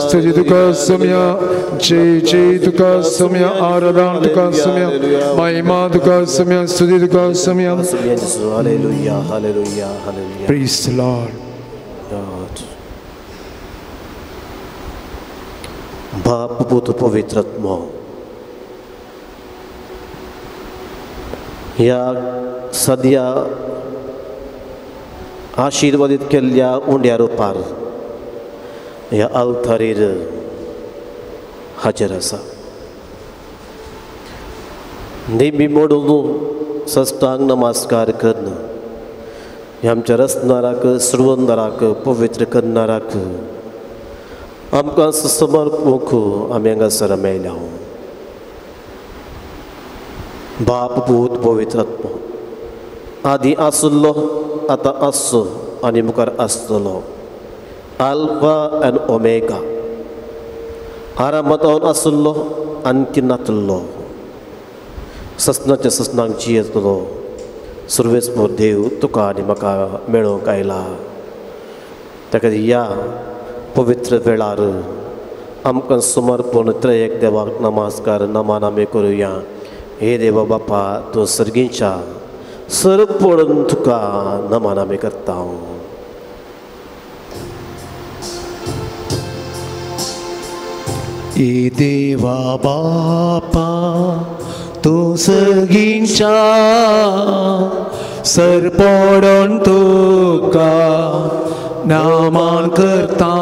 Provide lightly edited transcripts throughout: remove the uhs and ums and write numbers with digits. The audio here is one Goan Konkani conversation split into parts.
स्तुती तुका सोम्या, जय जय तुका सोम्या, आराधना तुका सोम्या, महिमा तुका सोम्या, स्तुती तुका Saumya. Hallelujah, hallelujah, hallelujah. Praise the Lord. बाप पूत पवित्र आत्मो ह्या सद्या आशिर्वादीत केल्ल्या उंड्या रुपार ह्या आल्तारीर हाजेर आसा. नेमी मोडून सष्टांग नमस्कार करून ह्या आमच्या रचणाराक सुरवंदराक पवित्र करणाराक आमकां समर्पूंक आमी हांगासर मेळ्ळ्या. बाप पूत पवित्र आत्मो आदी आसलो, आतां आसचो आनी मुखार आसतलो. आल्फा आनी ओमेगा, आरामांत आसलो आनी नातलो, ससनाच्या ससनाक जियेतलो सुर्वेस्मो देव तुका आनी म्हाका मेळोवंक आयला. ताका ह्या पवित्र वेळार आमकां समर्पण त्रयेक देवाक नमस्कार नमान आमी करुया. हे देवा बापा, तूं सर्गीच्या सरपडून तुका नमान आमी करता. ए देवा बापा, तूं सर्गीच्या सरपडून तुका नमान करता.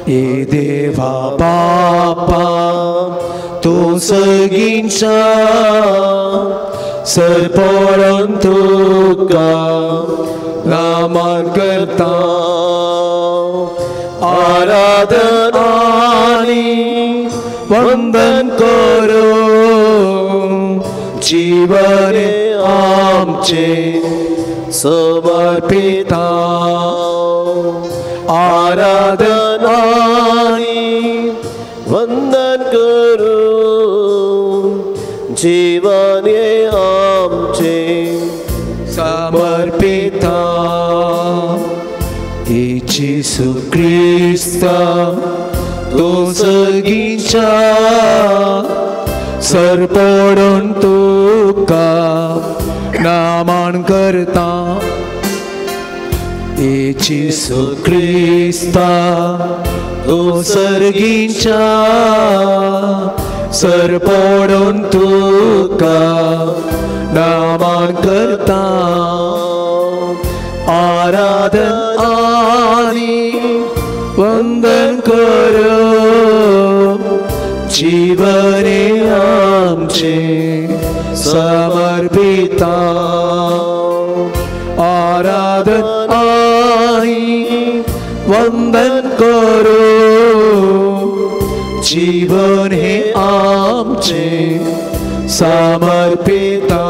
ए देवा बापा, तूं सर्गीच्या सरपडून तुका नमान करता. आराधना आनी वंदन करो, जीवन आमचे समर्पिता. आराधना आनी वंदन करू, जीवन आमचे समर्पिता. जेसू क्रिस्ता, तूं सर्गीच्या सरपडून तुका नमान करता. जेसू क्रिस्ता, तूं सर्गीच्या सरपडून तुका नमान करता. आराधना आनी वंदन करो, जीवन आमचे समर्पिता. आराधना आनी वंदन करो, जीवन हे आमचे समर्पिता.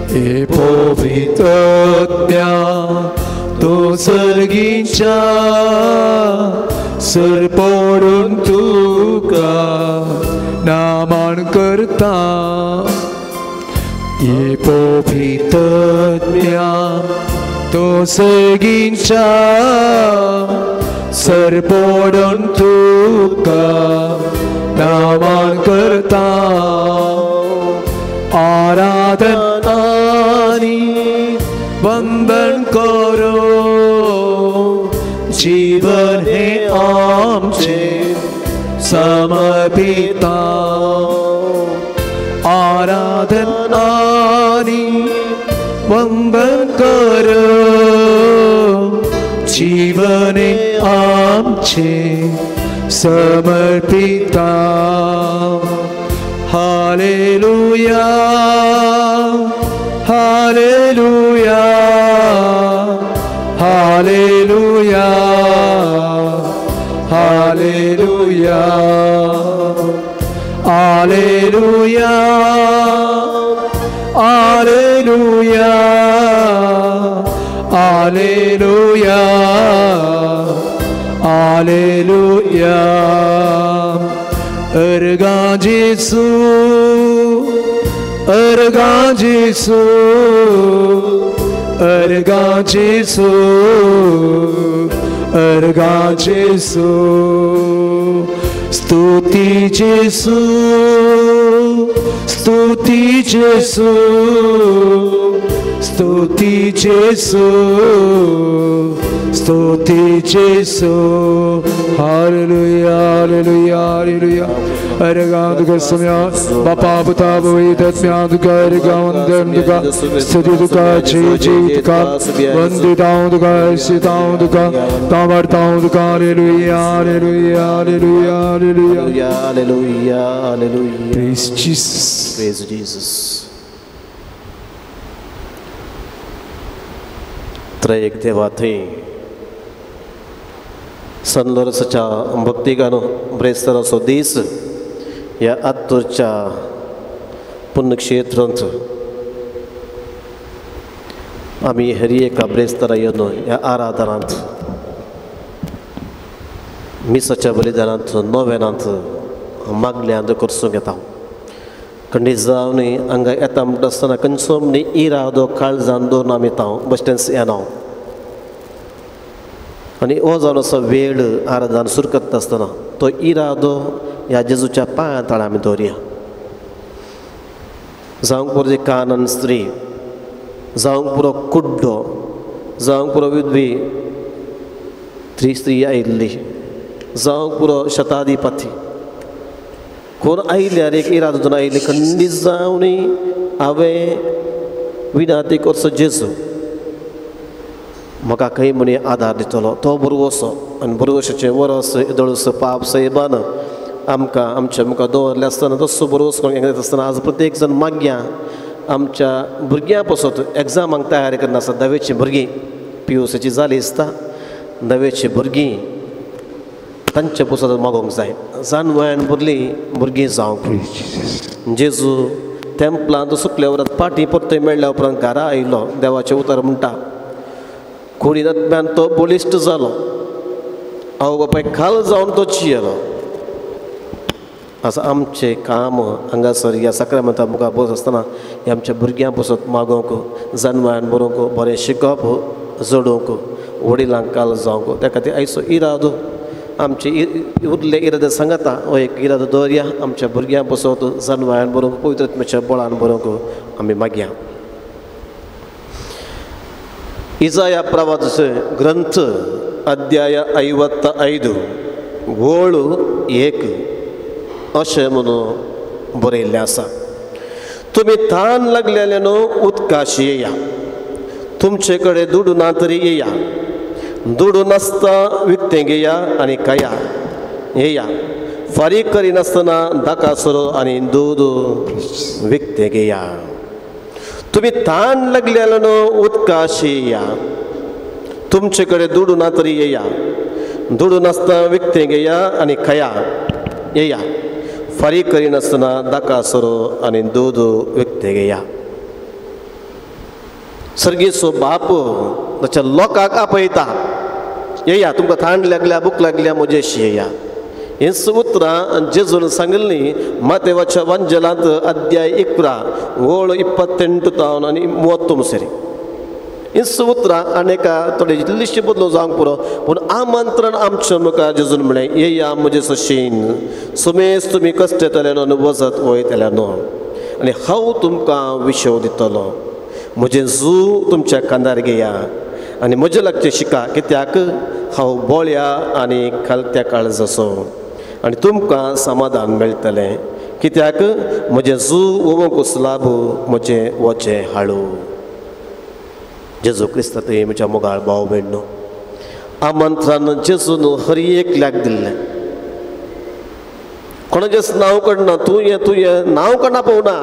हे पवित्रत्या, तूं सर्गीच्या सरपडून तुका नमान करता. हे पवित्रत्या, तूं सर्गीच्या सरपडून तुका नमान करता. आराधना आनी वंदन करो, जीवन हे आमचे समर्पिता. आराधना आनी वंदन करो, जीवन हे आमचे समर्पिता. हालेलुया, हालेलुया, हालेलुया, हालेलुया, हालेलुया, हालेलुया, हालेलुया, हालेलुया. अर्गा जेसू, अर्गा जेसू, अर्गा जेसू, अर्गा जेसू स्तुती जेसू स्तुती जेसू स्तुती जेसू स्तुती जेसू हालेलुया हालेलुया हालेलुया अर्गा तुका सम्या बापा पुता पवित्र तुका अर्गा वंदन तुका स्तुति तुका जय जय तुका वंदितां तुका सीतां तुका तामर्तां तुका hallelujah hallelujah hallelujah hallelujah hallelujah hallelujah. Praise Jesus. Praise Jesus. त्रैक देवा थंय सन लोरसाच्या भक्तिगानो ब्रेस्ताराचो दीस ह्या आत्तूरच्या पुण्यक्षेत्रांत आमी हर एका ब्रेस्तारा येवन ह्या आराधनांत मिसाच्या बलिदानांत नोवेनांत मागल्यांत करसूंक येता. खंडीत जावन हांगा येता म्हणटा आसतना खंयचो न्ही इरादो काळजान दवरून आमी येता बसटेन्स येना आनी हो जावन असो वेळ आराधन सुरू करता आसतना तो इरादो ह्या जेजूच्या पांया तळा आमी दवरया. जावंक पुरो कानन स्त्री, जावंक पुरो कुड्डो, जावंक पुरो विधवी त्री स्त्री आयिल्ली, जावंक पुरो शताधिपती कोण आयल्यार एक इरादो दोन आयिल्ली खंडीत जावन हांवें विनाती करचो जेजू म्हाका खंय म्हणी आदार दितलो तो भरवसो आनी भरवशाचें वरस येदोळस पाप सैबान आमकां आमच्या मुखार दवरलें आसतना तसो भरवसो करूंक येता आसतना आज प्रत्येक जण मागया आमच्या भुरग्यां पासत एग्जामांक तयारी करना आसता. धावेचीं भुरगीं पी you सीची जाली आसता, धावेचीं भुरगीं तांचे पासत मागोवंक जाय. जाणवयान भरलीं भुरगीं जावंक जेजू तेंपलांत सुकल्या उपरांत पाटी परतय मेळ्ळ्या उपरांत घरा आयलो. देवाचें उतर म्हणटा कुडीन आत्म्यान तो बळिश्ट जालो, आवय बापाय खाल जावन तो चियेलो. आसा आमचें काम हांगासर ह्या साक्रामेंता मुखार बस आसतना ह्या आमच्या भुरग्यां पासत मागोवंक, जानवयान बरोवंक, बरें शिकप जोडूंक, वडिलांक काल जावंक. त्या खातीर आयचो इरादो आमचे उरले इरादे सांगता हो एक इरादो दवरया आमच्या भुरग्यां पासत जानवयान बरोवंक, पवित्र आत्म्याच्या बळान बरोवंक आमी मागया. इजाया प्रवास ग्रंथ अध्याय 55 वळ 1 अशें म्हणून बरयल्लें आसा. तुमी तान लागलेले न्हू उदकाशी येया, तुमचे कडेन दुडू ना तरी येया, दुडू नासता विकतें घेया आनी खाया येया, फारीक करिनासतना दाकासरो आनी दूद विकतें घेया. तुमी तान लागलेले न्हू उदकाशी येया, तुमचे कडेन दुडू ना तरी येया, दुडू नासता विकतें घेया आनी खाया येया, फारीक करिनासतना दाकासरो आनी दूद विकतें घेया. सर्गेचो बाप ताच्या लोकांक आपयता, येया तुमकां थांड लागल्या भूक लागल्या म्हजेशी येया. हीच उतरां जेजून सांगिल्लीं मातेवाच्या वांजेलांत अध्याय 11 वळ 28 तावन आनी 30 सरी. हीच उतरां आनी एका थोडे इल्लीशी बदलून जावंक पुरो पूण आमंत्रण आमच्या मुखार जेजून म्हणलें येया म्हजे सशीन सुमेस तुमी कश्ट येतले न्हू वचत वयतले न्हू आनी हांव तुमकां विशव दितलो. म्हजें जू तुमच्या कांदार घेया आनी म्हजे लागचें शिका, कित्याक हांव बोळ्या आनी खालत्या काळजाचो आनी तुमकां समाधान मेळटलें, कित्याक म्हजें जू ओवंक लाभ म्हजें वचें हाडू. जेजू क्रिस्त थंय म्हज्या मोगाळ भाव भयण न्हू आमंत्रण जेजून हर एकल्याक दिल्लें. कोणाचेंच नांव काडना, तूं ये तूं ये नांव काडना पळोवना,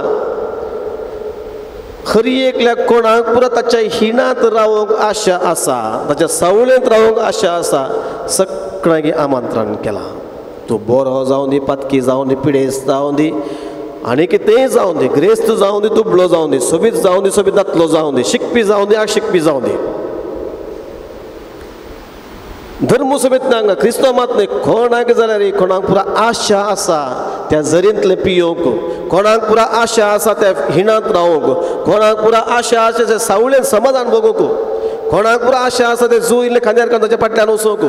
हर एकल्याक कोणाक पुरो ताच्या हिणांत रावंक आशा आसा, ताच्या सावळेंत रावंक आशा आसा, सगळ्यांक आमंत्रण केलां. तूं बरो जावं दी, पातकी जावं दी, पिडेस्त जावं दी, आनी कितेंय जावं दी, ग्रेस्त जावं दी, दुबळो जावं दी, सोबीत जावं दी, सोबीत दातलो जावं दी, शिकपी जावं दी, आशिकपी जावं दी, धर्म सोबीत ना हांगा क्रिस्तांव मात न्हय, कोणाक जाल्यार कोणाक पुरा आशा आसा त्या झरींतलें पियोवंक, कोणाक पुरा आशा आसा त्या हिणांत रावंक, कोणाक पुरा आशा आसा त्या सावळेन समाधान भोगोवंक, कोणाक पुरो आशा आसा ते जू इल्ले खांद्यार काडून ताच्या फाटल्यान वचूंक,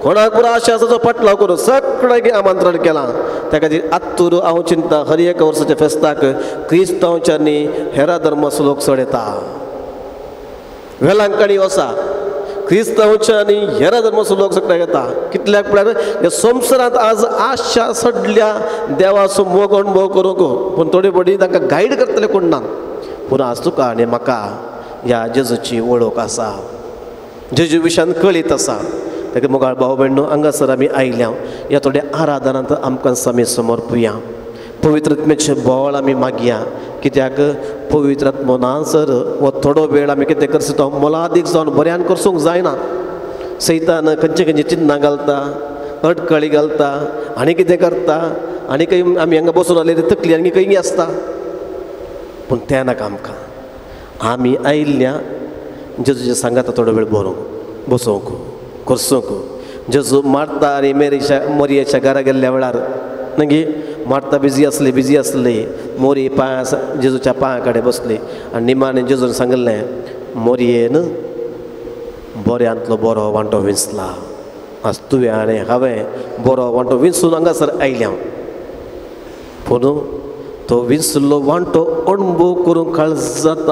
कोणाक पुरो आशा आसा तो पाटलाव करूं, सगळ्यांक आमंत्रण केलां. त्या खातीर आत्तूर हांव चिंता हर एका वर्साच्या फेस्ताक क्रिस्तांवच्यांनी हेरा धर्माचो लोक चड येता. वेलांकणी वसा क्रिस्तांवच्या आनी हेरा धर्माचो लोक सगळ्याक येता. कितल्याक म्हळ्यार ह्या संवसारांत आज आशा सडल्या देवाचो मोग अणभव करूंक, पूण थोडी थोडी तांकां गायड करतले कोण ना. पूण आज तुका आनी म्हाका ह्या जेजूची वळख आसा, जेजू विशयान कळीत आसा. ताका मोगाळ भाव भयणो हांगासर आमी आयल्या ह्या थोड्या आराधनांत आमकां आमी समर्पुया. पवित्र आत्म्याचें बळ आमी मागया, कित्याक पवित्र आत्मो ना सर हो थोडो वेळ आमी कितें करसो तो मोलादीक जावन बऱ्यान करसूंक जायना. सैतान खंयचे खंयचे चिन्नां घालता, अडकळी घालता आनी कितें करता आनी खंय आमी हांगा बसून आसले तकली आनी खंय आसता. पूण तें नाका आमकां. आमी आयिल्ल्या जेजूच्या सांगाता थोडो वेळ बरोवंक बसोवंक करसूंक. जेजू मारता आनी मेरीच्या मोरयेच्या घरा गेल्ल्या वेळार मागीर मार्ता बिजी आसली बिजी आसली, मोरी पांय जेजूच्या पांया कडेन बसली आनी निमाणें जेजून सांगिल्लें मोरयेन बऱ्यांतलो बरो वांटो विंचला. आज तुवें आनी हांवें बरो वांटो विंचून हांगासर आयल्या, पूण तो विंचलो वांटो अणभव करूंक काळजांत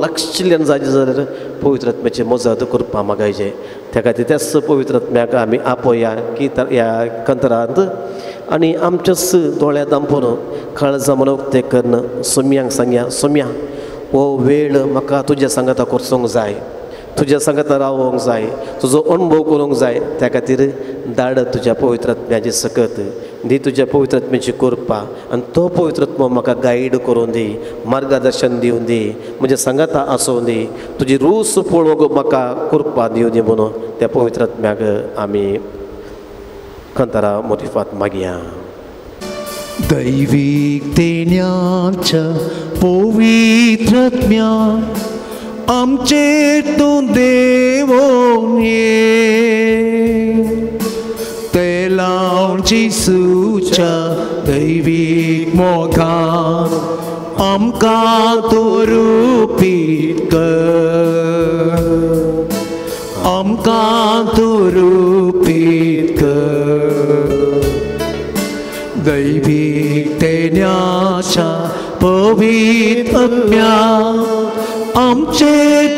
लागशिल्ल्यान जाय जाल्यार पवित्र आत्म्याची मजत करपाक मागायचें. त्या खातीर त्याच पवित्र आत्म्याक आमी आपोया की ह्या कंत्रांत आनी आमच्याच दोळ्या दांपून काळजां मन उक्तें करून सोम्यांक सांगया, सोम्या हो वेळ म्हाका तुज्या सांगाता करसूंक जाय, तुज्या सांगाता रावोंक जाय, तुजो अणभव करूंक जाय. त्या खातीर धाड तुज्या पवित्र आत्म्याची सकत दी, तुज्या पवित्र आत्म्याची कृपा आनी तो पवित्र आत्मो म्हाका गायड करूं दी, मार्गदर्शन दिवं दी, म्हज्या सांगाता आसूं दी, तुजी रूच पळोवंक म्हाका कृपा दिवं दी म्हणून त्या पवित्र आत्म्याक आमी कंतारा मोतिफात मागया. दैवीक देण्याच्या पवित्र आत्म्या आमचेर तूं देवोन ये, ते लावन जेजूच्या दैवीक मोगान आमकां तूं रुपीत कर, आमकां तूं रुपीत कर. दैवीक देण्याच्या पवित्र आत्म्या आमचे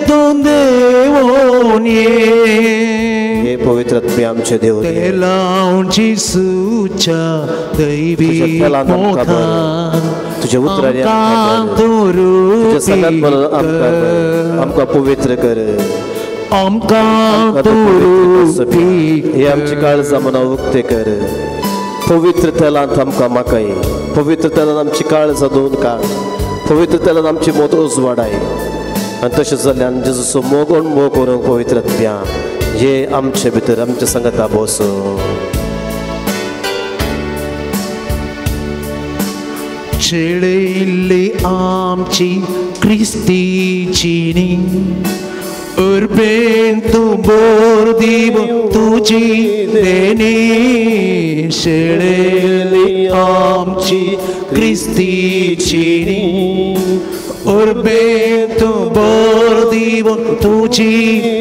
तूं देवोन ये, हे पवित्र आत्म्या आमचे देव, ते लावन जेजूच्या दैवीक मोगान तुझ्या उतरांनी तुझ्या सांगात म्हणून आमकां पवित्र कर, आमकां तूं रुपीत. हे आमची काळजां मनां उक्ते कर, पवित्र तेलांत आमकां माकाय, पवित्र तेलान आमची काळजां धुवन काड, पवित्र तेलान आमची मोत उजवाडाय. आनी तशें जाल्ल्यान जेजूचो मोग अणभव करूंक पवित्र आत्म्या हे आमचे भितर आमच्या सांगाता बस. छेळयल्ली आमची क्रिस्तीची उर्बेन तूं बोर दीव तुजी देणी, शेळयल्ली आमची क्रिस्तीची उर्बेन तूं बोर दीव तुजी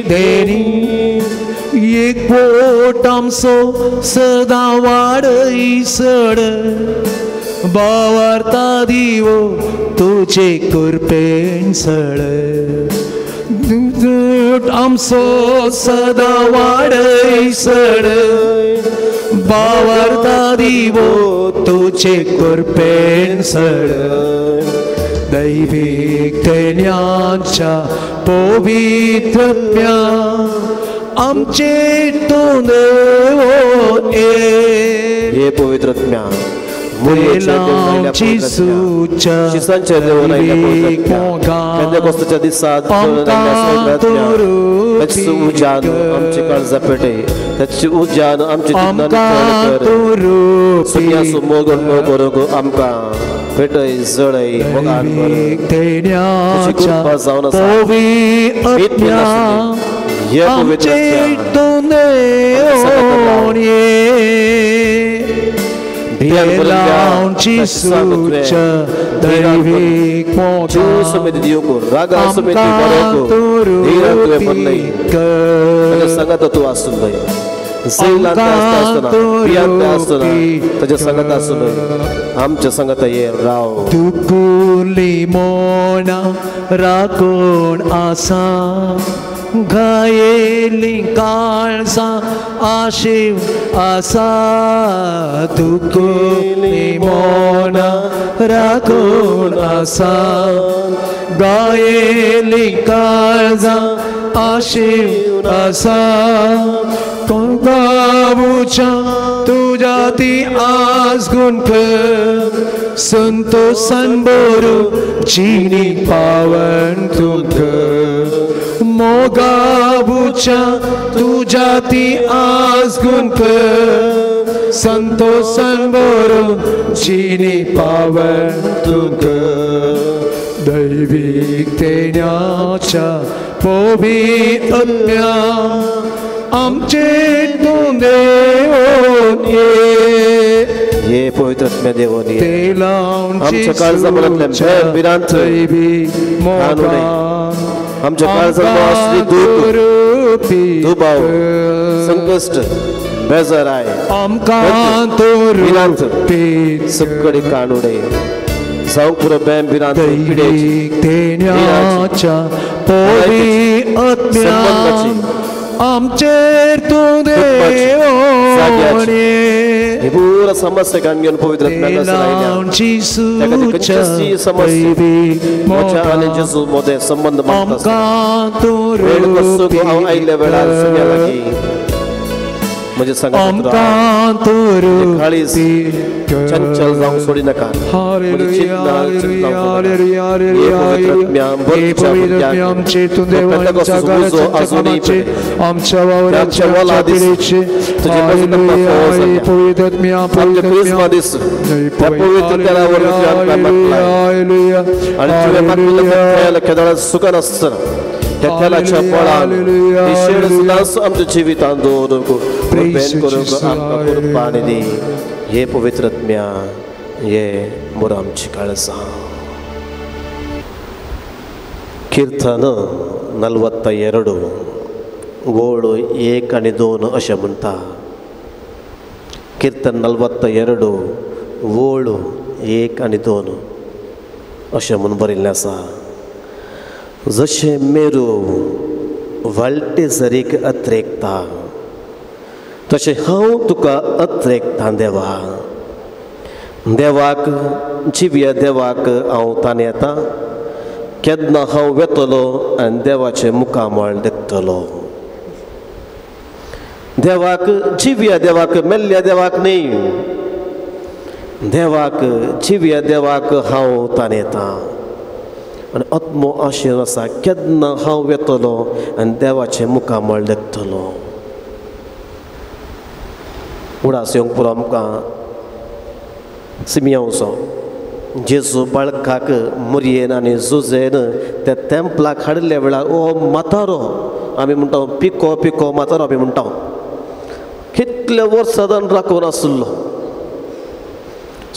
देणी. एक बोट आमचो सदां वाडय सड, बावार्ता दिवो तुजे कृपेन सळ, आमचो सदां वाडय सड, बावार्ता दिवो तुजे कृपेन सळ. दैवीक देण्याच्या पवित्र आत्म्या आमचे तूं देवोन ये, हे पवित्र आत्म्या पेंतेकोस्ताच्या दिसा ताची उजान आमची काळजां पेटय, ताची उजान आमची सुन्यासो मोग अणभव करूंक आमकां पेटय जळय मोगान तुजी कृपा जावन आसा. हे पवित्र तेलांची दैवीक संगत तूं आसुंदय जैलांत आसता आसतना भियांत आसतना ताच्या संगत आसुंदय आमच्या संगत ये राव. तुकुली मोना राखून आसा घायेली काळजां आशीव आसा. तुकुली मोना राखून आसा गायेली काळजां आशीव आसा. गावच्या तुज्या ती आज गुंठ संतोषान बोरू जिनी पावन तुक. मोगाबुच्या तुज्या ती आज गुंठ संतोषान बोरू जिनी पावन तुक. दैवीक तेण्याच्या पवित्र आमचे तूं देवोन ये. ये पवित्र आत्म्या देवोन ये. तेलांची आमच्या काळजामनांतल्या भंय भिरांत आमच्या काळजांत असली दूख दुबाव संकश्ट बेजाराय आमकां भिरांत सगळी काडून जावंक पुरो भंय भिरांत पिडेची तेण्याच्या पवित्र आमचेर तूं देवोन ये. ही पुरा समस्या कान घेवन पवित्र खंयची समस्या म्हज्या आनी जेजू मदें संबंद मागता वेळ कसो हांव आयिल्ल्या वेळार सगळ्या लागीं म्हजें सांगत काळीज चंचल जावंक सोडी नाका. आमच्या वावराच्या सुखान आसतना त्या तेलाच्या बळान शेड सुद्दां आमच्या जिवितांत दवरूंक करूंक आमकां कृपा दी. हे पवित्र आत्म्या हे मोर आमची काळजां. कीर्तन 42 ओळ 1 आनी 2 अशें म्हणटा. कीर्तन 42 ओळ 1 आनी 2 अशें म्हूण बरयल्लें आसा. जशें मेरू वाळटे झरीक अत्रेकता तशें हांव तुका अत्रेकता देवा. देवाक जिव्या देवाक हांव ताणें येता केन्ना हांव वेतलो आनी देवाचें मुखामळ देखतलो. देवाक जिव्या देवाक मेल्ल्या देवाक न्ही, देवाक जिव्या देवाक हांव ताणें येता. आनी आत्मो आशेन आसा केन्ना हांव वेतलो आनी देवाचें मुखामळ देखतलो. उडास येवंक पुरो आमकां सिमियांवचो जेजू बाळकाक मुरयेन आनी जुजेन त्या तेंपलाक हाडिल्ल्या वेळार ओ म्हातारो आमी म्हणटा पिको पिको म्हातारो आमी म्हणटा कितले वर्सां राखून आसलो.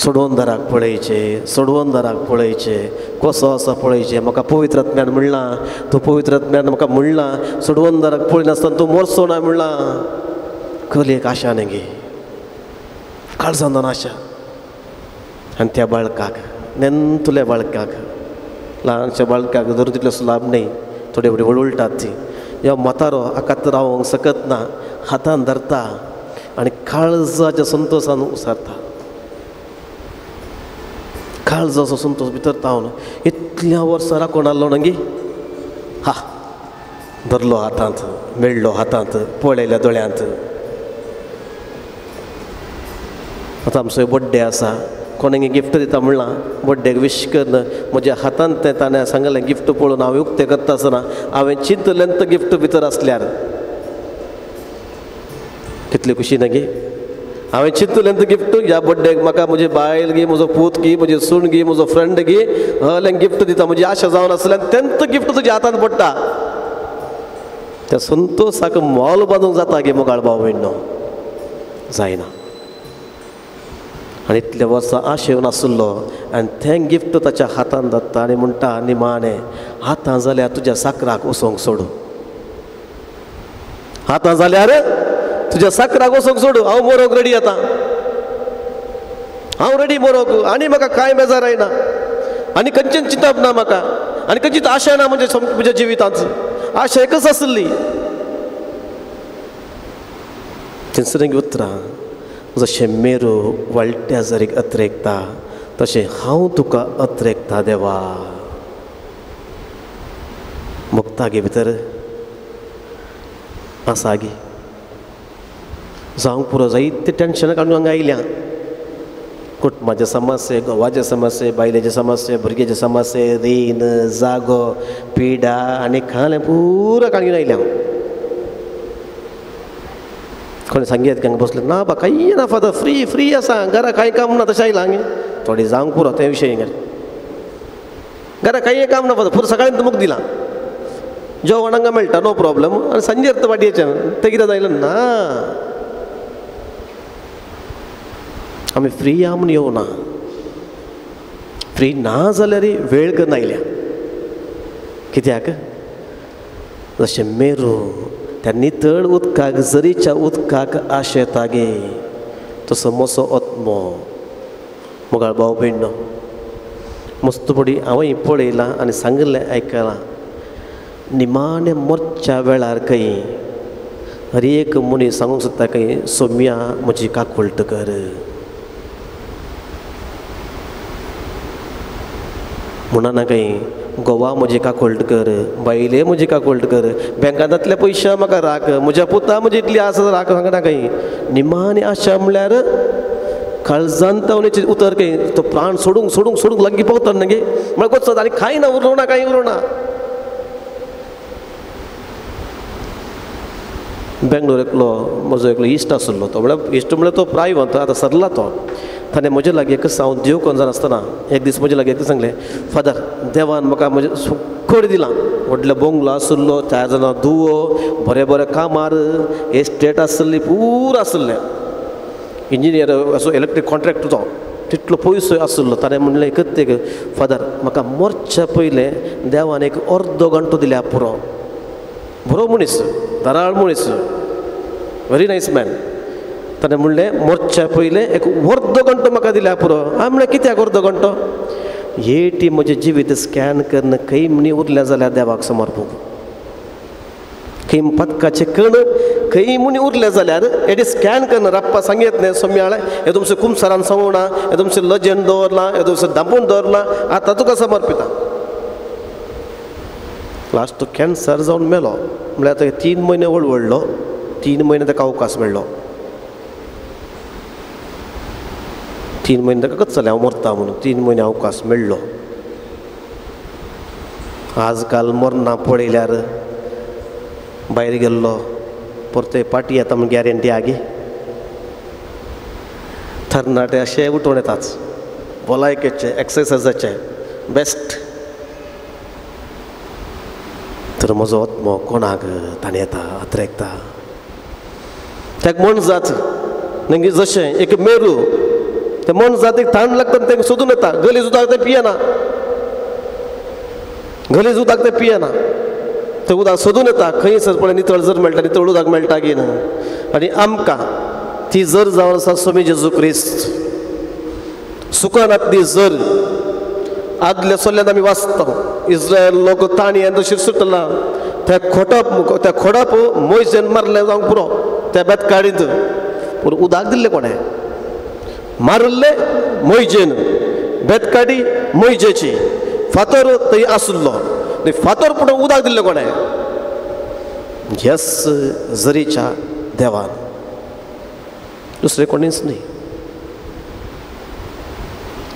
सोडवंदराक पळयचें सोडवंदराक पळयचें कसो आसा पळयचें. म्हाका पवित्र आत्म्यान म्हणलां तूं पवित्र आत्म्यान म्हाका म्हणलां सोडवंदराक पळयनासतना तूं मोरसो ना म्हणलां. कलयेक आशा न्ही गे काळजान आशा. आनी त्या बाळकाक नेंतुल्या बाळकाक ल्हानशा बाळकाक धरून तितलो लाभ न्ही थोडे फुडें वळवळटात ती. ह्या म्हातारो हाकात रावंक शकत ना हातान धरता आनी काळजाच्या संतोशान उसारता. काळजाचो संतोश भितर तावन इतल्या वर्सां राखून आसलो न्ही हा धरलो हातांत मेळ्ळो हातांत पळयल्या दोळ्यांत. आतां आमचो बड्डे आसा कोणाक गिफ्ट दिता म्हणलां बड्डेक विश करून म्हज्या हातांत तें ताणें सांगलें गिफ्ट पळोवन हांवें उक्तें करता आसतना हांवें चिंतलें तो गिफ्ट भितर आसल्यार कितली खुशी ना गे. हांवें चिंतलें तो गिफ्ट ह्या बड्डेक म्हाका म्हजी बायल गी म्हजो पूत गी म्हजी सून गी म्हजो फ्रेंड गी हलें गिफ्ट दिता म्हजी आशा जावन आसल्यार तेंच गिफ्ट तुज्या हातांत पडटा. त्या संतोशाक मोल बांदूंक जाता गे मोगाळ भाव भयणो जायना. आनी इतले वर्सां आशेवन आशिल्लो आनी तें गिफ्ट ताच्या हातान जाता आनी म्हणटा निमाणें आतां जाल्यार तुज्या साकराक वचोंक सोडू, आतां जाल्यार तुज्या साकराक वचोंक सोडू, हांव मरोंक रेडी आतां, हांव रेडी मरोंक, आनी म्हाका कांय बेजार आयना, आनी खंयचें चिंतप ना म्हाका, आनी खंयचीच आशा ना म्हणजे म्हज्या जिवितांत, आशा एकच आसली. थंयसर उतरां जशें मेरो वाळट्या जरीक अत्रेकता तशें हांव तुका अत्रेकता देवा. मुक्तागे भितर आसा गी जावंक पुरो जायते टेंशनां काडून हांगा आयल्या. कुटुंबाचे समस्ये, घोवाचे समस्ये, बायलेचे समस्ये, भुरग्याचे समस्ये, रीण, जागो, पिडा आनी खालें पुरो काडून आयल्या. कोणी सांगयत हांगा बसलें ना बा कांय ना फादर, फ्री फ्री आसा, घरा कांय काम ना तशें आयलां हांगा थोडें जावंक पुरो तें विशय. घरा कांय काम ना फादर, पुरो सकाळीं तुमकां दिलां, जेवण हांगा मेळटा, नो प्रॉब्लम, आनी सांजेर वाटयेचें तें कितें जायलें ना. आमी फ्री आहा म्हूण येवना, फ्री ना जाल्यार वेळ करून आयल्या. कित्याक जशें मेरो त्या नितळ उदकाक जरीच्या उदकाक आशेता गे तसो म्हजो आत्मो. मोगाळ भाव भयणो, मस्त पडी हांवें पळयलां आनी सांगिल्लें आयकलां, निमाणें मरच्या वेळार खंय हर एक मनीस सांगूंक सोदता खंय सोम्या म्हजी काकुळट कर. म्हणना खंय गोवा म्हजी काकुळट कर, बायले म्हजी काकुळट कर, बँकांतले पयशे म्हाका राख, म्हज्या पुता म्हजी इतली आसा राख, सांगना खंय. निमाणी आशा म्हणल्यार काळजांत उतर खंय तो प्राण सोडूंक सोडूंक सोडूंक लागीं पावता न्ही म्हळ्यार वचत आनी कांय ना उरलो ना, कांय उरलो ना. बेंगलोर एकलो म्हजो एकलो इश्ट आशिल्लो, तो म्हळ्यार इश्ट म्हळ्यार तो प्रायवंत आतां सरला तो. ताणें म्हजे लागीं एकच हांव देव कोण आसतना एक दीस म्हजे लागीं एकच सांगलें, फादर देवान म्हाका म्हजें सुखोड दिलां, व्हडलो बोंगलो आशिल्लो, चार जाणां दुवो, बरें बरें कामार, एस्टेट आसली, पुरो आसलें, इंजिनियर असो इलेक्ट्रीक कॉन्ट्रॅक्टर तो तितलो पयसो आशिल्लो. ताणें म्हणलें एकच एक, फादर म्हाका मरच्या पयलें देवान एक अर्दो घंटो दिल्या पुरो. बरो मनीस, दराळ मनीस, व्हेरी नायस मॅन. ताणें म्हणलें मरच्या पयलें एक अर्दो घंटो म्हाका दिल्या पुरो. हांवें म्हणलें कित्याक अर्दो घंटो? एटी म्हजें जिवीत स्कॅन करून खंय म्हणी उरलें जाल्यार देवाक समर्पूंक, खंय पदकाचें कण खंय म्हणी उरलें जाल्यार एटी स्कॅन करून राप्पा सांगयत न्ही सोम्याळें हें तुमचें कुमसारान सांगूना, हें तुमचें लजेन दवरलां, हें तुमचें दांपून दवरलां, आतां तुका समर्पिता. लास्ट तो कॅन्सर जावन मेलो. म्हणल्यार आतां 3 म्हयने वळवळ्ळो, 3 म्हयने ताका अवकाश मेळ्ळो, 3 म्हयने ताका कच जालें हांव मरता म्हणून, 3 म्हयने अवकाश मेळ्ळो. आज काल मरना पळयल्यार भायर गेल्लो परते पाटी येता म्हूण गॅरंटी आगी. तरणाटे अशे उठोवन येताच, भलायकेचे एक्सरसायजाचे बेस्ट. तर म्हजो आत्मो कोणाक ताणें येता अत्रेकता ताका म्हण जात मागीर जशें एक मेरू ते मन जातीक ताण लागता तें सोदून येता, गलीज उदक तें पियेना, गलीज उदक तें पियेना, तें उदक सोदून येता खंय सर पळय नितळ जर मेळटा, नितळ उदक मेळटा की ना. आनी आमकां ती जर जावन आसा स्वामी जेजू क्रिस्त सुखानातली जर आदल्या सोल्ल्यान आमी वाचता इस्रायल लोक ताणी तशी सुटला त्या खोटप त्या खोडप मोयजेन मारलें जावंक पुरो त्या बेतकाडींत, पूण उदक दिल्लें कोणें? मारिल्ले मोयजेन, बेतकाडी मोयजेची, फातर थंय आसलो, फातर पुणून उदक दिल्लें कोणें? यस जरीच्या देवान, दुसरें कोणीच न्ही.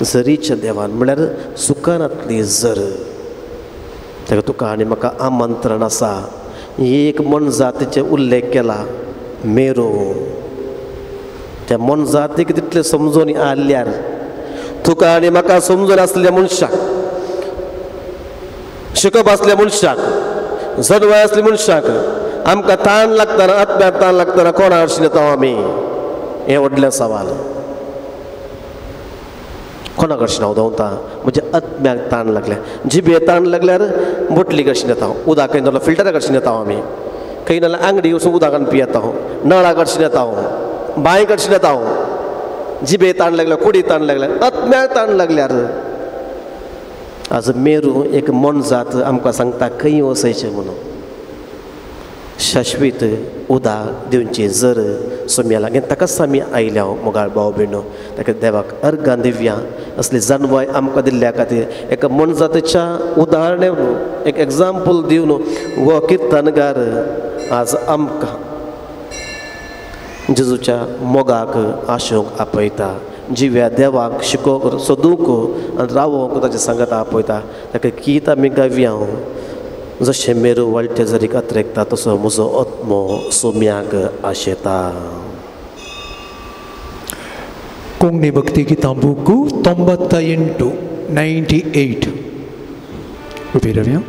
जरीच्या देवान म्हळ्यार सुखानातली जर. ताका तुका आनी म्हाका आमंत्रण आसा. एक मनजातीचें उल्लेख केला मेरो, त्या मनजातीक तितलें समजून आयल्यार तुका आनी म्हाका समजून आसल्या मनशाक, शिकप आसल्या मनशाक, जनवाय आसल्या मनशाक आमकां ताण लागतना, आत्म्याक ताण लागतना कोणा हरशीं येता आमी? हें व्हडलें सवाल. कोणा कडशीन हांव धांवता? म्हज्या आत्म्याक ताण लागल्या. जिबे ताण लागल्यार बोटली कडशीन येता, उदक खंय नाल्यार फिल्टरा कडशीन येता, आमी खंय नाल्यार आंगडी वचून उदकान पियेता, नळा कडशीन येता, बांय कडशीन येता. जिबे ताण लागल्यार, कुडी ताण लागल्यार, आत्म्याक ताण लागल्यार आज मेरू एक मोनजात आमकां सांगता खंय वचयचें म्हणून. शाश्वीत उदक दिवची जर सोम्या लागीं ताकाच आमी आयल्या मोगाळ भाव भयणो. ताका देवाक अर्गां दिव्या असली जानवाय आमकां दिल्ल्या खातीर. एका मोनजातीच्या उदाहरण एक एग्जाम्पल दिवन हो किर्तनगार आज आमकां जेजूच्या मोगाक आशोंक आपयता, जिव्या देवाक शिकोवंक सोदूंक आनी रावोंक ताच्या सांगात आपयता. ताका गीत आमी गावया. जशें मेरू वाळटे जरी अत्रेकता तसो म्हजो आत्मो सोम्याक आशेता. कोंकणी भक्ती गीतां बुकू 98 98 उबी रावया.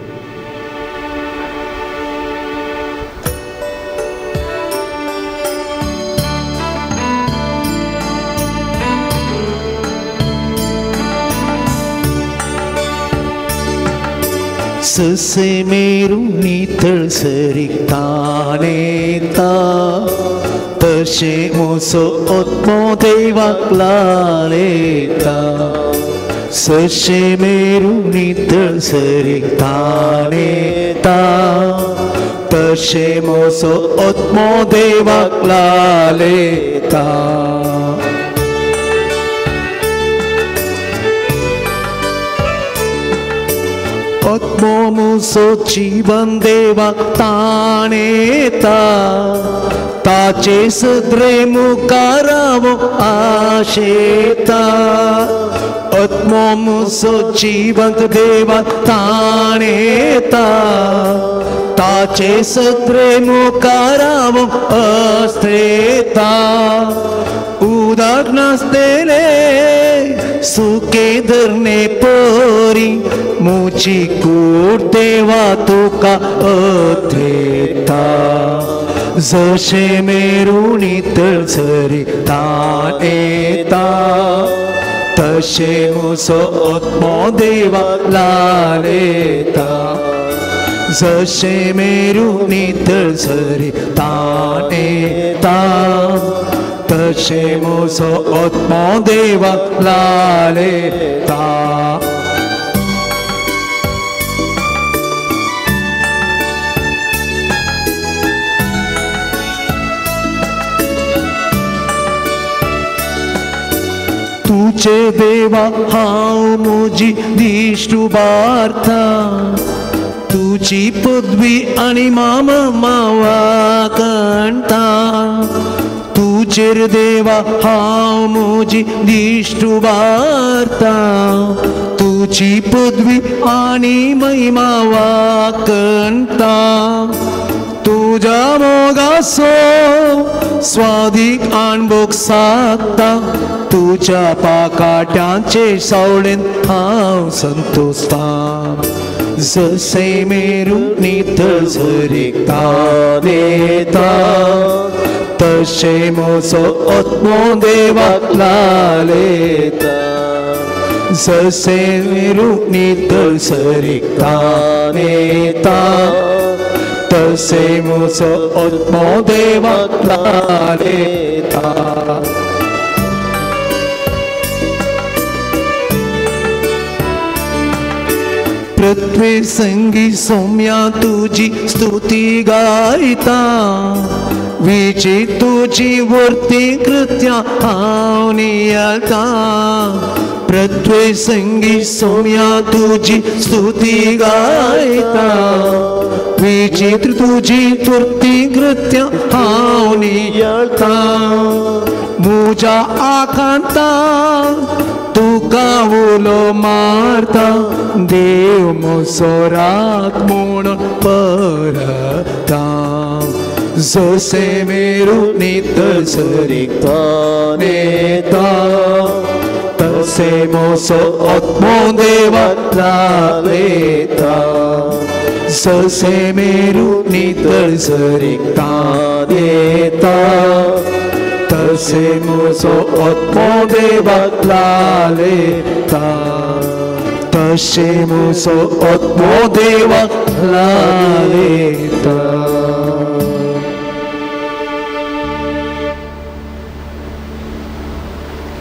ससे मेरू नितळसरीक ताणेता तशें म्हजो आत्मो देवाक लाळेता. सशें मेरू नितळसरीक ताणेता तशें म्हजो आत्मो देवाक लाळेता. आत्मो म्हजो जिवन देवाक ताणेता ताचे सदरे मुखार हांव आशेता. आत्मो म्हजो जिवंत देवाक ताणेता ताचे सदरे मुखार हांव आसता. उदक नासतलें सुके धरणे परी मुची कूड देवा तुका अथेता. जशें मेरू नितळसरी ताणेता तशें म्हजो आत्मो देवाक लाळेता. जशें मेरू नितळसरी ताणेता तशें म्हजो आत्मो देवाक लाळेता. तुझे देवा हांव म्हजी दिश्ट उबारता तुजी पदवी आनी मामा मावा काणटा. तुजेर देवा हांव म्हजी दिश्ट उबारता तुजी पदवी आनी महिमा वाकणटा. तुज्या मोगाचो स्वादीक अणभोग सादता तुज्या पाकाट्यांचे सावळेन हांव संतोषता. जशें मेरू नितळसरीक ताणेता तशें म्हजो आत्मो देवाक लाळेता. जशें मेरू नितळसरीक ताणेता तशें म्हजो आत्मो देवाक लाळेता. पृथ्वी संगी सौम्या तुजी स्तुती गायता विची तुजी वर्ती कृत्या हांव नियाळता. पृथ्वी संगी सौम्या तुजी स्तुती गायता विचित्र तुजी तुर्ती कृत्या हांव नियाळता. म्हज्या आखांता तुका उलो मारता देव म्हजो राख म्हणून परता. जशें मेरू नितळसरीक ताणेता तशें म्हजो आत्मो देवाक लाळेता. जशें मेरू नितळसरीक ताणेता तशें म्हजो आत्मो देवाक लाळेता. लायता तशें म्हजो आत्मो देवाक लायता.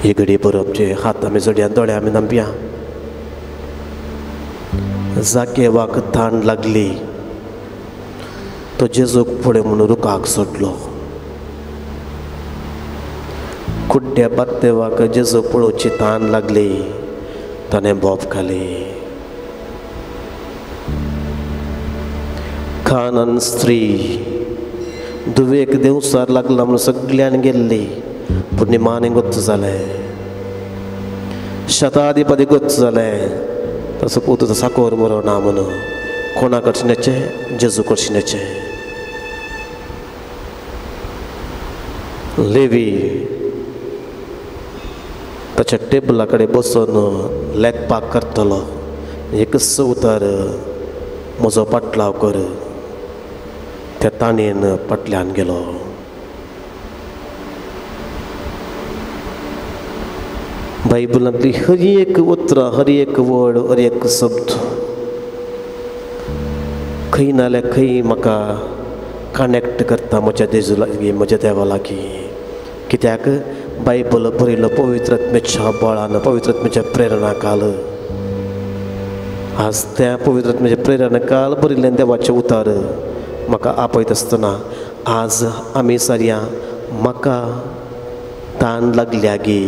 ही घडी बरोवचे हात आमी जोडया, दोळे आमी नांबया. जाकेवाक ताण लागली तो जेजूक फुडें म्हणून रुखाक सोडलो. कुड्ड्या बात्तेवाक जेजूक पळोवची ताण लागली, ताणें बोब घाली. कानन स्त्री दुवेक देवसार लागला म्हणून सगळ्यान गेल्ली, पूण निमाणें गोत्त जालें. शताधिपती गोत्त जालें, तसो पूत साकोर बरो ना म्हणून कोणा कडशिण्याचें जेजू कडशिण्याचें. लेवी ताच्या टेबला कडेन बसून लेखपाक करतलो, एकच उतर म्हजो पाटलाव कर, त्या ताणेन पाटल्यान गेलो. बायबलांतली हर एक उतरां, हर एक वर्ड, हर एक शब्द खंय नाल्यार खंय म्हाका कनेक्ट करता म्हज्या जेजू लागीं, म्हज्या देवा लागीं. कित्याक बायबल बरयलो पवित्र आत्म्याच्या बळान, पवित्र आत्म्याच्या प्रेरणा काल. आज त्या पवित्र आत्म्याच्या प्रेरणा काल बरयल्ल्यान देवाचें उतर म्हाका आपयत आसतना आज आमी सारया म्हाका ताण लागल्या गी.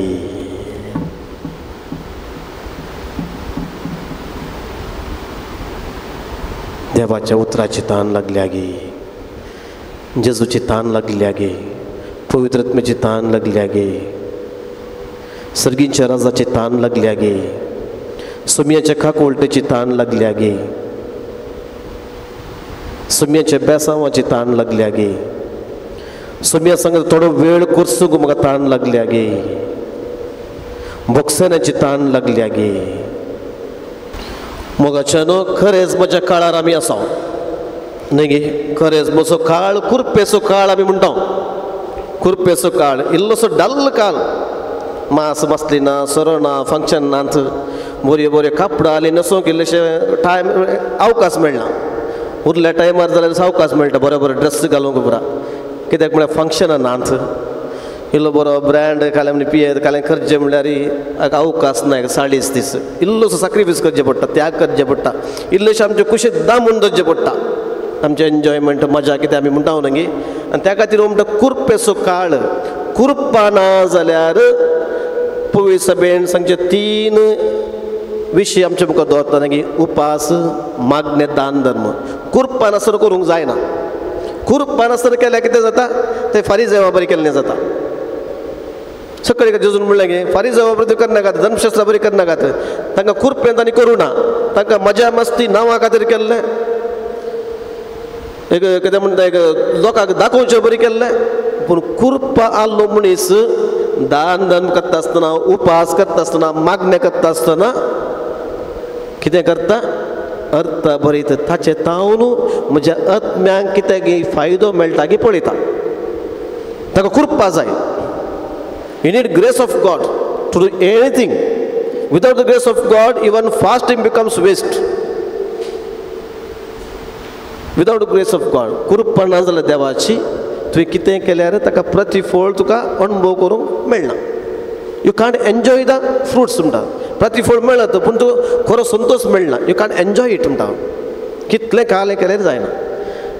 देवाच्या उतराची ताण लागल्या गी, जेजूची ताण लागल्या गे, पवित्र आत्म्याची ताण लागल्या गे, सर्गींच्या राजाची ताण लागल्या गे, सोम्याच्या खाकोलटेची ताण लागल्या गे, सोम्याच्या बेसांवाची ताण लागल्या गे, सोम्या सांग थोडो वेळ कोर्सूंक म्हाका ताण लागल्या गे, बोक्सनाची ताण लागल्या गे. मोगाच्यानो खरेंच म्हज्या काळार आमी आसा न्हय गे. खरेंच म्हजो काळ कुरपेचो काळ आमी म्हणटा, कुरपेचो काळ, इल्लोसो डल काळ, मास मासली ना, सोरो ना, फंक्शन नात, बऱ्यो बऱ्यो कापडां आनी न्हेसूंक इल्लेशे टायम अवकाश मेळना. उरल्या टायमार जाल्यार सावकाश मेळटा बरो बरो ड्रेस घालूंक पुरा, कित्याक म्हळ्यार फंक्शनां नात. इल्लो बरो ब्रँड काल्यां म्हण पियेत काल्यां करचें म्हणल्यार अवकाश ना, एक 40 दीस इल्लोसो साक्रिफायस करचें पडटा, त्याग करचें पडटा, इल्लेशें आमचे कुशीक दामून दवरचें पडटा, आमचें एन्जॉयमेंट मजा कितें आमी म्हणटा न्हय. आनी त्या खातीर म्हणटा कुरपेचो काळ. कुरपा ना जाल्यार पवित्र सभेन सांगचे 3 विशय आमचे मुखार दवरता न्हय, उपास, मागणें, दान धर्म. कुरपा नासतना करूंक जायना. कुरपा नासतना केल्यार कितें जाता, तें फारीजेवा बरी केल्लें जाता. सगळे जेजून म्हणलें गे फारीजेवा बरी करनाकात, धर्मशास्त्रा बरी करनाकात, तांकां कुरपेन तांणी करूं ना, तांकां मजा मस्ती नांवा खातीर केल्लें, एक कितें म्हणटा एक लोकांक दाखोवचें बरी केल्लें. पूण कुरपा आहलो मनीस दान धर्म करता आसतना, उपास करता आसतना, मागणें करता आसतना कितें करता, अर्थ बरयता. ताचें तावन म्हज्या आत्म्यांक कितें फायदो मेळटा की पळयता. ताका कुरपा जाय. You need grace of God to do anything. Without the grace of God even fasting becomes waste. Without grace of God, कुरपा ना जाल्यार देवाची तुवें कितें केल्यार ताका प्रतिफळ तुका अणभव करूंक मेळना. You can't enjoy the fruits म्हणटा. प्रतिफळ मेळत पूण तूं खरो संतोश मेळना. You can't enjoy it म्हणटा. कितलें कालें केल्यार जायना.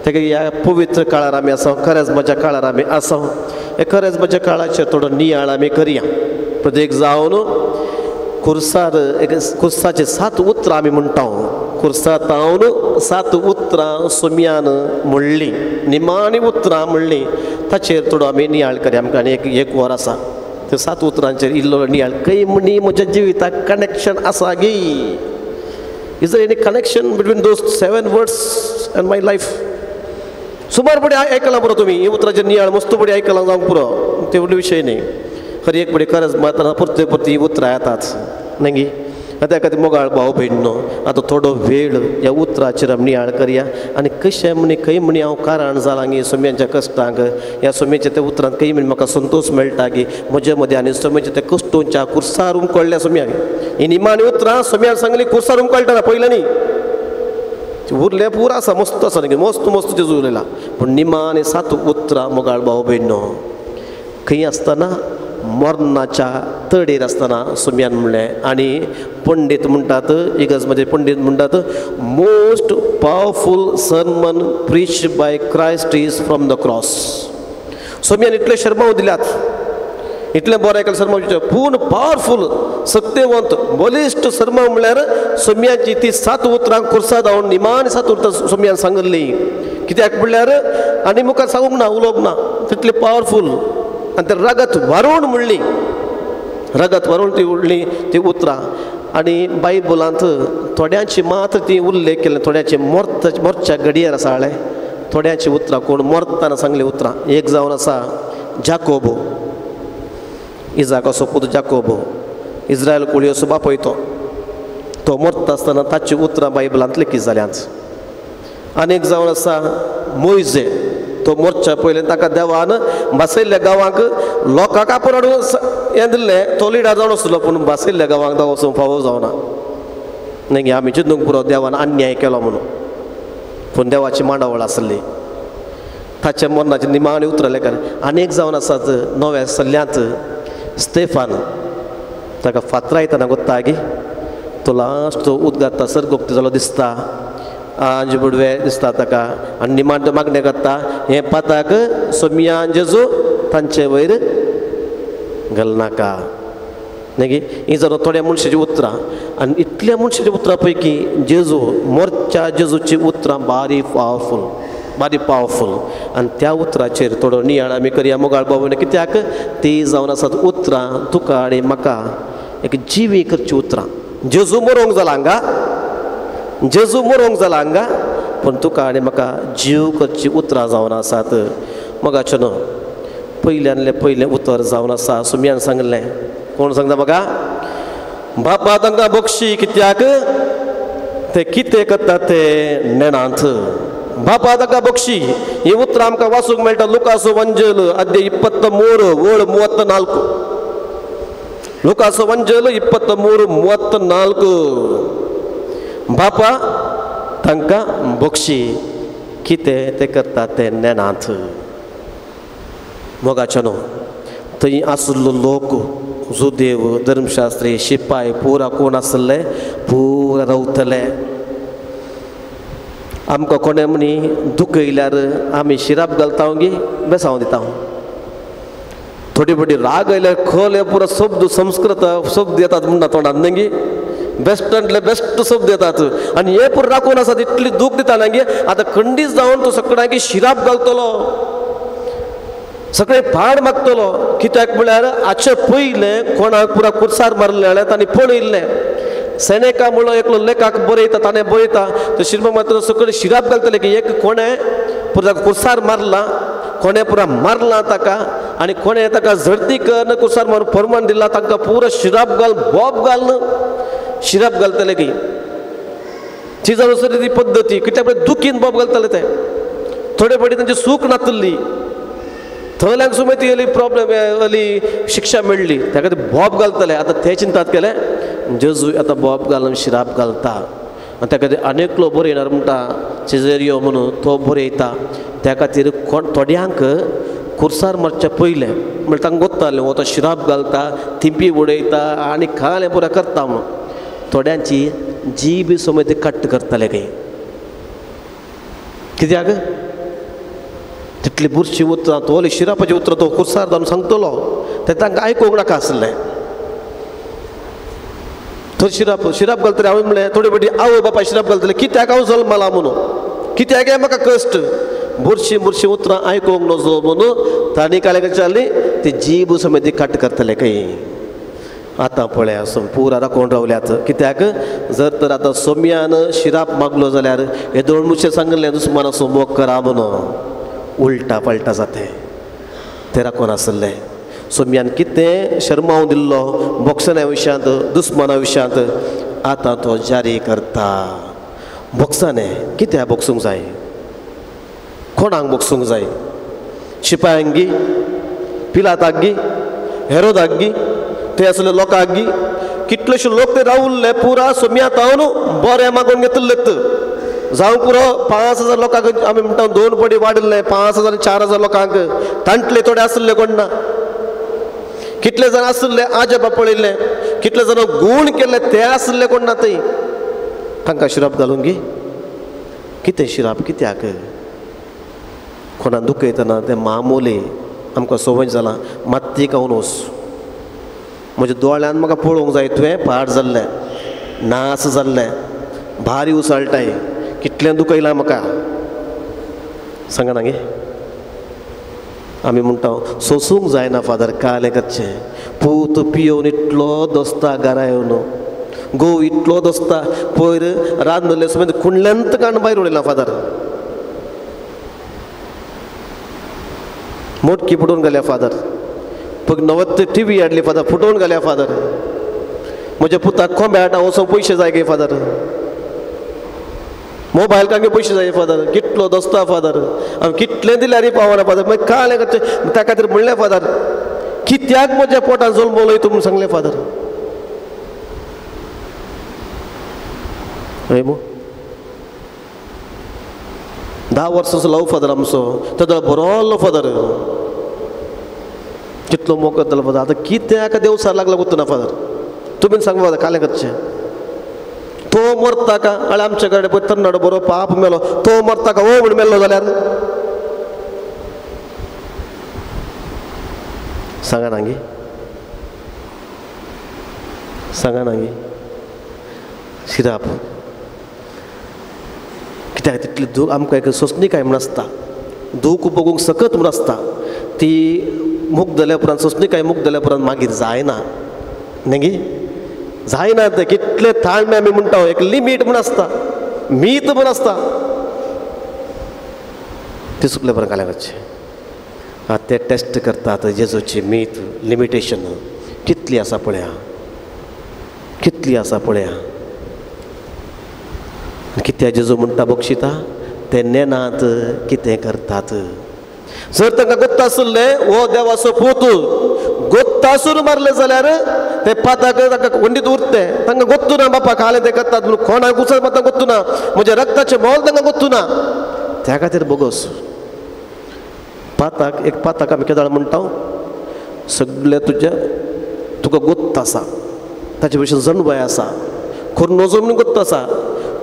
तेका ह्या पवित्र काळार आमी आसा, खरेंच म्हज्या काळार आमी आसा. हे खरेंच म्हज्या काळाचेर थोडो नियाळ आमी करया. प्रत्येक जावन खुर्सार एक खुर्साचे 7 उतरां आमी म्हणटा. खुर्सातावन 7 उतरां सोम्यान म्हणलीं, निमाणी उतरां म्हणलीं. ताचेर थोडो आमी नियाळ करया. आमकां आनी एक वर आसा, त्या 7 उतरांचेर इल्लो नियाळ. खंय म्हणी म्हज्या जिविताक कनेक्शन आसा गी? Is there any connection between those 7 words and my life? सुमार पडी आयकलां पुरो तुमी ही उतरांचेर नियाळ मस्त पडी आयकलां जावंक पुरो, तेवढे विशय न्ही. खरी एक पडी खरेंच मातना परते परती ही उतरां येतात न्हय गी. आतां एका मोगाळ भाव भयण न्हू आतां थोडो वेळ ह्या उतराचेर आमी नियाळ करया आनी कशें म्हणी खंय म्हणी हांव कारण जालां गी सोम्यांच्या कश्टांक ह्या सोम्याच्या त्या उतरांत खंय म्हणी म्हाका संतोश मेळटा की म्हजे मदें आनी सोम्याच्या त्या कश्टोंच्या कुर्सार उमकळ्ळ्या सोम्याक ही निमाणी उतरां सोम्यान सांगली कुर्सार उमकळटा पयलें न्ही उरलें पुरो आसा मस्त आसा न्ही मस्त मस्त जेजू उरयला पूण निमाणी सात उतरां मोगाळ भाव भयण न्हू खंय आसतना मरणाच्या तडेर आसतना सोम्यान म्हणलें आनी पंडीत म्हणटात इगर्जमध्ये पंडीत म्हणटात most powerful sermon preach by Christ is from the cross. सोम्यान इतले शर्माव दिल्यात इतलें बरें आयकलें शर्माव पूण पावरफूल सक्तेवंत बलिश्ट शर्माव म्हणल्यार सोम्याची ती सात उतरां खुर्सा धांवन निमाणी सात उतरां सोम्यान सांगिल्ली कित्याक म्हणल्यार आनी मुखार सांगूंक ना उलोवंक ना तितलें पावरफूल आनी ते रगत वारोवन म्हणली रगत वारोवन ती उडली ती उतरां आनी बायबलांत थोड्यांची मात्र ती उल्लेख केले थोड्यांची मोर्च्या घडयेर आसा हाडलें थोड्यांची उतरां कोण मरतना सांगली उतरां एक जावन आसा जाकोबो इजाकाचो पूत जाकोबो इज्रायल कुळयोचो बापूय तो तो मरता आसतना ताची उतरां बायबलांत लिखीत जाल्यांत आनी एक जावन आसा मोयजे तो मोर्चा पयलें ताका देवान भासयल्ल्या गांवांक लोकांक आपोवन हाडून हें दिल्लें तो लिडर जावन आसलो पूण भासयल्ल्या गांवांक तो वचूंक फावो जावना न्ही आमी चिंतूंक पुरो देवान अन्याय केलो म्हणून पूण देवाची मांडावळ आसली ताच्या मरणाची निमाणी उतरां लेखन आनी एक जावन आसात नव्या सल्ल्यांत स्टेफान ताका फातरायतना गोत्ता गी तो लास्ट तो उदगाता सर्गोक्ती जालो दिसता आंज बुडवे दिसता ताका आनी निमाण तो मागणें करता हें पाताक सोमिया जेजू तांचे वयर घालनाका न्ही ही जर थोड्या मनशाची उतरां आनी इतल्या मनशाच्या उतरां पैकी जेजू मोर्च्या जेजूची उतरां बारी पावरफूल बारी पावरफूल आनी त्या उतराचेर थोडो नियाळ आमी करया मोगाळ बाबू कित्याक ती जावन आसात उतरां तुका आनी म्हाका एक जिवी करची उतरां जेजू मरोंक जाला हांगा जेजू मरोंक जाला हांगा पूण तुका आनी म्हाका जीव करची उतरां जावन आसात मोगाचें न्हू पयल्यानलें पयलें उतर जावन आसा सोम्यान सांगलें कोण सांगता म्हाका बापा तांकां बक्षी कित्याक ते कितें करता ते नेणांत बापा तांकां बक्षी ही उतरां आमकां वाचूंक मेळटा लुकासो वंजेल अध्याय 23 ओळ 34 लुकासो वंजेल 23 34 बापा तांकां बक्षी कितें ते करता ते नेणांत मोगाचें न्हू थंय आशिल्लो लोक जुदेव धर्मशास्त्री शिपाय पुरा कोण आसले पुरा रावतले आमकां कोणें म्हणी दुखयल्यार आमी शिराप घालता गी बेसांव दिता थोडी थोडी राग आयल्यार खोल पुरा शब्द संस्कृत शब्द येतात म्हणटा तोंडान न्ही गी बेस्टांतले बेस्ट शब्द येतात आनी हे पुरो राखून आसात इतली दूख दिता न्ही गी आतां खंडीत जावन तो सगळ्यांक शिराप घालतलो सगळे पाड मागतलो कित्याक म्हळ्यार हाचे पयलें कोणाक पुरा कुर्सार मारलें जाल्यार तांणी पळयल्लें सेनेका म्हणलो एकलो लेखक बरयता ताणें बरयता तो शिरमा मात्र सगळे शिराप घालतले की एक कोणें पुरा कुर्सार मारला कोणें पुरा मारला ताका आनी कोणें ताका झडती करून कुर्सार मारून फरमान दिला तांकां पुरो शिराप घाल बोब घाल शिराप घालतले की ती जावन ती पद्दती कित्याक दुखीन बोब घालतले ते थोडे फावटी तांची सूख नातली थंयल्यान सुमें ती अली प्रॉब्लम अली शिक्षा मेळ्ळी त्या खातीर बोब घालतले आतां ते चिंतात केले जेजू आतां बोब घालून शिराप घालता आनी त्या खातीर आनी एकलो बरयणार म्हणटा चेजेरियो म्हणून तो बरयता त्या खातीर कोण थोड्यांक कुर्सार मारच्या पयलें म्हणल्यार तांकां गोत्तालें हो तो शिराप घालता थिंपी उडयता आनी खालें पुरो करता म्हणून थोड्यांची जीब समज ते कट्ट करताले खंय कित्याक तितली बुरशी उतरां तोली शिरापाची उतरां तो कुर्सार जावन सांगतलो तें तांकां आयकूंक नाका आसलें थंय शिराप शिराप घालतले हांवें म्हणलें थोडे फावटी आवय बापाय शिराप घालतले कित्याक हांव जल्मला म्हणून कित्याक म्हाका कश्ट बुरशी बुरशी उतरां आयकूंक नजो म्हणून तांणी काले कशें जाली ती जीब समेत ती कट करतले खंय आतां पळया पुरा राखून रावल्यात कित्याक जर तर आतां सोम्यान शिराप मागलो जाल्यार हे दोन मनशां सांगलें दुस्मानाचो मोग करा म्हणून उलटा पलटा जाते ते राखून आसले सोम्यान कितें शर्माव दिल्लो बोक्सना विशयांत दुस्माना विशयांत आतां तो जारी करता. बोगसाने कित्याक बोगसूंक जाय, कोणाक बोगसूंक जाय? शिपायांक गी, पिलाताक गी, हेरोदाक गी, ते आसले लोकांक गी? कितलेशे लोक ते रावल्ले पुरा सोम्या तावन बरें मागून घेतिल्लेत. जावं पुरो 5000 लोकांक आमी म्हणटा 2 पडी वाडिल्ले 5000 4000 लोकांक. तांतले थोडे आसले कोण ना, कितले जाण आसले आजबा पळयल्ले, कितले जाण गूण केल्ले ते आसले कोण ना. थंय तांकां शिराप घालूंक गी? कितें शिराप कित्याक? कोणा दुखयतना तें मामोले आमकां संवय जालां, मात्ती खावन वच, म्हज्या दोळ्यान म्हाका पळोवंक जाय तुवें पाड जाल्लें, नास जाल्लें, भारी उसळटाय, कितलें दुखयलां म्हाका. सांगा ना गे? आमी म्हणटा सोसूंक जायना फादर, कालें करचें. पूत पियोवन इतलो दोस्ता घरा येवन, घोव इतलो दोस्ता, पयर रांदले सुमेद कुंडल्यांत काण भायर उडयला फादर, मोटकी फुटोवन घाल्या फादर, पग नवत टी व्ही हाडली फादर, फुटोवन घाल्या फादर, म्हज्या पुताक कोंब्याट हांव पयशे जाय गे फादर, मोबायल कांगे पयशे जाय फादर, कितलो दोस्ता फादर, हांव कितलें दिल्यार पावना फादर. मागीर कालें करचें? त्या खातीर म्हणलें फादर, कित्याक म्हज्या पोटान जल्मलो तूं म्हूण सांगलें फादर. हय मू 10 वर्सांचो लव फादर आमचो, तेदो बरो फादर, कितलो मोग करतलो फादर. आतां कित्याक देवसार लागला गोत्तू ना फादर, तुमी सांग फादर कालें करचें? तो मरता का आनी आमच्या कडेन पळय तरणाटो बरो पाप मेलो, तो मरता का ओ म्हूण मेल्लो जाल्यार? सांगा ना गे, सांगा ना गे? शिराप कित्याक तितली दूख आमकां एक सोंसणीकाय म्हूण आसता, दूख बगूंक सकत म्हूण आसता, ती मुक्त जाल्या उपरांत सोंसणीकाय मुक्त जाल्या उपरांत मागीर जायना न्ही गे? जायना तें. कितले ताळमे आमी म्हणटा एक लिमीट म्हूण आसता, मीत म्हूण आसता, ती सुकले उपरांत काल्यां करचें. आतां ते टेस्ट करतात जेजूची मीत लिमिटेशन कितली आसा पळया, कितली आसा पळया. कित्याक जेजू म्हणटा बक्षिता ते नेनात कितें करतात. जर तांकां गोत्ता आसले हो देवाचो पूत गोत्तासून मारले जाल्यार ते पाताक तांकां वंडीत उरते, तांकां गोत्तू ना बापा कालें ते करतात म्हणून कोणाक उचल मात गोत्तू ना, म्हज्या रक्ताचें मोल तांकां गोत्तू ना. त्या खातीर बोगस पाताक एक पाताक आमी केदाळ म्हणटा सगळें तुज्या तुका गोत्त आसा, ताचे भशेन जनबाय आसा, करून नजो म्हणून गोत्त आसा,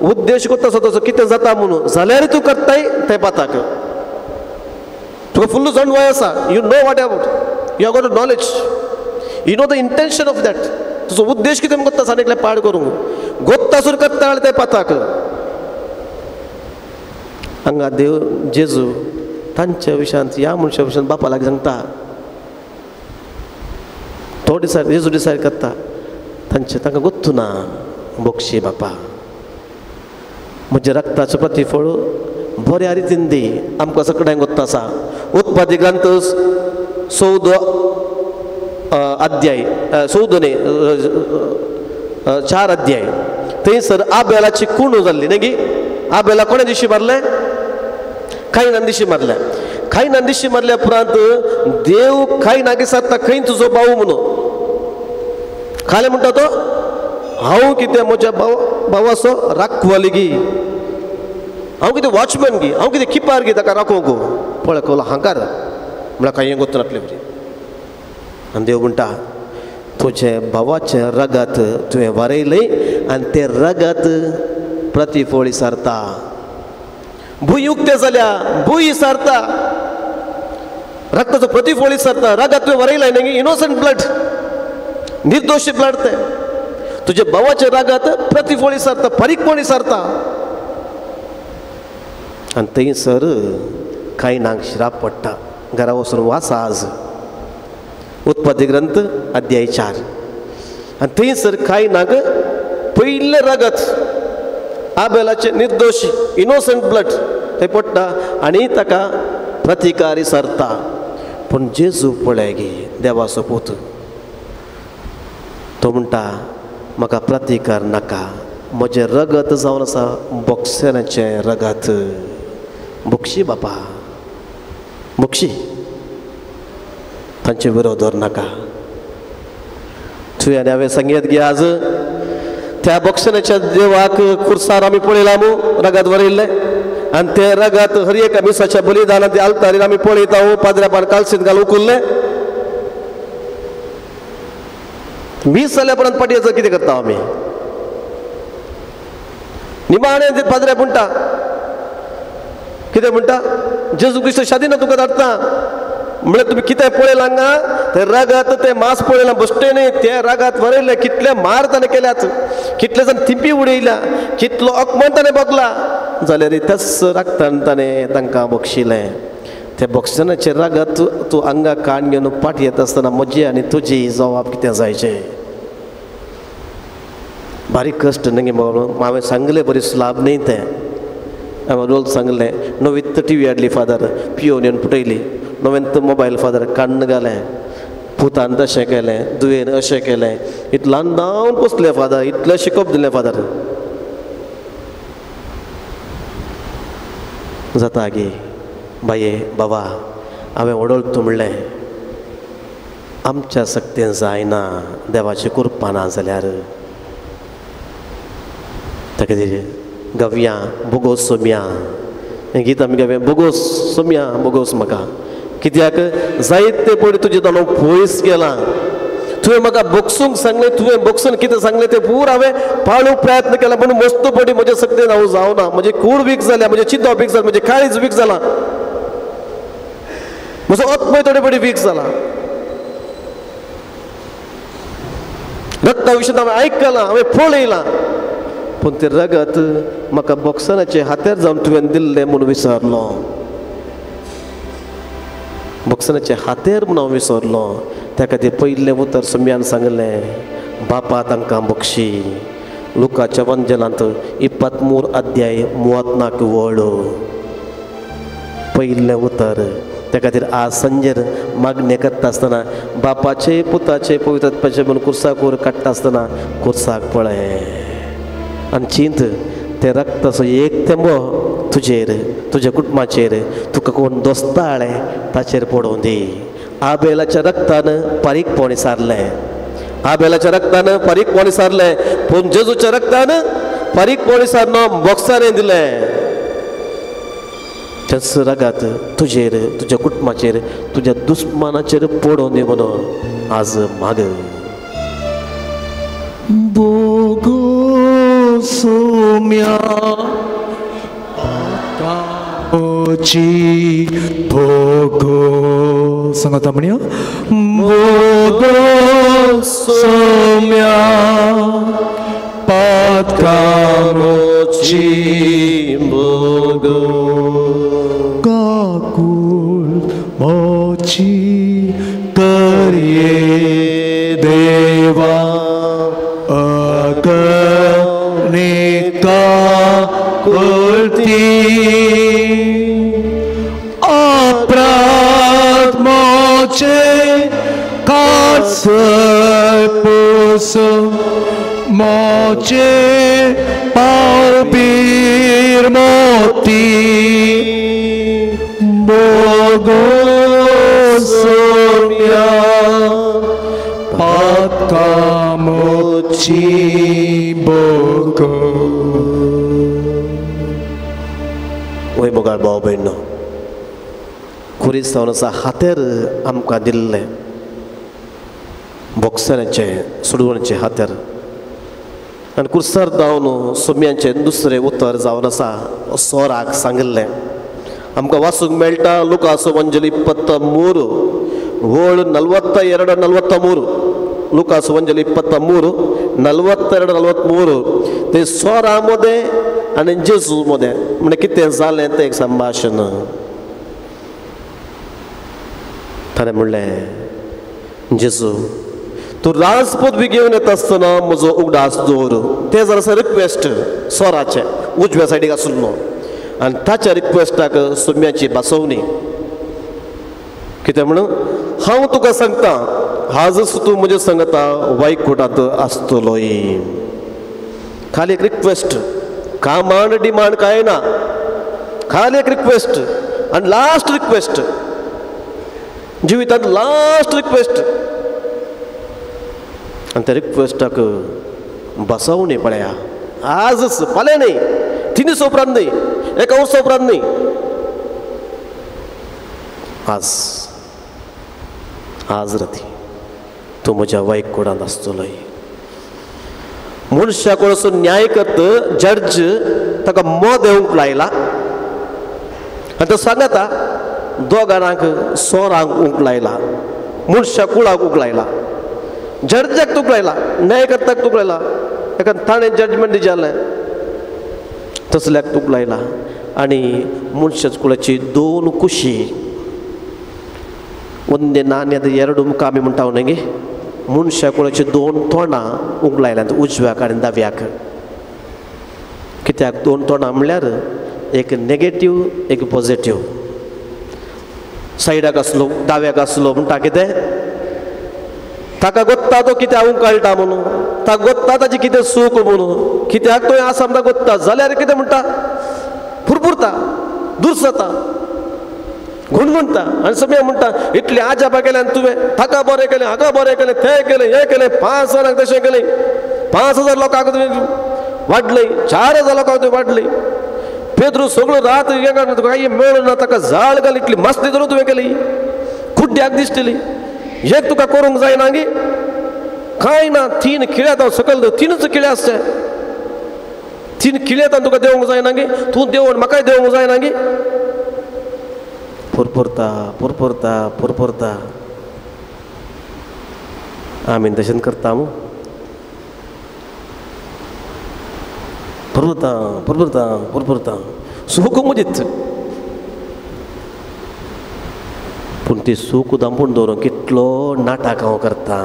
उद्देश गोत्त आसा तसो कितें जाता म्हणून जाल्यार तूं करताय तें पाताक. तुका फुल्ल जनवाय आसा, you know what about, you have got a knowledge, you know the intention of that. तुजो उद्देश कितें गोत्त आसा एकलें पाड करूंक गोत्तासूर करता तें पाताक. हांगा देव जेजू तांच्या विशयांत ह्या मनशा विशयांत बापा लागीं सांगता, तो डिसायड जेजू डिसायड करता तांचे तांकां गोत्तू ना बोक्षी बापा, म्हज्या रक्ताचो प्रतिफळ बऱ्या रितीन दी. आमकां सगळ्यांक गोत्त आसा. उत्पत्ती ग्रंथ 14 अध्याय, 14 न्ही 4 अध्याय, थंयसर आबेलाची कुणू जाल्ली न्ही गी? आबेला कोणें दिशी मारलें? कायनान दिशी मारलें. कायनान दिशी मारल्या उपरांत देव कायनाक विचारता खंय तुजो भाव म्हणून. खालें म्हणटा तो हांव कितें म्हज्या भावाचो राखवाली गी, हांव कितें वॉचमॅन गी, हांव कितें किपार गी ताका राखोवंक? पळय कोलो हांकार म्हळ्यार कांय गोत्तू नासले बरी. आनी देव म्हणटा तुजें भावाचें रगत तुवें वारयलें आनी तें रगत प्रतिफळ सारता. भूंय उक्तें जाल्या, भूंय सारता, रक्ताचो प्रतिफळ सारता. रगत तुवें वरयलें न्ही, इनोसंट ब्लड, निर्दोशी ब्लड तें. तुज्या भावाचें रगत प्रतिफळ सारता, फारीकपणी सारता. आनी थंयसर कांय श्राप पडटा. घरा वचून वाचा आज उत्पत्ती ग्रंथ अध्याय 4. आनी थंयसर कायनाक पयलें रगत आबेलाचें निर्दोशी इनोसंट ब्लड थंय पडटा आनी ताका प्रतिकारी सरता. पूण जेजू पळय गे देवाचो पूत, तो म्हणटा म्हाका प्रतिकार नाका. म्हजें रगत जावन आसा बॉक्सराचें रगत. बक्षी बापा बक्षी, तांचे विरोध दवर नाका. तुवें आनी हांवें सांगयत गे आज त्या बॉक्सराच्या देवाक खुर्सार आमी पळयला मू रगत वरयल्लें आनी तें रगत हर एका मिसाच्या बलिदानांत ते आल्तारीर आमी पळयता. पाद्र्यापान कालसीत घाल उखल्लें मीस जाल्या उपरांत पाटयेचो कितें करता आमी? निमाणें ते पाद्र्या म्हणटा कितें म्हणटा? जेजू क्रिस्त शादीन तुका धाडटा. म्हळ्यार तुमी कितें पळयलां हांगा? तें रगत तें मांस पळयलां बश्टें न्ही, तें रगत वरयलें. कितले मार ताणें केल्यात, कितले जाण थिंपी उडयल्या, कितलो अपमान ताणें भोगला, जाल्यार त्याच रगतान ताणें तांकां बक्षिलें. त्या बक्षणाचें रगत तूं आंगा काण घेवन पाट येता आसतना म्हजी आनी तुजी जवाब कितें जायचें? बारीक कश्ट न्ही बाबा, हांवें सांगलें बरी लाभ न्ही तें. हांवें रोल सांगलें नवीत टी व्ही हाडली फादर, पियोन येवन पुटयली. नवेंत मोबायल फादर काण्ण घालें. पुतान तशें केलें, दुयेन अशें केलें, इतलें ल्हान धांवन पोसलें फादर, इतलें शिकोवप दिलें फादर. जाता गे बाये बाबा, हांवें ओडोल म्हणलें आमच्या सक्तेन जायना देवाची कृपा ना जाल्यार. ताका खातीर गवया बोगोस सोम्या हें गीत आमी गावया. बोगोस सोम्या बोगोस म्हाका, कित्याक जायते पयलीं तुजें दालो पयस गेलां. तुवें म्हाका बक्षूंक सांगलें, तुवें बक्षून कितें सांगलें तें पूर हांवें पाळूंक प्रयत्न केला, पूण मस्त पडी म्हज्या सक्तेन हांव जावना. म्हजी कूड वीक जाल्या, म्हजें चिंतप वीक जालें, म्हजें काळीज वीक जालां, म्हजो आत्मय थोडे पडी वीक जाला. रक्ता विशय हांवें आयकलां, हांवें पळयलां, पूण तें रगत म्हाका बॉक्सराचे हातार जावन तुवें दिल्लें म्हूण विसरलो. बॉक्सराचे हातेर म्हूण हांव विसरलो. त्या खातीर पयलें उतर सोम्यान सांगलें, बापा तांकां बक्षी. लुकाच्या वंजलांत 23 अध्याय 34 वळ पयलें उतर. त्या खातीर आज संजेर मागणें करता आसतना बापाचे पुताचे पवित्र आत्म्याचे म्हूण कुर्साक वयर काडटा आसतना कुर्साक पळय आनी चिंत तें रक्ताचो एक थेंबो तुजेर, तुज्या कुटुंबाचेर, तुका कोण दोस्ताळे ताचेर पडोवं दी. आबेलाच्या रक्तान पारीकपण सारलें, आबेलाच्या रक्तान पारीकपण सारलें, पूण जेजूच्या रक्तान पारीकपण सारनो बॉक्सारें दिलें. तेच रगत तुजेर, तुज्या कुटुंबाचेर, तुज्या दुस्मानाचेर पडोवं दी म्हणून आज माग. बोगोस सोम्या पाकाची भोगो सांगता म्हणया. बोगो सोम्या पाकाची भोगो काकूळ मोची करये देवा अगणिका कुलती अपराध मोचे कासर पुस मोचे पावबीर मोती बोगो सोम्या पाकामोची बोगो. वय मोगाळ भाव भयणो, खुरीस जावन आसा हातेर आमकां दिल्लें बॉक्सराचें सोडवणचें हातेर. आनी कुर्सार जावन सोम्यांचें दुसरें उतर जावन आसा सोराक सांगिल्लें. आमकां वाचूंक मेळटा लुकास वंजली 23 वळ 42 43. लुकास वंजली 23 42 43 ते सोरा मदें आनी जेजू मदें म्हणजे कितें जालें तें एक संभाशण. ताणें म्हणलें, जेजू तूं राजपदवी घेवन येता आसतना म्हजो उगडास दवर. तें जरासो रिक्वेस्ट सोराचें उजव्या सायडीक आशिल्लो आनी ताच्या रिक्वेस्टाक सोम्याची भासोवणी. कितें म्हणून, हांव तुका सांगता आजच तूं म्हज्या संगता वैकुटांत आसतलोय. खाली एक रिक्वेस्ट, कामांड डिमांड कांय ना, खाली एक रिक्वेस्ट आनी लास्ट रिक्वेस्ट, जिवितांत लास्ट रिक्वेस्ट. आनी त्या रिक्वेस्टाक बसवणी पळया, आजच, फाल्यां न्ही, 3 दिसां उपरांत न्ही, एका वर्सा उपरांत न्ही, आज, आज राती तूं म्हज्या वैकुटांत आसतलोय. मनशाक असो न्याय करत जड्ज ताका मद येवंक लायला आनी तो सांगता दोगांक सोरांक उंक लायला, मनशा कुळाक उंक लायला, जड्जाक तुक लायला, न्यायकर्ताक तुक लायला, एका ताणें जजमेंट दिजालें तसल्याक तुक लायला. आनी मनशाच कुळाची 2 कुशी, ಒಂದೇ ನಾಣ್ಯದ 2 ಮುಖ आमी म्हणटा न्ही, मनशा कुळाची 2 तोंडां उगलायल्यांत, उजव्याक आनी दाव्याक. कित्याक 2 तोंडां म्हणल्यार एक नेगेटीव एक पॉझिटीव. सायडाक आसलो दाव्याक आसलो म्हणटा कितें, ताका गोत्ता तो कित्याक उकळटा म्हणून, ताका गोत्ता ताची कितें सूख म्हणून, कित्याक तो आसा म्हणटा गोत्ता जाल्यार कितें म्हणटा, फुरफुरता, दुरसता, गुणगुणता. आनी सगळें म्हणटा इतलें आजापा केलें आनी तुवें ताका बरें केलें, हाका बरें केलें, तें केलें, हें केलें, 5 जाणांक तशें केलें, 5000 लोकांक तुवें वाडलें, 4000 लोकांक तुवें वाडलें. पेद्रू सगळो रात कांय मेळूं ना, ताका जाळ घाल, इतली मस्ती धरून तुवें केली, कुड्ड्याक दिसतली, एक तुका करूंक जायना गी कांय ना. 3 खिळ्यात हांव सकयल, 3च खिळे आसचे, 3 खिळ्यात तुका देवंक जायना गी, तूं देवण म्हाकाय देवंक जायना गी. पुरपुरता पुरपुरता पुरपुरता. आमी तशें करता मू, पुरपुरता पुरपुरता पुरपुरता, सूख मदींच. पूण ती सूख दांपून दवरून कितलो नाटक हांव करता.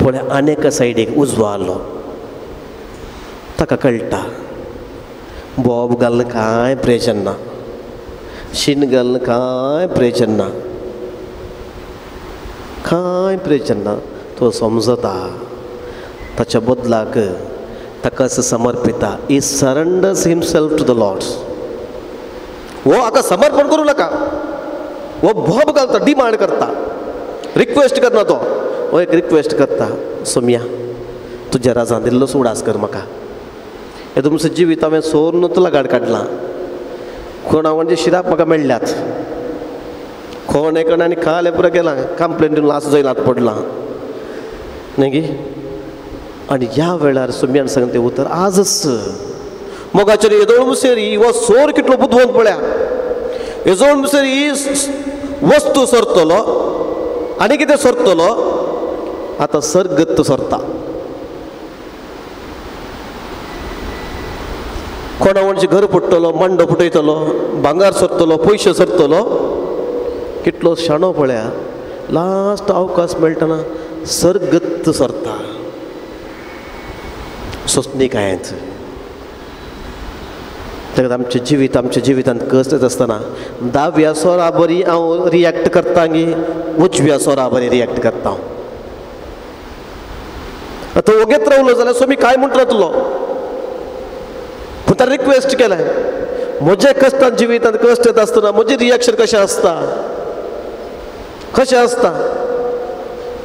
पळय आनी एका सायडीक उजवो आसलो, ताका कळटा बोब घालून कांय प्रयोजन ना, शीण घालून कांय प्रयोजन ना, कांय प्रयोजन ना. तो समजता, ताच्या बदलाक ताकाच समर्पिता. He surrenders himself to the lord. हो हाका समर्पण करूं नाका, हो बोब घालता, डिमांड करता, रिक्वेस्ट करना तो. हो एक रिक्वेस्ट करता, सोम्या तुज्या राजान दिल्लो उडास कर म्हाका, हे तुमचें जिवीत हांवें सोर्न तुला गाड काडलां, कोणा म्हणजे शिराप म्हाका मेळ्ळ्यात, कोण एकण आनी खालें पुरो केलां, कंप्लेन दिवन लास्ट जैलांत पडलां न्ही गी. आनी ह्या वेळार सोम्यान सांगलें तें उतर आजच मोगाचेर येदोळ मुसेरी हो सोर कितलो बुदवंत पळया, येदोळ मुसेरी वस्तू सरतलो आनी कितें सरतलो, आतां सर्गत सरता. कोणा कोणाचें घर पडटलो, मांडो फुटयतलो, भांगार सरतलो, पयशे सरतलो. कितलो शाणो पळया, लास्ट अवकाश मेळटना सर्गत सरता. सोंसणीकायेंत ताका आमचें जिवीत, आमच्या जिवितांत कश्ट येत आसतना दाव्या सोरा बरी हांव रिएक्ट करता गी उजव्या सोरा बरी रिएक्ट करता. आतां वोगेत रावलो जाल्यार स्वामी कांय म्हूण रावतलो, पूण ताणें रिक्वेस्ट केलें, म्हज्या कश्टान जिवितांत कश्ट येत आसतना म्हजें रिएक्शन कशें आसता, कशें आसता.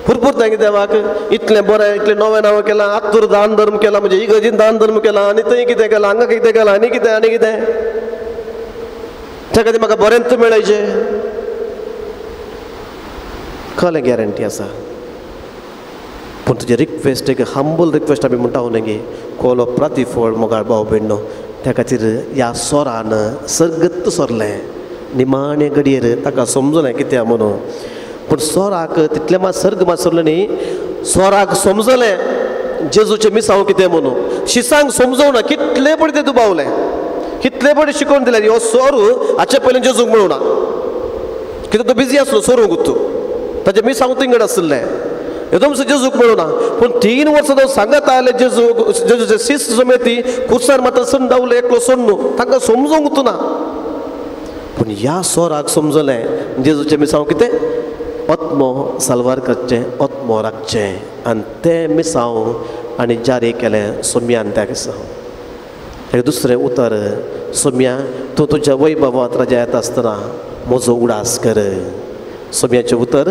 पुरपुरता की देवाक इतलें बरें, इतलें नवें नवें केलां, आत्तूर दान धर्म केला, म्हणजे इगर्जीन दान धर्म केला, आनी थंय कितें केलां, हांगा कितें केलां, आनी कितें आनी कितें, त्या खातीर म्हाका बरेंच मेळायचें. कळ्ळें गॅरंटी आसा, पूण तुजें रिक्वेस्ट एक हंबल रिक्वेस्ट आमी म्हणटा न्ही गी, कोलो प्रतिफळ मोगाळ भाव भयणो. त्या खातीर ह्या सोरान सर्गत सोरलें, निमाणे घडयेर ताका समजलें कितें म्हणून. पूण सोराक तितलें मात सर्ग मात सरलें न्ही, सोराक समजलें जेजूचें मिसांव कितें म्हणून. शिसांक समजोवना, कितले पळय ते दुबावलें, कितले पळय शिकोवन दिलें हो सोर हाचे पयलीं जेजूक मेळुना, कित्याक तो बिजी आसलो सोरूंक, तूं ताचें मिसांव थिंगड आशिल्लें, एकदम जेजूक मेळुना. पूण 3 वर्सां तो सांगत आयले जेजूक, जेजूचे शिस्त जमेती कुर्सार मात्र संदावले एकलो सोडनु, तांकां समजूंक ना. पूण ह्या सोराक समजलें जेजूचें मिसांव कितें. आत्मो साल्वार करचें, आत्मो राखचें. आनी तें मिसांव आनी जारी केलें सोम्यान त्या दिसा. एक दुसरें उतर, सोम्या तूं तुज्या वैभवांत राजा येता आसतना म्हजो उडास कर. सोम्याचें उतर,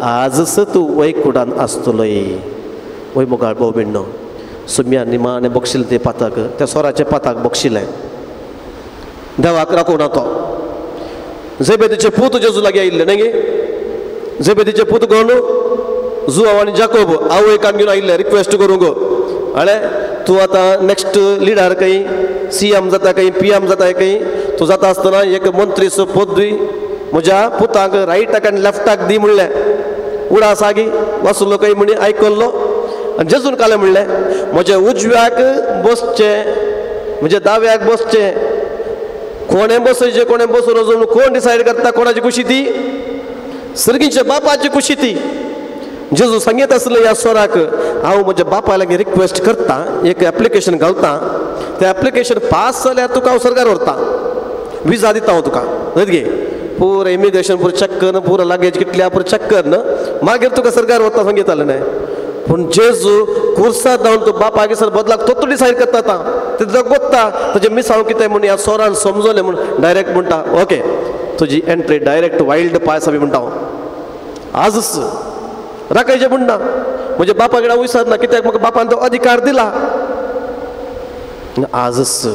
आजच तूं वैकुटान आसतलोय. वय मोगाळ भोव बिण्णो, सोम्या निमाणें बक्षिलें तें पाताक, त्या सोराच्या पाताक बक्षिलें. देवाक राखूंक ना तो. जेबेदीचे पूत जेजू लागीं आयिल्ले न्ही गे. जेबेदीचे पूत कोण? जुआव आनी जाकोब आवय कान घेवन आयिल्ले रिक्वेस्ट करूंक, आळे तूं आतां नॅक्स्ट लिडर खंय, सी एम जाता खंय, पी एम जाता खंय, तूं जाता आसतना एक मंत्री सो पदवी म्हज्या पुतांक रायटाक आनी लेफ्टाक दी म्हणलें. उडास आगी वासुलो खंय म्हणी आयकल्लो. आनी जेजून कालें म्हणलें, म्हज्या उजव्याक बसचें, म्हज्या दाव्याक बसचें, कोणें बसयचें कोणें बसून वचून कोण डिसायड करता कोणाची खुशी ती? सर्गीच्या बापाची खुशी ती. जेजू सांगीत आसलो ह्या स्वराक, हांव म्हज्या बापा लागीं रिक्वेस्ट करता, एक एप्लिकेशन घालता, तें एप्लिकेशन पास जाल्यार तुका हांव सरकार व्हरता, विजा दिता हांव तुका, न्हय गे, पुरो इमिग्रेशन पुरो चॅक कर, पुरो लगेज कितल्या पुरो चॅक कर, मागीर तुका सरकार व्हरता सांगितलें न्हय. पूण जेजू कुर्सार धांवन तो बापा लागीं बदलाक तो डिसायड करता आतां, ते जगोत्ता तुजें मिसांव कितें म्हूण ह्या सोरान समजलें म्हूण डायरेक्ट म्हणटा, ओके तुजी एंट्री डायरेक्ट वायल्ड पास आमी म्हणटा हांव आजच राखायचें म्हणना, म्हज्या बापा कडेन हांव विसरना, कित्याक म्हाका बापान तो अधिकार दिला. आजच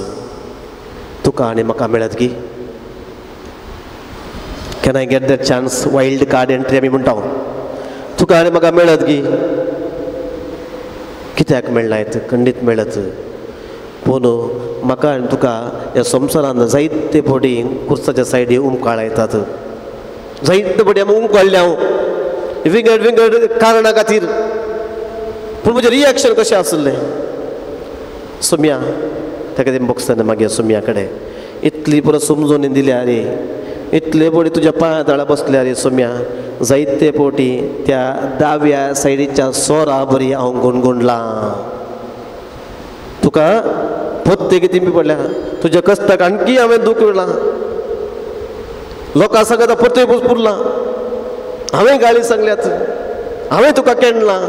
तुका आनी म्हाका मेळत की? Can I get that chance? Wild card entry आमी म्हणटा हांव, तुका आनी म्हाका मेळत की? कित्याक मेळनात? खंडीत मेळत. पूण म्हाका आनी तुका ह्या संवसारान जायते फावटी कुर्साच्या सायडी उमकाळ येतात, जायते फावटी आमी उमकाळ्ळे हांव विंगड विंगड कारणां खातीर. पूण म्हजें रिएक्शन कशें आसलें? सोम्या ताका तें बॉक्सान मागीर सोम्या कडेन इतली पुरो समजून दिल्या रे, इतले फावटी तुज्या पांया तळा बसल्या रे सोम्या, जायते फावटी त्या दाव्या सायडीच्या सोरा बरी हांव गुणगुणलां, तुका पोत्ते कितें पडल्या, तुज्या कश्टाक आणखी हांवें दूख मेळ्ळां, लोकां सांगता परतूय पुरलां, हांवें गाळी सांगल्यात, हांवें तुका केणलां,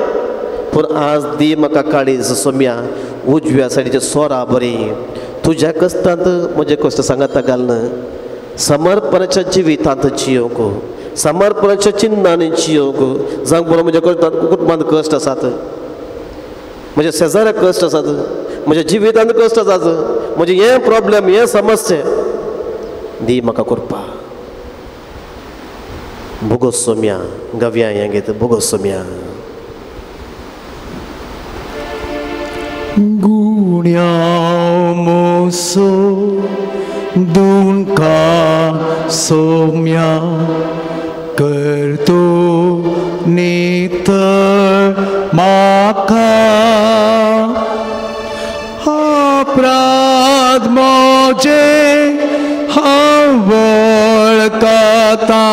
पूण आज दी म्हाका काळीज सोम्या उजव्या सायडीच्या सोरा बरी तुज्या कश्टांत म्हजे कश्ट सांगाता घालून समर्पणाच्या जिवितांत जियोंक, समर्पणाच्या चिन्नांनी जियोंक. जावंक बरो म्हज्या कश्टांत कुटुंबांत कश्ट आसात, म्हज्या शेजाऱ्याक कश्ट आसात, म्हज्या जिवितांत कश्ट आसात, म्हजें हें प्रॉब्लम हें समस्या, दी म्हाका करपा. भोगोस सोम्या गव्या हें घेत भोगोस सोम्या. गुण्या मोसो दुनका सोम्या करतो नितळ म्हाका, अपराध म्हजे हांव वळखता,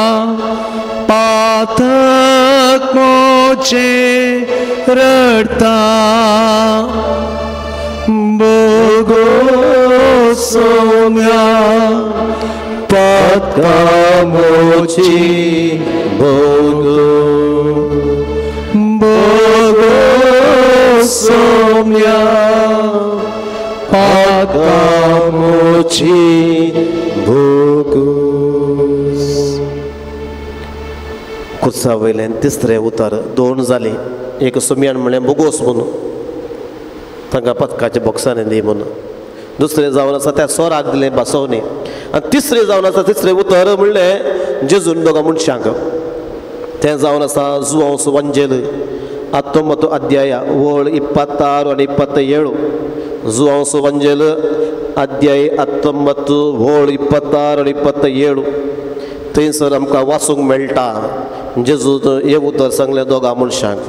पातक म्हजें रडता. बोगो सोम्या पातका मोची बोगो, बोगो सोम्या पातका मोची बोगो. कुर्सा वयल्यान तिसरें उतर दोन जालें. एक सोम्यान म्हणलें बोगोस म्हणून, तांकां पदकाच्या बॉक्सांनी दी म्हणून. दुसरें जावन आसा त्या सोराक दिलें बसोवनी. आनी तिसरें जावन आसा तिसरें उतर म्हणलें जेजून दोगां मनशांक, तें जावन आसा जुआंव वंजेल 19 अध्याय वळ 26 आनी 27. जुआंव वंजेल अध्याय 19 वळ 26 आनी 27. थंयसर आमकां वाचूंक मेळटा जेजू हें उतर सांगलें दोगां मनशांक,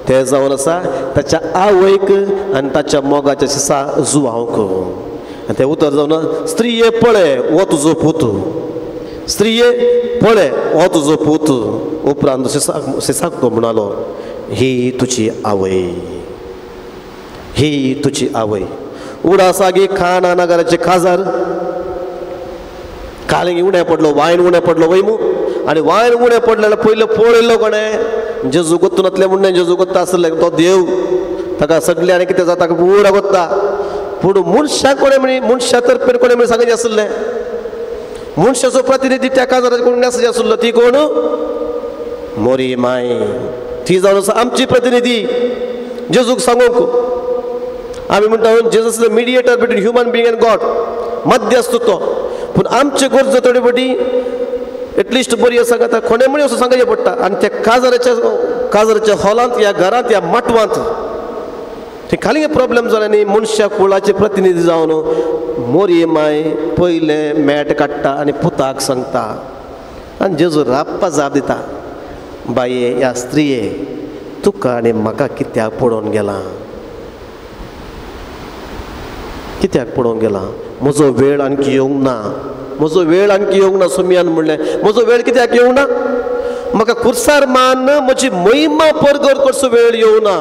तें जावन आसा ताच्या आवयक आनी ताच्या मोगाच्या दिसा जुआंवक. आनी तें उतर जावन, स्त्रिये पळय हो तुजो पूत, स्त्रिये पळय हो तुजो पूत. उपरांत सिसाक तो म्हणालो, ही तुजी आवय, ही तुजी आवय. उडासागी खाणा नगराचे खाजार कालिंग उणें पडलो, वायन उणें पडलो वय मू, आनी वायन उणें पडलें पयलें पळयल्लो कोणें जेजू गोत्तूनातलें म्हणून जेजू गोत्ता आसलें तो देव ताका सगळें आनी कितें जाता ताका पुरा गोत्ता. पूण मनशाक कोणें म्हणी मनशा तर्फेन कोणें म्हणी सांगचें आसलें मनशाचो प्रतिनिधी त्या काजाराचें कोण आसचें आसलो ती कोण मोरी माय ती जावन आसा आमची प्रतिनिधी जेजूक सांगूंक. आमी म्हणटा Jesus is a mediator between human being and God, मध्यस्थ तो. पूण आमचे गरजो थोडे फावटी एटलिस्ट बरी आसा सांगता कोणें म्हणी असो सांगचें पडटा. आनी त्या काजाराच्या हॉलांत ह्या घरांत ह्या माटवांत थंय खाली प्रॉब्लेम जाले न्ही मनशा कुळाचे प्रतिनिधी जावन मोरी माय पयलें मॅट काडटा आनी पुताक सांगता आनी जेजू राप्पा जाप दिता बाये ह्या स्त्रिये तुका आनी म्हाका कित्याक पळोवन गेला कित्याक पळोवंक गेला म्हजो वेळ आणखी येवंक ना म्हजो वेळ आणखी येवंक ना. सुमियान म्हणलें म्हजो वेळ कित्याक येवंक ना म्हाका खुर्सार मान म्हजी महिमा परगर करचो वेळ येवंक ना.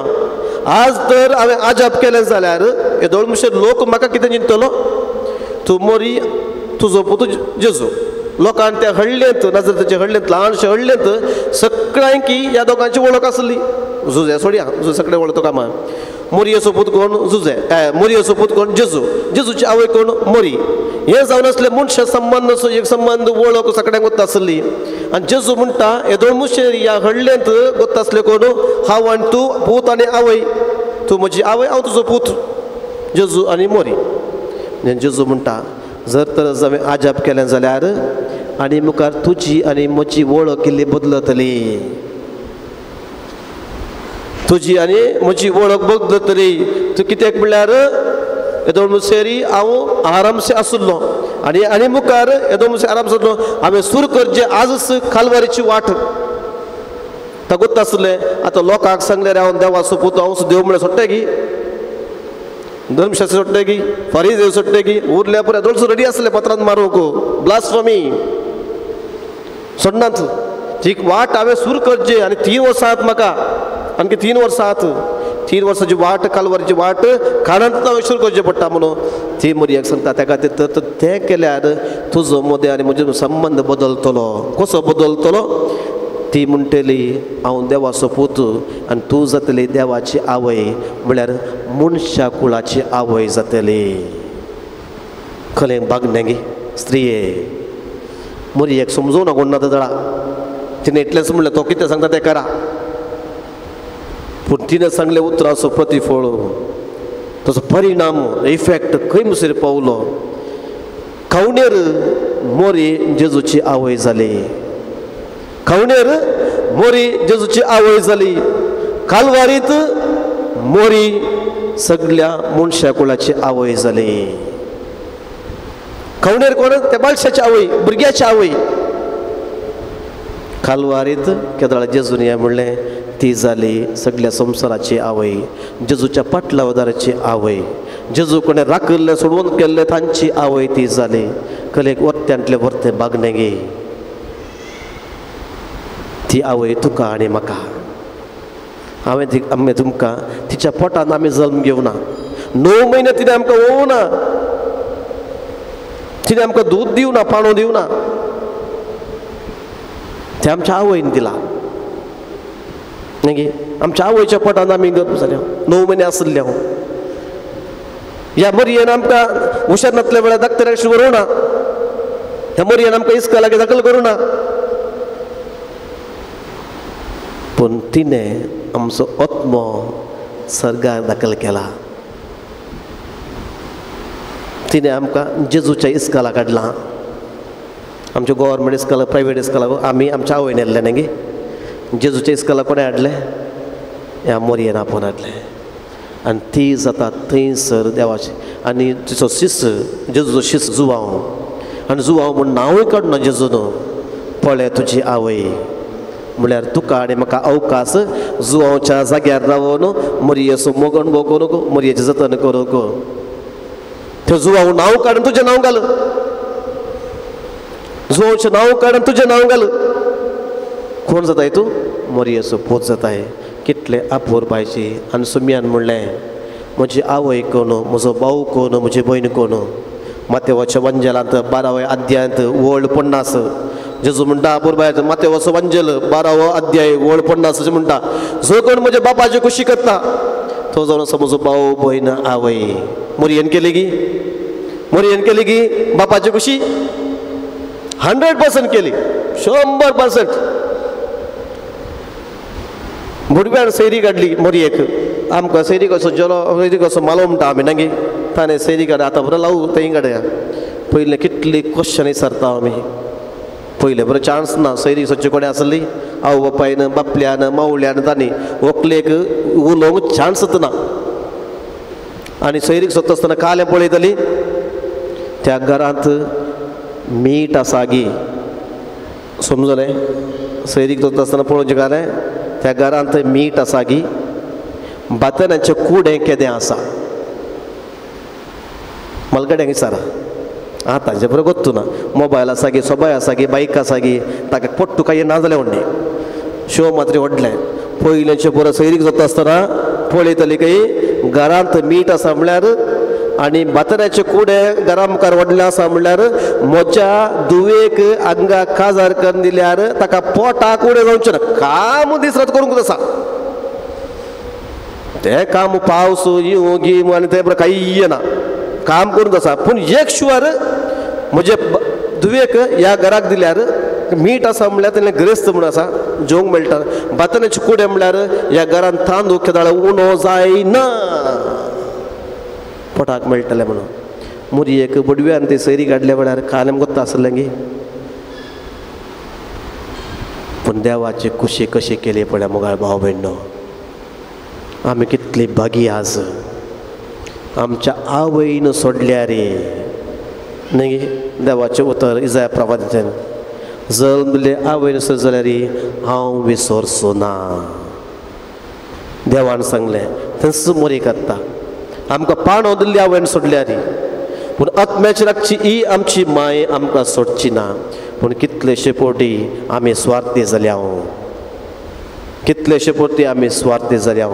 आज तर हांवें आजाप केलें जाल्यार येदोळ मुशेर लोक म्हाका कितें चिंततलो तूं मोरी तुजो पुतू जेजू. लोकांक त्या हळ्ळेंत नाजरेताच्या हळ्ळेंत ल्हानशे हळ्ळेंत सगळ्यांकी ह्या दोगांची वळख आसली. जुजे सोडया जुजे सगळे वळखतो कामां मोरयेचो पूत कोण जुजे मोरयेचो पूत कोण जेजू जेजूची आवय कोण मोरी. हें जावन आसलें मनशा संबंद एक संबंद वळख सगळ्यांक गोत्ता आसली. आनी जेजू म्हणटा येदोळ मुशेर ह्या हळ्ळेंत गोत्ता आसले कोण हांव आनी तूं पूत आनी आवय तूं म्हजी आवय हांव तुजो पूत जेजू आनी मोरी. जेजू म्हणटा जर तर हांवें आजाप केलें जाल्यार आनी मुखार तुजी आनी म्हजी वळख इल्ली बदलतली तुजी आनी म्हजी वळख बदलतली. तूं कित्याक म्हणल्यार येदोळ मुसेरी हांव आरामसे आसलो आनी आनी मुखार येदोळ मुसे आराम आसलो हांवें सूर करचें आजच खालवारीची वाट तागोत आसलें. आतां लोकांक सांगल्यार हांव देवाचो पूत हांव देव म्हळ्यार सोडटा की धर्मशास्त्र सोडटे की फारीज सोडटे की उरल्या पुरो येदोळसो रेडी आसले पत्रांत मारूंक ब्लास्फमी सोडनात ती वाट हांवें सूर करची आनी 3 वर्सां आहात म्हाका आणखी 3 वर्सां आहात 3 वर्सांची वाट कालवारीची वाट कानांत हांवें सुरू करचें पडटा म्हणून ती मोरयेक सांगता त्या खातीर तर तें केल्यार तुजो मदें आनी म्हजो संबंद बदलतलो. कसो बदलतलो ती म्हणटली हांव देवाचो पूत आनी तूं जातली देवाची आवय म्हळ्यार मनशा कुळाची आवय जातली. खलें बागनें गी स्त्रिये मोरयेक समजूं ना कोण ना दळा तिणें इतलेंच म्हणलें तो कितें सांगता तें करा. पूण तिणें सांगलें उतराचो प्रतिफळ ताचो परिणाम इफेक्ट खंय मुसर पावलो खावणेर मोरी जेजूची आवय जाली खावणेर मोरी जेजूची आवय जाली. कालवारीत मोरी सगळ्या मनशा कुळाची आवय जाली. खावणेर कोण त्या बाळशाची आवय भुरग्याची आवय. कालवारीत केदळा जेजून हें म्हणलें ती जाली सगळ्या संवसाराची आवय जेजूच्या पाटलावदाराची आवय जेजू कोणें राखिल्लें सोडवून केल्लें तांची आवय ती जाली. कलेक वर्त्यांतलें वर्तें बागणें गे ती आवय तुका आनी म्हाका. हांवें ती आमी तुमकां तिच्या पोटान आमी जल्म घेवना 9 म्हयने तिणें आमकां ओवना तिणें आमकां दूद दिवना पाणो दिवना तें आमच्या आवयन दिला न्ही. आमच्या आवयच्या पोटान आमी गर्भ जाले 9 म्हयने आसले हांव. ह्या मोरयेन आमकां हुशार नासल्या वेळार डाक्टराक व्हरूना ह्या मोरयेन आमकां इस्कोलाक दाखल करूना पूण तिणें आमचो आत्मो सर्गार दाखल केला. तिणें आमकां जेजूच्या इस्कोला काडलां. आमच्या गव्हर्मेंट इस्कोला प्रायवेट इस्कोलाक आमी आमच्या आवयन हाडलें न्ही. जेजूच्या इस्कोला कोणें हाडलें ह्या मोरयेन आपोवन हाडलें आनी ती जाता थंयसर देवाची आनी तिचो शिस जेजूचो शिस जुवांव आनी जुवांव म्हूण नांवूय काडना जेजून पळय तुजी आवय म्हळ्यार तुका आनी म्हाका अवकाश जुवांवच्या जाग्यार रावन मोरयेचो मोगण करूंक मोरयेचें जतन करूंक ते जुवांव नांव काडून तुजें नांव घाल जुवांवचें नांव काडून तुजें नांव घाल. कोण जाताय तूं मोरयेचो पूत जाताय. कितले अपुरबायची. आनी सुम्यान म्हणलें म्हजी आवय कोण म्हजो भाव कोण म्हजी भयण कोण. मातेवाच्या वंजेलांत 12व्या अध्यायांत वळ 50 जेजू म्हणटा पुरबाय मातेवचो वंजेल 12वो अध्याय वळ 50 अशें म्हणटा, जो कोण म्हज्या बापाची खुशी करता तो जावन आसा म्हजो भाव भयण आवय. मोरयेन केली गी, मोरयेन केली गी बापाची खुशी 100% केली, 100%. भुरग्यान सैरी काडली मोरयेक, आमकां सैरी कसो जेलो सैरी कसो मालो म्हणटा आमी नागी, ताणें सैरी काड आतां बरो लावू थंय काडया. पयलें कितली क्वेश्चन विचारता आमी, पयलें बरो चान्स ना. सैरी सच्चे कडेन आसली आवय बापायन बापल्यान मावल्यान तांणी व्हंकलेक उलोवंक चान्सच ना. आनी सैरीक सोदता आसतना कालें पळयतली त्या घरांत मीठ आसा गी, समजलें? सैरीक सोदता आसतना पळोवचें कालें त्या घरांत मीठ आसा गी, बातनाचें कुडें केदें आसा, मलगड्यांक विचारा. आं तांचे बरोबर गोत्तू ना, मोबायल आसा गी, सोबाय आसा गी, बायक आसा गी, ताका पोट्टू कांय ना जालें व्हडलें शो मात्र व्हडलें. पयलेंचे बरो सैरीक जाता आसतना पळयतली काही घरांत मीठ आसा म्हणल्यार आनी बातनाचें कुडें घरा मुखार व्हडलें आसा म्हणल्यार म्हज्या दुवेक आंगा काजार करून दिल्यार ताका पोटाक उडें जावचें ना. काम दीस रात करूंक आसा तें काम, पावस येवं गीम आनी तें बरें कांय ना, काम करूंक आसा. पूण एक शुवर म्हजे दुवेक ह्या घराक दिल्यार मीठ आसा म्हणल्यार तेणें ग्रेस्त म्हूण आसा जेवंक मेळटा, बातनाचें कुडें म्हणल्यार ह्या घरान तांदूळ केदाळ उणो जायना, पोटाक मेळटलें म्हणून. मुरयेक बडव्यान ती सैरी काडल्या वेळार कालें गोत्ता आसलें गी. पूण देवाची खुशी कशी केली पळय मोगाळ भाव भयणो, आमी कितली भागी आज आमच्या आवयन सोडल्या रे न्ही. देवाचें उतर इजाय प्रवादांतल्यान जल्मले आवयन सोड जाल्यार हांव विसरचो ना. देवान सांगलें थंयच मोरी काडटा आमकां पाणो दिल्ली आवयन सोडल्या रे, पूण आत्म्याची राखची ही आमची माय आमकां सोडची ना. पूण कितलेशे पोटी आमी स्वार्थी जाल्या, कितलेशे पोटी आमी स्वार्थी जाल्या.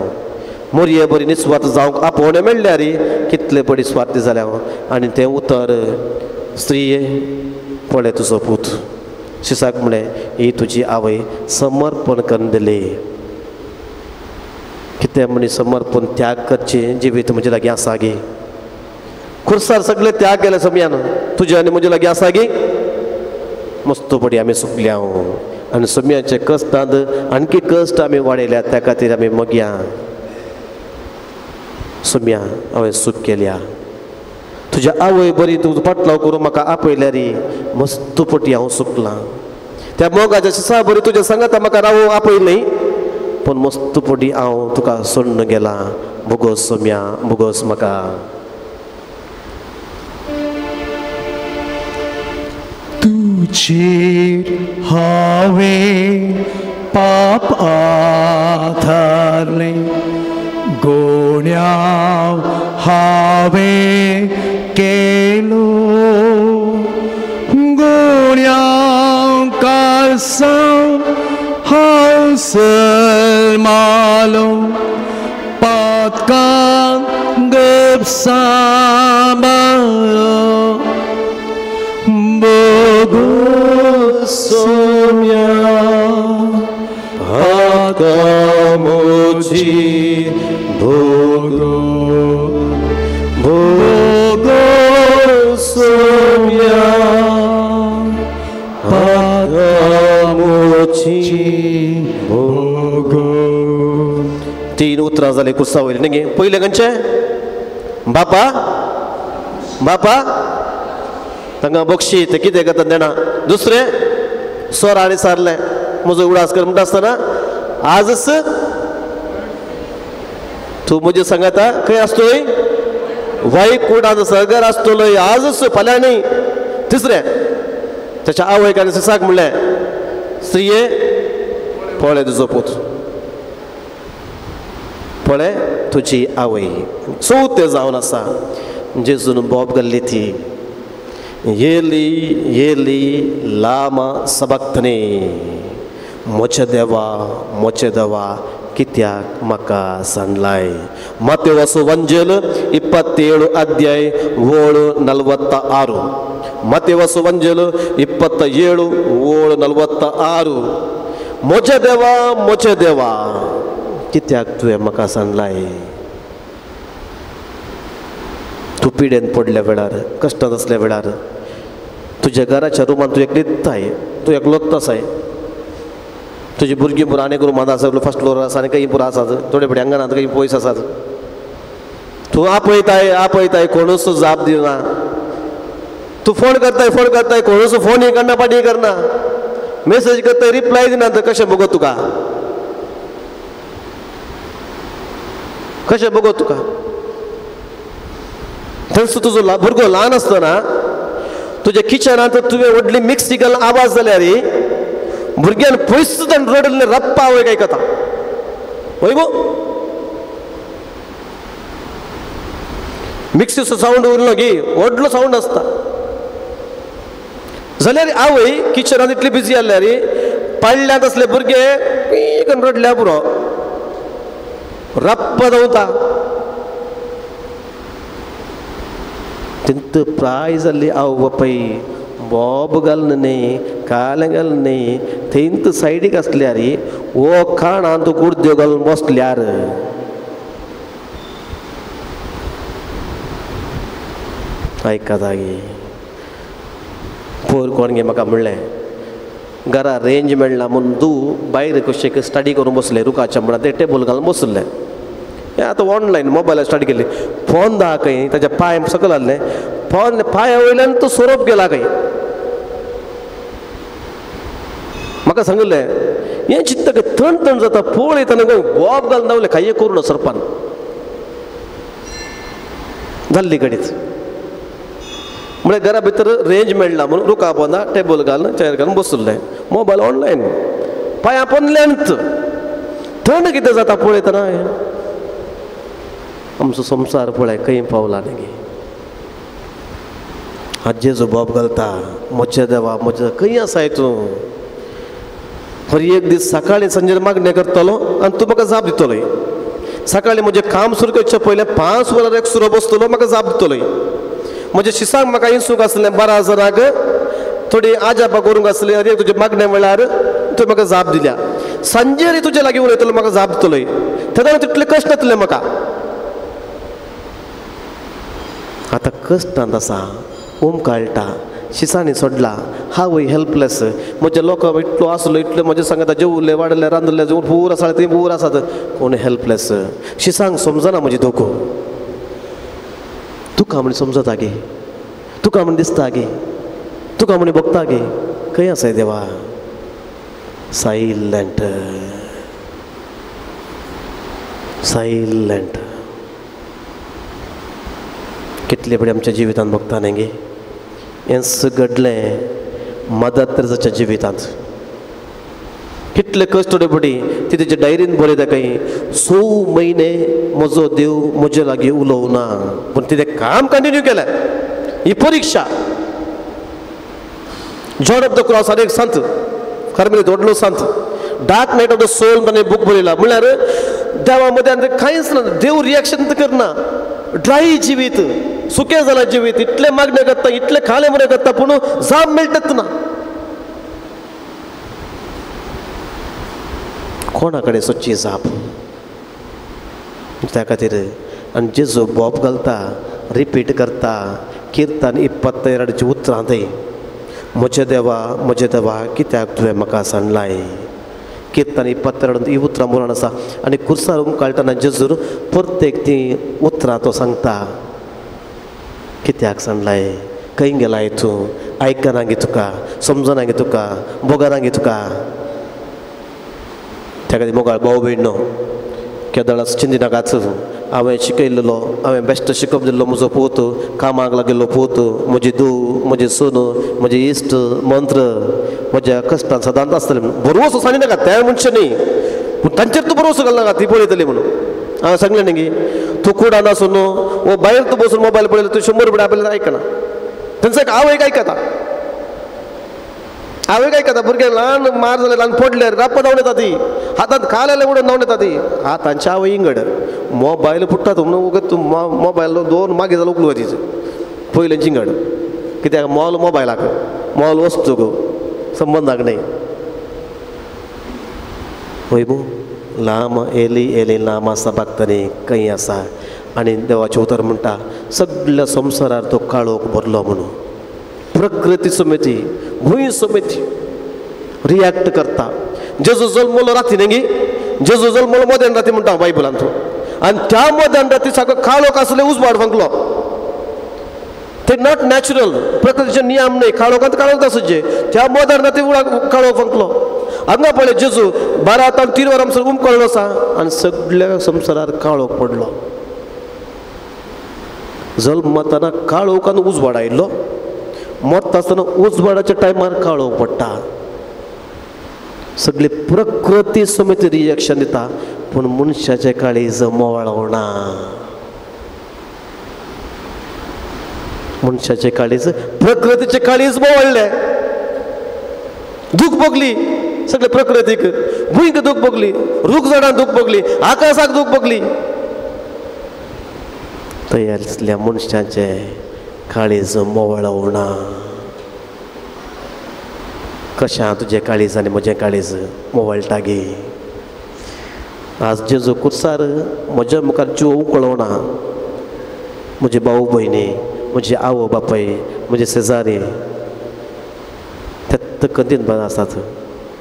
मोरये बरी निस्वार्थ जावंक आपोवणें मेळ्ळ्यार कितले पडी स्वार्थी जाल्या. आनी तें उतर स्त्रिये पळय तुजो पूत, शिसाक म्हणलें ही तुजी आवय समर्पण करून दिली. कितें म्हणी समर्पण त्याग करचें जिवीत म्हजे लागीं आसा गे, खुर्सार सगळे त्याग केले समयान तुजे आनी म्हजे लागीं आसा गे. मस्त पडी आमी सुकल्या आनी सम्याचे कश्टांत आणखी कश्ट आमी वाडयल्या, त्या खातीर आमी मगया सुम्या हांवें सूख केल्या. तुज्या आवय बरी तूं पाटलाव करून म्हाका आपयल्यार मस्त पटी हांव सुकलां. त्या मोगाच्या शिसा बरी तुज्या सांगाता म्हाका रावूंक आपयलें, पूण मस्त पटी हांव तुका सोडून गेलां. बोगोस सोम्या, बोगोस म्हाका. तुजेर हांवें पाप आथारलें, गुन्यांव हांवें केलो, गुन्यांव कासांव हांव सलमालो, पातकां गप सांबाळो. बोगोस सोम्या पातकां म्हजी भोगो, भोगो सोम्या पातकां म्हजी भोगो. 3 उतरां जालीं कुर्सा वयलीं न्ही. पयलें खंयचें? बापा बापा तांकां बक्षी ते कितें करता जाणा. दुसरें सोर आनी सारलें म्हजो उडास कर म्हणटा आसतना आजच तूं म्हजे सांगाता खंय आसतोय, वैकुंठांत सर्गार आसतलोय आजच, फाल्यां न्ही. तिसरें ताच्या आवयक आनी सिसाक म्हणलें स्त्रिये पळय तुजो पूत, पळय तुजी आवय. चवथें जावन आसा जेजून बोब घाल्ली ती येली येली लामा सबक्तने, म्हज्या देवा म्हज्या देवा कित्याक म्हाका सांडलाय. मातेवसो वंजेल 27 अध्याय ओळ 46. मातेवसो वंजेल 27 ओळ 46. म्हज्या देवा म्हज्या देवा कित्याक तुवें म्हाका सांडलाय. तूं पिडेन पडल्या वेळार, कश्टांत आसल्या वेळार, तुज्या घराच्या रुमान तूं एकलीच, तूं एकलोच आसाय. तुजी भुरगीं पुरो आनी रुमान आसा, फर्स्ट फ्लोर आसा आनी खंय पुरो आसात, थोडे फुडें आंगणांत खंय पयस आसात. तूं आपयताय आपयताय कोणूच जाप दिना. तूं फोन करताय फोन करताय कोणूच फोनूय करना पाटी करना, मेसेज करताय रिप्लाय दिना. तर कशें बगत तुका, कशें बगत तुका. थंयसर तुजो भुरगो ल्हान आसतना तुज्या किचनांत तुवें व्हडली मिक्सी घालून आवाज जाल्यार भुरग्यान पयस रडले रप्पा वय काय कथा वय गो. मिक्सीचो सावंड उरलो गी व्हडलो सावंड आसता जाल्यार आवय किचनांत इतली बिजी आसल्यार पाडल्यांत आसले भुरगे पीक रडल्या पुरो रप्पा धांवता. तेंत प्राय जाल्ली आवय बापाय बोब घालून न्ही कालें घालून न्ही थंयत सायडीक आसल्यार वो काणांत गुडद्यो घालून बसल्यार आयकता गे. पोर कोण गे म्हाका म्हणलें घरा रेंज मेळना म्हूण तूं भायर कशें स्टडी करून बसलें रुखाच्या म्हणा तें टेबल घालून बसलें. हें आतां ऑनलायन मोबायलार स्टार्ट केली. फोन दा खंय ताच्या पांय सकयल आसलें, फोन पांया वयल्यान तो सोरोप गेला खंय. म्हाका सांगिल्लें हें चिंतता खंय थंड थंड जाता पळयतना खंय बोब घालून धांवलें कांय करूं ना सरपान जाल्ली घडीत. म्हळ्यार घरा भितर रेंज मेळना म्हणून रुखा पोंदा टेबल घालून चेर घालून बसलें मोबायल ऑनलायन पांया पोंदल्यानच थंड कितें जाता पळयतना. आमचो संवसार पळय खंय पावला न्ही. आज्जेचो बोब घालता म्हज्या देवा म्हज्या खंय आसाय तूं. हर एक दीस सकाळीं सांजेर मागणें करतलो आनी तूं म्हाका जाप दितलोय. सकाळीं म्हजें काम सुरू करचें पयलें 5 वरां एक सुरो बसतलो म्हाका जाप दितलोय. म्हज्या शिसांक म्हाका इन्सूंक आसलें 12 जाणांक थोडी आजापा करूंक आसली. अरे तुजें मागणें म्हळ्यार तुवें म्हाका जाप दिल्या. सांजेर तुजे लागीं उलयतलो म्हाका जाप दितलोय. तेन्ना तितलें कश्ट जातलें म्हाका. आतां कश्टांत आसा, उमकाळटा, शिसांनी सोडला, हांवूय हेल्पलेस. म्हज्या लोकां इतलो आसलो इतलो म्हज्या सांगता जेवले वाडले रांदले जेवण पूर आसा थंय पूर आसात कोण हेल्पलेस. शिसांक समजना म्हजी धोको. तुका म्हण समजता गे, तुका म्हण दिसता गे, तुका म्हण भोगता गे. खंय आसाय देवा. Silent silent. कितले पळय आमच्या जिवितांत भोगता न्ही गे. हेंच घडलें मदर तेरेजाच्या जिवितांत. कितले कश्ट पडी ती तेच्या डायरीन बरयता खंय 6 म्हयने म्हजो देव म्हजे लागीं उलोवना पूण तिणें काम कंटिन्यू केलें. ही परिक्षा. जॉन ऑफ the cross आनी एक संत कार्मेलीत व्हडलो संत dark night of the soul ताणें बूक बरयला. म्हणल्यार देवा मदें कांयच ना, देव रिएक्शन करना, ड्राय जिवीत, सुकें जालां जिवीत, इतलें मागणें करता इतलें खालें बरें करता पूण जाप मेळटाच ना. कोणा कडेन सोदची जाप. त्या खातीर आनी जेजू बोब घालता रिपीट करता किर्तन 22 उतरां थंय म्हज्या देवा म्हज्या देवा कित्याक तुवें म्हाका सांडलाय. किर्तन 22 ही उतरां बरोवन आसा आनी कुर्सार उमकाळटना जेजूर प्रत्येक ती उतरां तो सांगता कित्याक सांडलाय, खंय गेलाय तूं, आयकना गे तुका, समजना गे तुका, भोगना गे तुका. त्या खातीर मोगाळ भाव भयणो केदळाच चिंतिनाकाच. हांवें शिकयल्लो, हांवें बेश्ट शिकोवन दिल्लो म्हजो पूत, कामाक लागिल्लो पूत, म्हजी धूव, म्हजी सून, म्हजे इश्ट मंत्र म्हज्या कश्टान सदांच आसतले म्हणून भरवसो सांगी नाका त्या मनशां न्ही, पूण तांचेर तूं भरवसो घालनाका ती पळयतली म्हणून. हांवें सांगलें न्ही गी तूं कुडान आसून वो भायर तूं बसून मोबायल पळयलो तूं 100 रुपया आपल्याला आयकना, तांचो एक आवयक आयकता. हांवें काय करता भुरग्यांक ल्हान मार जाल्यार ल्हान पडल्यार राप्पा धांवन येता ती, हातांत खाल उडोवन धांवन येता ती. आतांच्या आवय इंगड मोबायल पुट्टा तूं म्हणून उगत तूं मोबायल दोन मागीर जाल्यार उखलू तिचो पयलें चिंगड. कित्याक मोल मोबायलाक मोल वस्तूक संबंदाक न्हय. वय मू लाम एली एली लामा सबागतनी खंय आसा. आनी देवाचें उतर म्हणटा सगळ्या संवसारार तो काळोख भरलो म्हणून. प्रकृती समेती भूंय समेती रिएक्ट करता. जेजू जल्मलो राती न्ही, जेजू जल्मलो मध्यान राती म्हणटा बायबलांत. आनी त्या मध्यान राती सारको काळोख आसले उजवाड फांकलो. ते not natural, प्रकृतीचे नियम न्हय. काळोखांत काळोख आसचे, त्या मध्यान राती काळोख फांकलो. हांगा पळय जेजू 12 ताण 3 वरां म्हणसर उमकळलो आसा आनी सगळ्या संवसारार काळोख पडलो. जल्मताना काळोखान उजवाड आयिल्लो, मरता आसतना उजवाडाच्या टायमार काळोख पडटा. सगळी प्रकृती समेत रिएक्शन दिता, पूण मनशाचें काळीज मोवाळना. मनशाचें काळीज प्रकृतीचें काळीज मोवाळलें. दूख भोगली सगळे प्रकृतीक, भुंयक दूख भोगली, रूख झाडांक दूख भोगली, आकाशाक दूख भोगली. तयार आसल्या मनशाचें काळीज मोवाळना. कशें तुजें काळीज आनी म्हजें काळीज मोवाळटा गे. आज जेजू कुर्सार म्हज्या मुखार जीव उकळना. म्हजे भाऊ भयणी, म्हजे आवय बापाय, म्हजे शेजारी तेत्त कंदीन बरें आसात.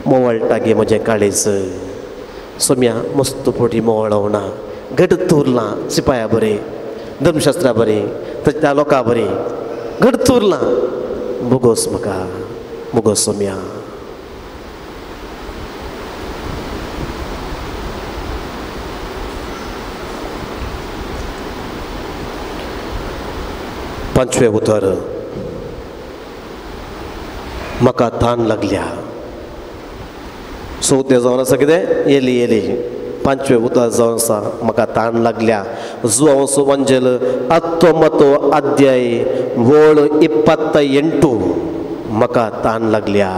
मोवाळटा गे म्हजें काळीज. सोम्या मस्त पोटी मोवाळना, घट उरलां सिपाया बरें, धर्मशास्त्रा बरें, त्या लोकां बरें घट उरलां. बोगोस म्हाका, बोगोस सोम्या. पांचवें उतर, म्हाका तान लागल्या. चवथें जावन आसा कितें येली येली. पांचवें उतर जावन आसा म्हाका तान लागल्या. जुवांव सुवांजेल 19 अध्याय वळ 28 म्हाका तान लागल्या.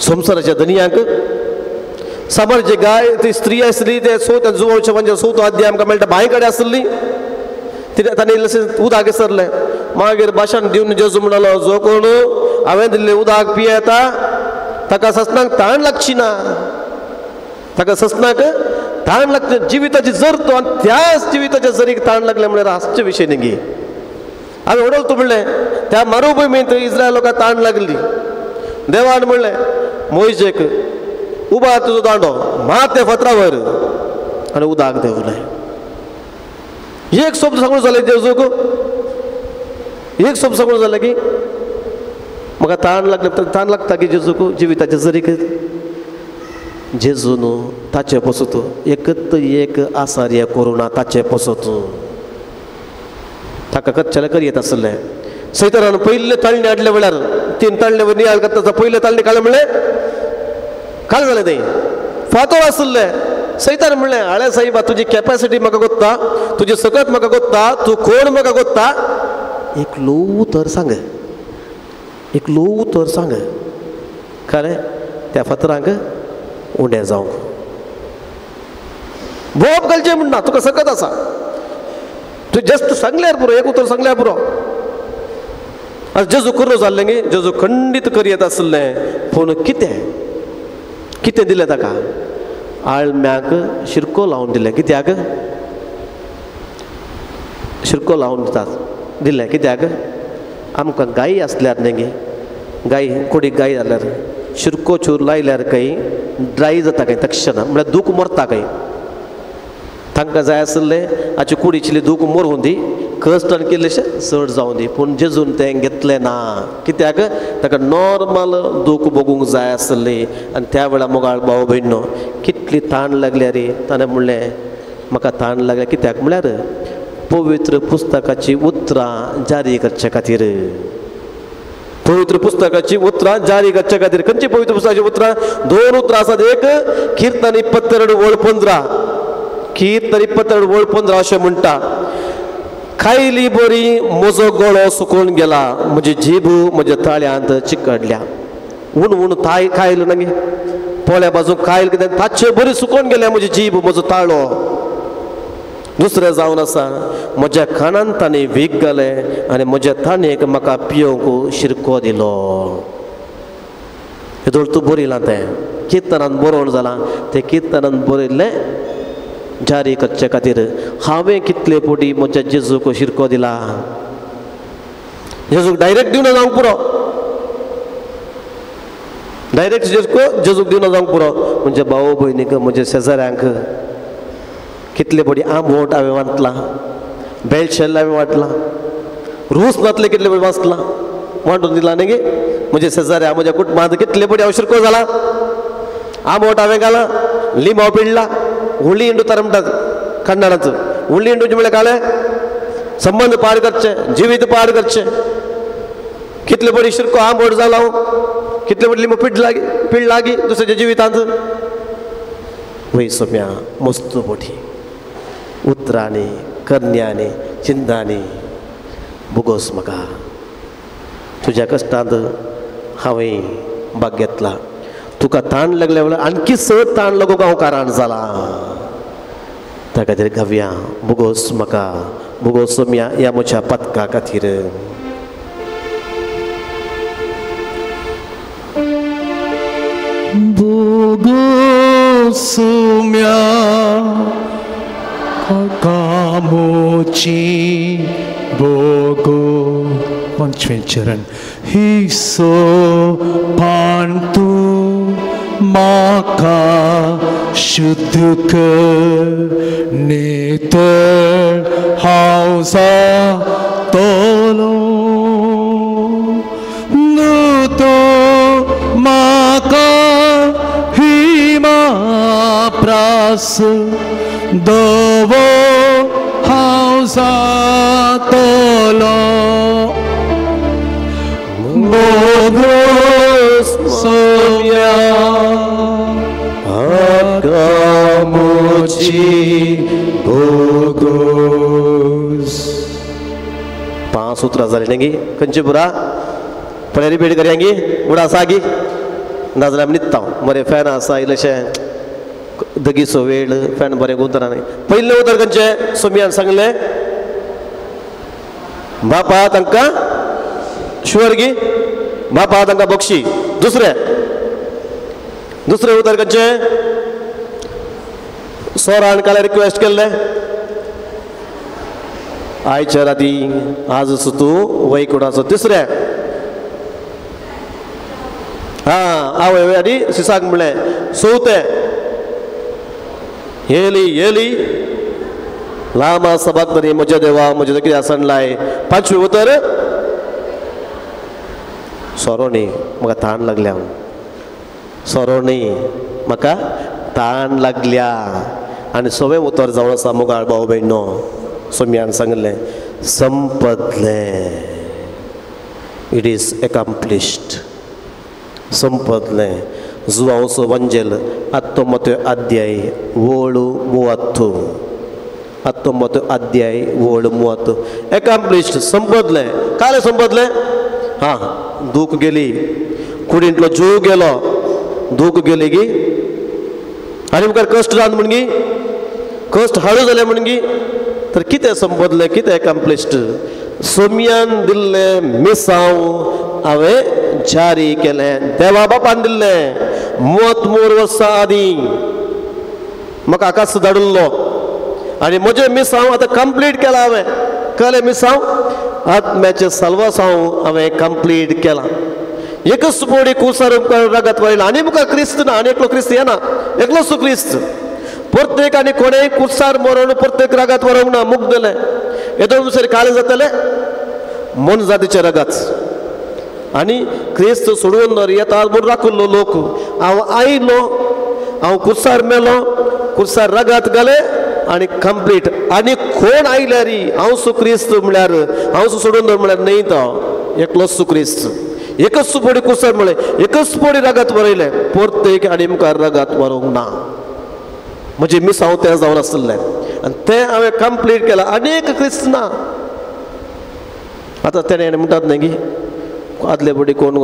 संवसाराच्या धनयांक साबार जे गाय ती स्त्री आसली ते चवथ्या जुवांवच्या म्हणजे 4 अध्याय आमकां मेळटा. बांय कडेन आसली तिणें ताणें इल्लेशें उदक सरलें. मागीर भाशण दिवन जेजू म्हणलो, जो कोण हांवें दिल्लें उदक पियेता ताका ससनाक ताण लागची ना. ताका ससनाक ताण लागचे जिविताची जर तो आनी त्याच जिविताच्या जरीक ताण लागले म्हळ्यार हांसचे विशय न्ही. हांवें उडोवं म्हणलें त्या मरुभुमींत इस्रायल लोकांक ताण लागली. देवान म्हणलें मोयजेक उबार तुजो दांडो मार त्या फातरावर आनी उदक देंवलें. एक शब्द सांगून जालें जेजूक, एक शब्द सांगून जालें की म्हाका ताण लागले. ताण लागता की जेजूक जिविताच्या जरीक. जेजून ताचे पसत एकत एक आसार्य करुणा ताचे पसत ताका कच्च्याला करयेत आसलें. सैतानान पयले ताळणे हाडले म्हळ्यार 3 ताळणे नियाळ करता पयले ताळणे काडले म्हणलें काल जालें तें फातोर आसलें. सैतान म्हणलें आळे साहेबा तुजी कॅपॅसिटी म्हाका गोत्ता, तुजी सकत म्हाका गोत्ता, तूं कोण म्हाका गोत्ता. एक ल्हव उतर सांग, एक ल्हव उतर सांग, खरें त्या फातरांक उणें जावंक भोप घालचें म्हणना, तुका सकत आसा, तूं जस्ट सांगल्यार पुरो, एक उतर सांगल्यार पुरो. आतां जेजू करूं जाल्लें गे, जेजू खंडीत करयेत आसलें. पूण कितें कितें दिलें ताका? आळम्याक शिरको लावन दिलें. कित्याक शिरको लावन दितात दिलें? कित्याक आमकां गायी आसल्यार न्ही गे, गाय कोडी गाय जाल्यार शिरको चूर लायल्यार खंय ड्राय जाता खंय तक्षण, म्हळ्यार दूख मरता खंय. तांकां जाय आसलें हाची कुडीचेली दूख मरूं दी, कश्ट आनी कितलेशें चड जावं दी. पूण जेजून तें घेतलें ना. कित्याक ताका नॉर्मल दूख भोगूंक जाय आसली. आनी त्या वेळार मोगाळ भाव भयणो कितली ताण लागल्या रे. ताणें म्हणलें म्हाका ताण लागल्या. कित्याक म्हळ्यार पवित्र पुस्तकाची उतरां जारी करचे खातीर. पवित्र पुस्तकाची उतरां जारी करचे खातीर. खंयची पवित्र पुस्तकाची उतरां? 2 उतरां आसात. एक कीर्तन 22 वळ 15, कीर्तन 22 वळ 15 अशें म्हणटा, खायली बरी म्हजो गळो सुकून गेला, म्हजी जीब म्हज्या ताळ्यांत चिकडल्या. उण उण ताय खायलो ना गे, पोळ्या बाजू खायल कितें ताचे बरी सुकून गेल्या म्हजी जीब म्हजो ताळो. दुसरें जावन आसा म्हज्या खाणान ताणें वीख घालें आनी म्हज्या ताणेक म्हाका पियोवंक शिरको दिलो. हेदोळ तूं बरयलां तें किर्तनान बरोवन जालां, तें किर्तनान बरयल्लें जारी करचे खातीर हांवें कितले पटी म्हज्या जेजूक शिरको दिला. जेजूक डायरेक्ट दिवन जावंक पुरो, डायरेक्ट जेजूक जेजूक दिवन जावंक पुरो. म्हज्या भाव भयणीक म्हज्या शेजाऱ्यांक कितले पटी आंबोट हांवें वांटलां, बेलशेल हांवें वांटलां, रूस नातले कितले पटी वाचलां वांटून दिलां न्ही गे. म्हज्या शेजाऱ्या म्हज्या कुटुंबांत कितले पटी हांव शिरको जाला, आंबोट हांवें घाला, लिंबाव पिडला, हुळी इंडू तर म्हणटात कन्नडांत. हुळी इंडूचे म्हळ्यार काळे संबंद पाड करचे, जिवीत पाड करचे. कितले पटी शिरको आंबोट जाला, कितले पटी लिंबू पिड लागी पिड लागी दुसऱ्याच्या जिवितांत. वय सोम्या मस्त पटी उतरांनी करण्यांनी चिंतांनी भोगोस म्हाका. तुज्या कश्टांत हांवें भाग घेतला. तुका ताण लागल्या वेळार आणखी चड ताण लागूंक हांव कारण जाला. त्या खातीर गावया भोगोस म्हाका, भोगोस सोम्या ह्या म्हज्या पदका खातीर. भोगोस सोम्या कामोची भोगो. पंचवें चरण. ही सो पान तूं म्हाका शुद्ध कर, नितळ हांव जातलो. न्हू तो म्हाका हिमा प्रास दवो हांव जातलो. भोगोस सोम्या कामोची भोगोस. पांच उतरां जालीं न्ही गे. खंयची पुरा पळय रिपीट करया गी. उडा आसा गी, नाजाल्यार आमी न्हिदता. बरें फॅन आसा इल्लेशें दगीचो वेळ, फॅन बरें उतरां न्ही. पयलें उतर खंयचें सोम्यान सांगलें? बापा तांकां शुअर गी, बापा तांकां बक्षी. दुसरें दुसरें उतर खंयचें? सोरान काल रिक्वेस्ट केल्लें आयच्या राती आज तूं वैकुणाचो. तिसरें हां आवय आनी सिसाक म्हणलें. चवथें येली येली लामा सबाक म्हज्या देवा म्हज्या कितें आसन लाय. पांचवें उतर सोरो न्ही म्हाका ताण लागल्या, सोरो न्ही म्हाका ताण लागल्या. आनी सवें उतर जावन आसा मुगाळ भाव भयणो सोम्यान सांगलें संपतलें. It is एकम्प्लिश्ड, संपतलें. जुवांवचो वंजेल 19 अध्याय ओळ 30, 19 अध्याय ओळ 30. एकम्प्लिश्ड, संपतलें. कालें संपतलें? हां, दूख गेली, कुडींतलो जीव गेलो, दूख गेली गी. आनी मुखार कश्ट जावन म्हणगी, कश्ट हाडू जालें म्हणगी, तर कितें संपतलें, कितें एकम्प्लिश्ड? सोम्यान दिल्लें मिसांव हांवें जारी केलें, देवा बापान दिल्लें 33 वर्सां आदीं म्हाका आकाश धाडिल्लो आनी म्हजें मिसांव आतां कंप्लीट केलां हांवें. कळ्ळें मिसांव? आत्म्याचें साल्वासांव हांवें कंप्लीट केलां. एकच पोडी कुसार रगत वयला आनी मुखार क्रिस्त ना, आनी एकलो क्रिस्त येना, एकलोच क्रिस्त. प्रत्येक आनी कोणेय कुसार मरोवन प्रत्येक रगत वरोवंक ना, मुगदलें येदो दुसरें काळें जातलें मोनजातीचें रगत. आनी क्रिस्त सोडून येता म्हूण राखिल्लो लोक. हांव आयलो, हांव कुसार मेलो, कुसार रगत घालें आनी कंप्लीट. आनी कोण आयल्यार हांव सु क्रिस्त म्हळ्यार, हांव सु सोडून दवर म्हळ्यार न्हय तो एकलोच सु क्रिस्त. एकच पोडी कुसार म्हळें, एकच पोडी रगत बरयलें, प्रत्येक आनी मुखार रगत बरोवंक ना. म्हजें मिसांव तें जावन आसलें आनी तें हांवें कंप्लीट केलां. आनी एक क्रिस्त ना. आतां तेणें म्हणटात न्ही की आदले पटी कोण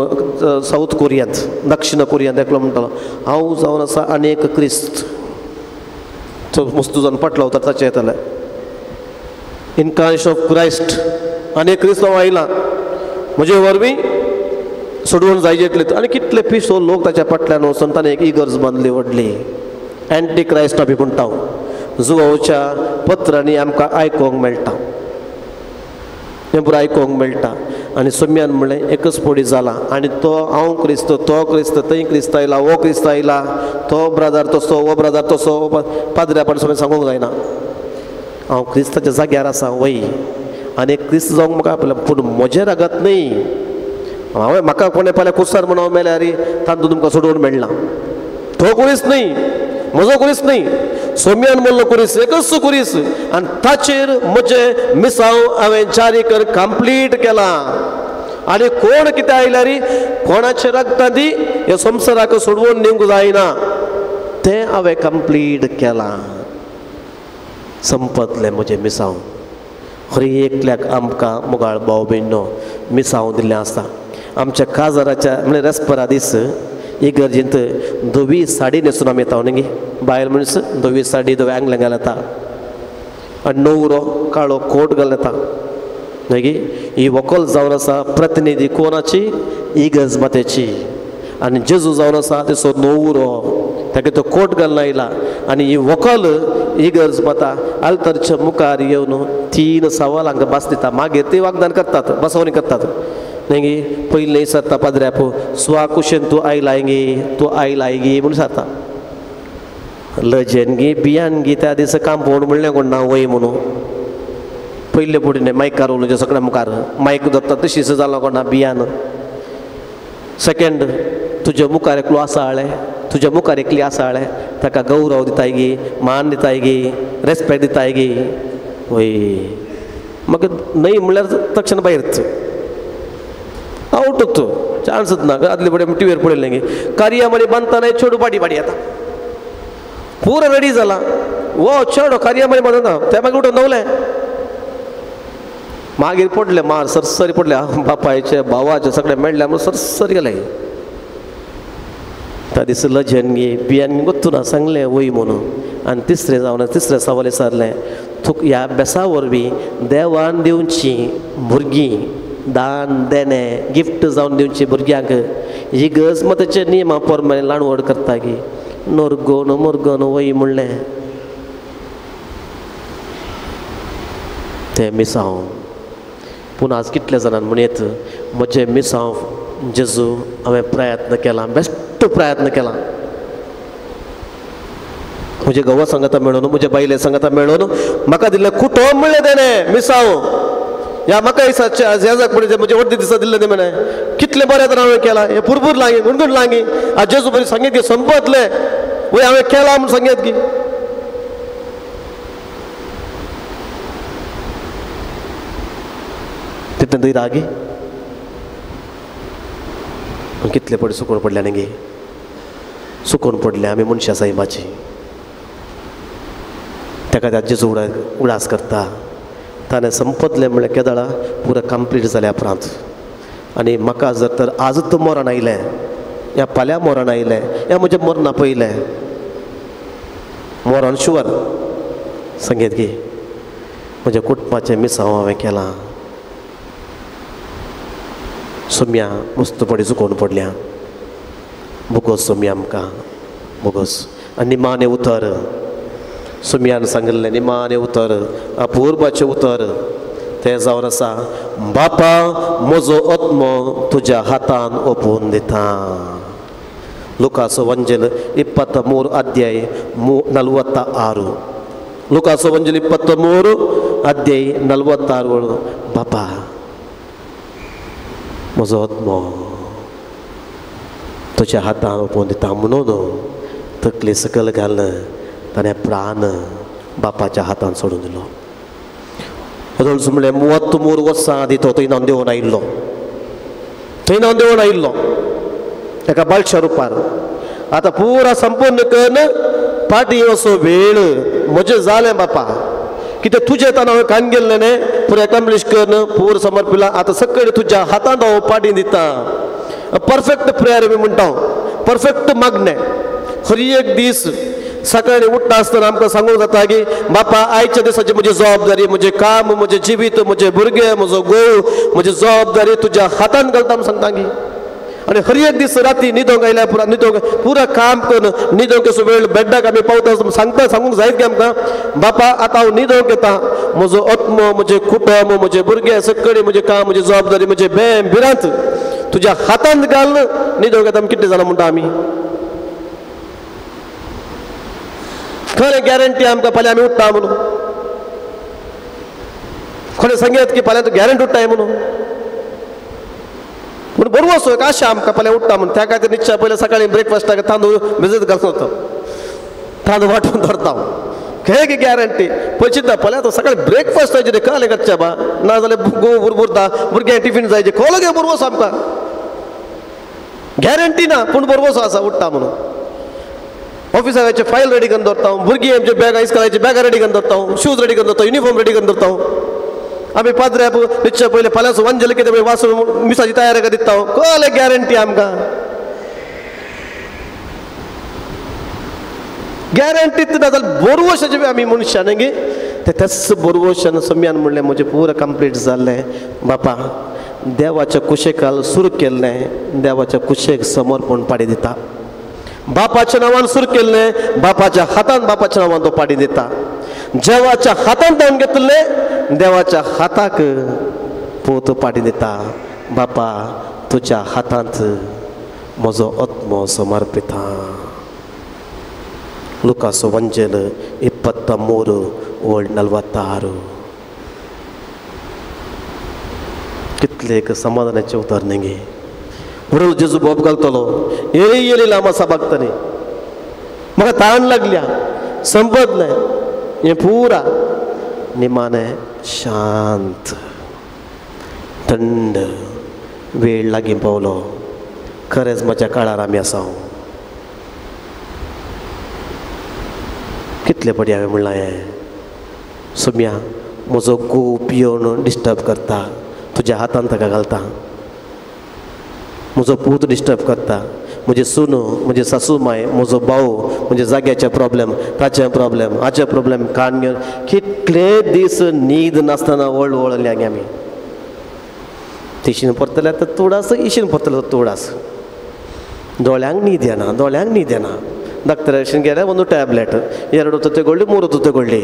सावथ कोरियांत दक्षिण कोरियांत एकलो म्हणटालो हांव जावन आसा आनी एक क्रिस्त तो मस्तू जावन पाटलो वता ताचें येतालें इनकार्नेशन ऑफ क्रायस्ट आनी एक क्रिस्त हांव आयला म्हजे वरवीं सोडून जायचे इतले आनी कितले पिसो लोक ताच्या फाटल्यान वचून ताणें एक इगर्ज बांदली व्हडली एंटी क्रायस्ट आमी म्हणटा जुवाच्या पत्रांनी आमकां आयकोंक मेळटा हें पुरो आयकोंक मेळटा. आनी सोम्यान म्हणलें एकच पोडी जाला आनी तो हांव क्रिस्त तो क्रिस्त थंय क्रिस्त आयला हो क्रिस्त आयला तो ब्रादर तसो हो ब्रादर तसो पाद्र्या पण सोम्यान सांगूंक जायना हांव क्रिस्ताच्या जाग्यार आसा वय आनी क्रिस्त जावंक म्हाका आपलें पूण म्हजें रगत न्हय हांवें म्हाका कोणें फाल्यां कुसार म्हणून हांव मेल्यार तातूंत तुमकां सोडोवन मेळना तो कुरीस न्हय म्हजो कुरीस न्हय सोम्यान म्हणलो कुरीस एकच कुरीस आनी ताचेर म्हजें मिसांव हांवें जारी कर कंप्लीट केलां. आनी कोण कितें आयल्यार कोणाचे रगतां ती ह्या संवसाराक सोडवून दिवंक जायना तें हांवें कंप्लीट केलां. संपतलें म्हजें मिसांव. हर एकल्याक आमकां मोगाळ भाव भयणो मिसांव दिल्लें आसता. आमच्या काजाराच्या म्हणल्यार रेस्परा दीस इगर्जेंत धवी साडी न्हेसून आमी येता न्ही बायल मनीस धवी साडी धवे आंगलें घाल येता आनी न्हवरो काळो कोट घाल येता न्ही. ही व्हंकल जावन आसा प्रतिनिधी कोणाची इगर्ज मातेची आनी जेजू जावन आसा तेचो न्हवरो ताका तो कोट घालून आयला आनी ही व्हंकल इगर्ज माता आल्तरच्या मुखार येवन 3 सवालांक भास दिता. मागीर ती वागदान करतात बसवणी करतात न्ही. पयलें सरता पाद्र्याप स्वा कुशेन तूं आयलाय गे तूं आयलाय गे म्हणून सरता लजेन गे बियान गे त्या दिसा काम पळोवन म्हणलें कोण ना वय म्हणून पयले पुढे मायकार उलोवचें सगळ्या मुखार मायक धरता तशीच जालो कोण ना बियान. सेकेंड तुज्या मुखार एकलो आसाळें तुज्या मुखार एकली आसाळें ताका गौरव दिताय गे मान दिताय गे रेस्पेक्ट दिताय गे वय मागीर न्हय म्हणल्यार तक्षण भायर आवट तूं चान्सच ना. आदले फुडें टिवीर पळयलें गे कार्यामणी बांदतना चेडू पाटी पाटी येता पुरो रेडी जाला वो चेडो कार्यामणी बांदता ते मागीर उठून दवलें मागीर पडलें मार सरसरी पडले बापायचे भावाचे सगळे मेळ्ळे म्हणून सरसरी गेले. त्या दीस लजेन गे बियान गोत्तू ना सांगलें वय म्हणून. आनी तिसरें जावन तिसरें सवाल विचारलें तुका ह्या बेसा वरवीं देवान दिवची भुरगीं दान देणें गिफ्ट जावन दिवची भुरग्यांक ही गरज मताचे नियमा प्रमाणे ल्हान व्हड करता की नोरगोन मोरगोन वय म्हणलें तें मिसांव. पूण आज कितल्या जाणांक म्हणयत म्हजें मिसांव जेजू हांवें प्रयत्न केला बेस्ट प्रयत्न केला म्हजे घोवा सांगता मेळून म्हज्या बायले सांगता मेळून म्हाका दिल्लें कुटुंब म्हणलें तेणें मिसांव ह्या म्हाका दिसाचे जेजाक म्हणचे म्हजे वर्दी दिसा दिल्लें तें म्हणें कितलें बरें तर हांवें केलां हें पुरपूर लागीं गुणगुण लागीं आज जेजू बरी सांगीत की संपतलें वय हांवें केलां म्हूण सांगीत की तितलें थंय रागी कितले पड सुकून पडल्या न्ही सुकून पडल्या आमी मनशां सायबाची ताका त्या जेजू उडास करता ताणें संपतलें म्हणल्यार केदळा पुरो कंप्लीट जाल्या उपरांत. आनी म्हाका जर तर आजच मरण आयलें ह्या फाल्यां मरण आयलें ह्या म्हजें मरणा पयलें मरण शुवर सांगेत की म्हज्या कुटुंबाचें मिसांव हांवें केलां. सोम्या मस्त पडी चुकोवन पडल्या बोगोस सोम्या आमकां बोगोस. आनी निमाणें उतर सोम्यान सांगिल्लें निमाणें उतर अपुर्बाचें उतर तें जावन आसा बापा म्हजो आत्मो तुज्या हातान ओपून दिता. लुकासो वंजेल 23 अध्याय 46. लुकासो वंजेल 23 अध्याय 46. बापा म्हजो आत्मो तुज्या हातान ओपून दिता म्हणून तकली सकयल घाल ताणें प्राण बापाच्या हातान सोडून दिलो. अदोळस म्हणलें 33 वर्सां आदी तो थंय नांव देंवन आयिल्लो थंय नांव देंवन आयिल्लो एका बाळशा रुपार. आतां पुरा संपूर्ण करून फाटीं असो वेळ म्हजें जालें बापा कितें तुजें तान हांवें कान गेल्लें न्ही पुरो एकम्प्लिश करून पूर समर्पिला आतां सगळें तुज्या हातांत हांव पाटी दिता. परफेक्ट प्रेयर आमी म्हणटा, परफेक्ट मागणें. हर एक दीस सकाळी उठता आसतना आमकां सांगूंक जाता की बापा आयच्या दिसाची म्हजी जबाबदारी, म्हजें काम, म्हजें जिवीत, म्हजें भुरगें, म्हजो घोव, म्हजी जबाबदारी तुज्या हातान घालता म्हूण सांगता की. आनी हर एक दीस राती न्हिदोंक आयल्यार पुरा न्हिदोंक पुरा काम करून न्हिदोंक असो वेळ बेड्डाक आमी पावता सांगता, सांगूंक जायत की आमकां बापा आतां हांव न्हिदोंक येता, म्हजो आत्मो, म्हजें कुटुंब, म्हजें भुरगें, सगळें म्हजें काम, म्हजी जबाबदारी, म्हजें बेम भिरांत तुज्या हातान घाल न्हिदोंक येता. कितलें जाणां म्हणटा आमी? खरें गॅरंटी आमकां फाल्यां आमी उठ्ठा म्हणून? खरें सांगयात की फाल्यां तूं गॅरंटी उठ्ठाय म्हणून? पूण बरो असो एक आशा आमकां फाल्यां उठ्ठा म्हणून. त्या खातीर निश्चय पयलें सकाळीं ब्रेकफास्टाक तांदूळ भिजत घालून वता, तांदूळ वांटून दवरता. खंय गॅरंटी पळय चिंता फाल्यां तो सकाळीं ब्रेकफास्ट जायचे रे कळ्ळें करचें बा, ना जाल्यार गोव बुरबुरता, भुरग्यांक टिफीन जायचें, खोलो गे बरो असो आमकां गॅरंटी ना, पूण बरो असो आसा उठ्ठा म्हणून. ऑफिसाक वयचे फायल रेडी करून दवरता, भुरगीं आमचे बॅगां इस्कॉलाची बॅगां रेडी करून दवरता, शूज रेडी करून दवरता, युनिफॉर्म रेडी करून दवरता. आमी पाद्रे निश्चय पयलें फाल्यांचो वंजल कितें पळय वाचून मिसाची तयारी करून दिता. कळ्ळें गॅरंटी आमकां? गॅरंटी ना जाल्यार बोरवशाचे आमी मनशां न्ही ते त्याच बोरवशान सम्यान म्हणलें म्हजें पुरो कंप्लीट जाल्लें बापा, देवाच्या कुशेकाल सुरू केल्लें, देवाच्या कुशेक समर्पण पाडी दिता. बापाच्या नांवान सुरू केल्लें, बापाच्या हातान बापाच्या नांवान तो पाडी दिता. देवाच्या हातान धांवन घेतलें, देवाच्या हाताक पोत पाडी दिता. बापा तुज्या हातांत म्हजो आत्मो समर्पिता. लुकास वंजेल 23:46. कितले एक समाधानाचें उतर न्ही. म्हणून जेजू बोब घालतलो येली येली लांब आसा बागतनी, म्हाका ताण लागल्या, संपतलें हें पुरा निमाणें शांत थंड वेळ लागीं पावलो. खरेंच म्हज्या काळार आमी आसा. कितले पडी हांवें म्हणलां हें सुम्या म्हजो घोव पियोवन डिस्टर्ब करता, तुज्या हातान ताका घालता. म्हजो पूत डिस्टर्ब करता, म्हजी सून, म्हजी सासू माय, म्हजो भाव, म्हजे जाग्याचे प्रॉब्लेम, ताचे प्रॉब्लेम, हाचे प्रॉब्लेम, कान घेवन कितले दीस न्हीद नासतना वळ वळले आमी. तिशीन परतल्यार तर तुडास, इशीन परतल्यार तुडास, दोळ्यांक न्हीद येना, दोळ्यांक न्हीद येना. ಡಾಕ್ಟರ್ गेल्यार ಒಂದು ಟ್ಯಾಬ್ಲೆಟ್, 2 ಹೊತ್ತು ತಗೊಳ್ಳಿ, 3 ಹೊತ್ತು ತಗೊಳ್ಳಿ,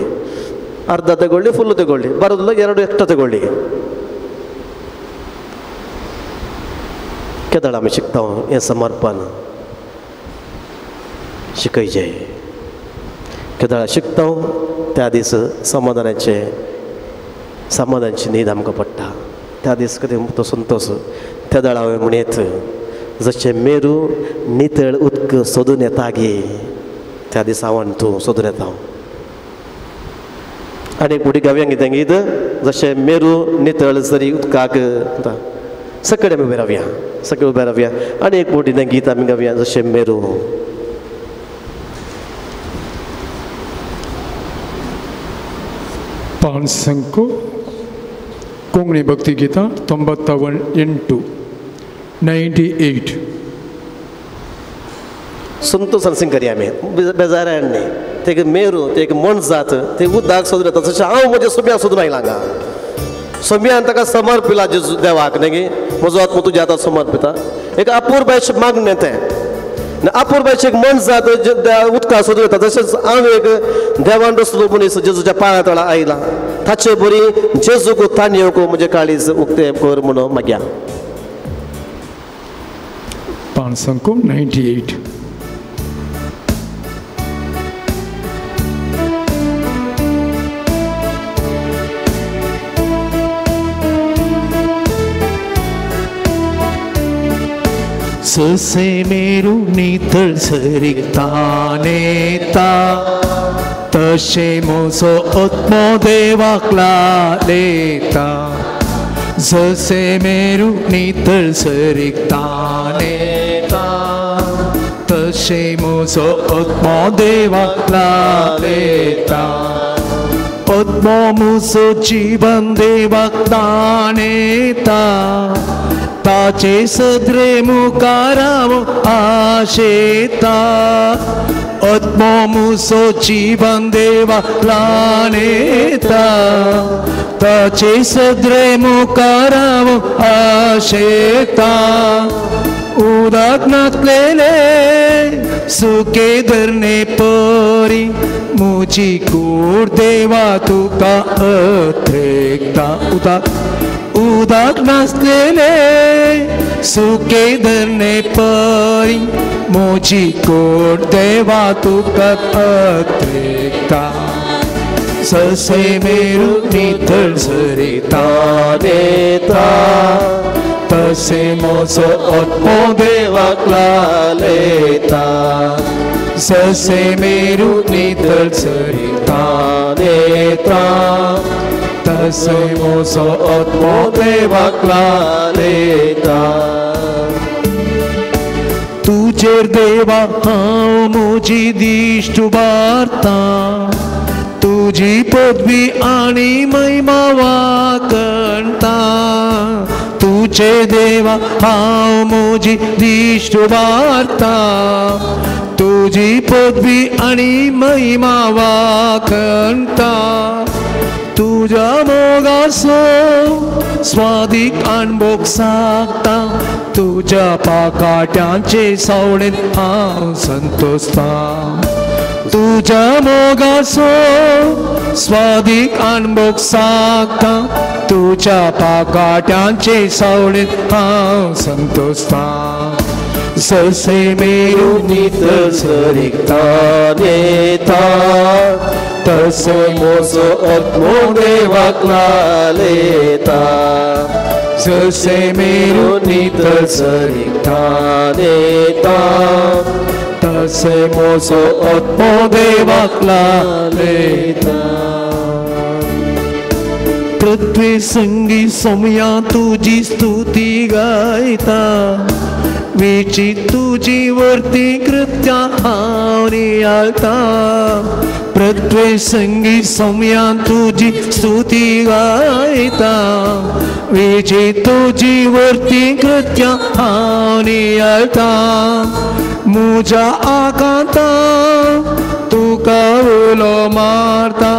ಅರ್ಧ ತಗೊಳ್ಳಿ, ಫುಲ್ಲು ತಗೊಳ್ಳಿ, ಬರೋದಿಲ್ಲ 2 ಎಕ್ಸ್ಟ್ರಾ ತಗೊಳ್ಳಿ. केदळ आमी शिकता हें समर्पण शिकयचें. केदळ शिकता त्या दीस समाधानाचें, समाधानाची न्हीद आमकां पडटा. त्या दीस कितें तो संतोश. त्या दळ हांवें म्हणयत जशें मेरू नितळ उदक सोदून येता गे, त्या दिसा हांव तूं सोदून येता. आनी फुडें गावया कितें गीत, जशें मेरू नितळ जरी उदकाक सगळे आमी उबे रावया, सगळे उबे रावया आनी एक फावटी तें गीत आमी गावया, जशें मेरू. पांच कोंकणी भक्ती गीता 98 98. संतोष सिंग करी आमी बेजारान न्ही. ते एक मेरू, ते एक मण जात, ते उदक सोदून येता. तशें हांव म्हज्या सुम्या सोदून आयला हांगा. सुम्यान ताका समर्पिला जेजू देवाक न्ही, म्हजो आत्मो तुज्या हातांत समर्पिता. एक अपुरबायचें मागणें तें. अपुरबायचें एक मण जात उदका सोदून येता. तशेंच हांव एक देवान रसलो मनीस जेजूच्या पांया तळा आयला, ताचे बरी जेजूक ताणयेवंक म्हजें काळीज उक्तें कर म्हणून मागया. 598. ससे मेरू नितळ सरितानेता, तशें म्हजो आत्मो देवाक लालेता. जसे मेरू नितळ सरितानेता, तशें म्हजो आत्मो देवाक लालेता. आत्मो म्हजो जीवन देवाक दाणेता ताचे सदरे मुखार हांव आशेता आत्मो म्हजो जीवन देवाक दाणेता ताचे सदरे मुखार हांव आशेता उदक नासलेले सुके धरणे परी म्हजी कूड देवा तुका अथ्रेकता उदक उदक नासलेले सुके धरणे परी म्हजी कूड देवा तुका अथ्रेकता ससे मेरू नितळ सरिता देता तसे म्हजो आत्मो देवाक लालयता ससे मेरू नितळ सरिता देता तसे म्हजो आत्मो देवाक लालयता तुजेर देवा हांव म्हजी दिश्ट उबारता तुजी पदवी आनी महिमा वाखणता तुजे देवा हांव म्हजी दिश्ट उबारता तुजी पदवी आनी महिमा वाखणता तुज्या मोगाचो स्वादीक अणभोग सागता तुज्या पाकाट्यांचे सावळेंत हांव संतोषता तुज्या मोगाचो स्वादीक अणभोग सागता तुज्या पाकाट्यांचे सावळेंत हांव संतोषता ससे मेरू नितळ सरिता देता तसे म्हजो आत्मो देवाक लालयता ससे मेरू नितळ सरिता देता तसे म्हजो आत्मो देवाक लालयता पृथ्वी संगी सोमया तुजी स्तुती गायता विची तुजी वर्ती कृत्या हांव नियाळता पृथ्वी संगी सोमया तुजी स्तुती गायता विची तुजी वर्ती कृत्या हांव नियाळता म्हज्या आकांता तुका उलो मारता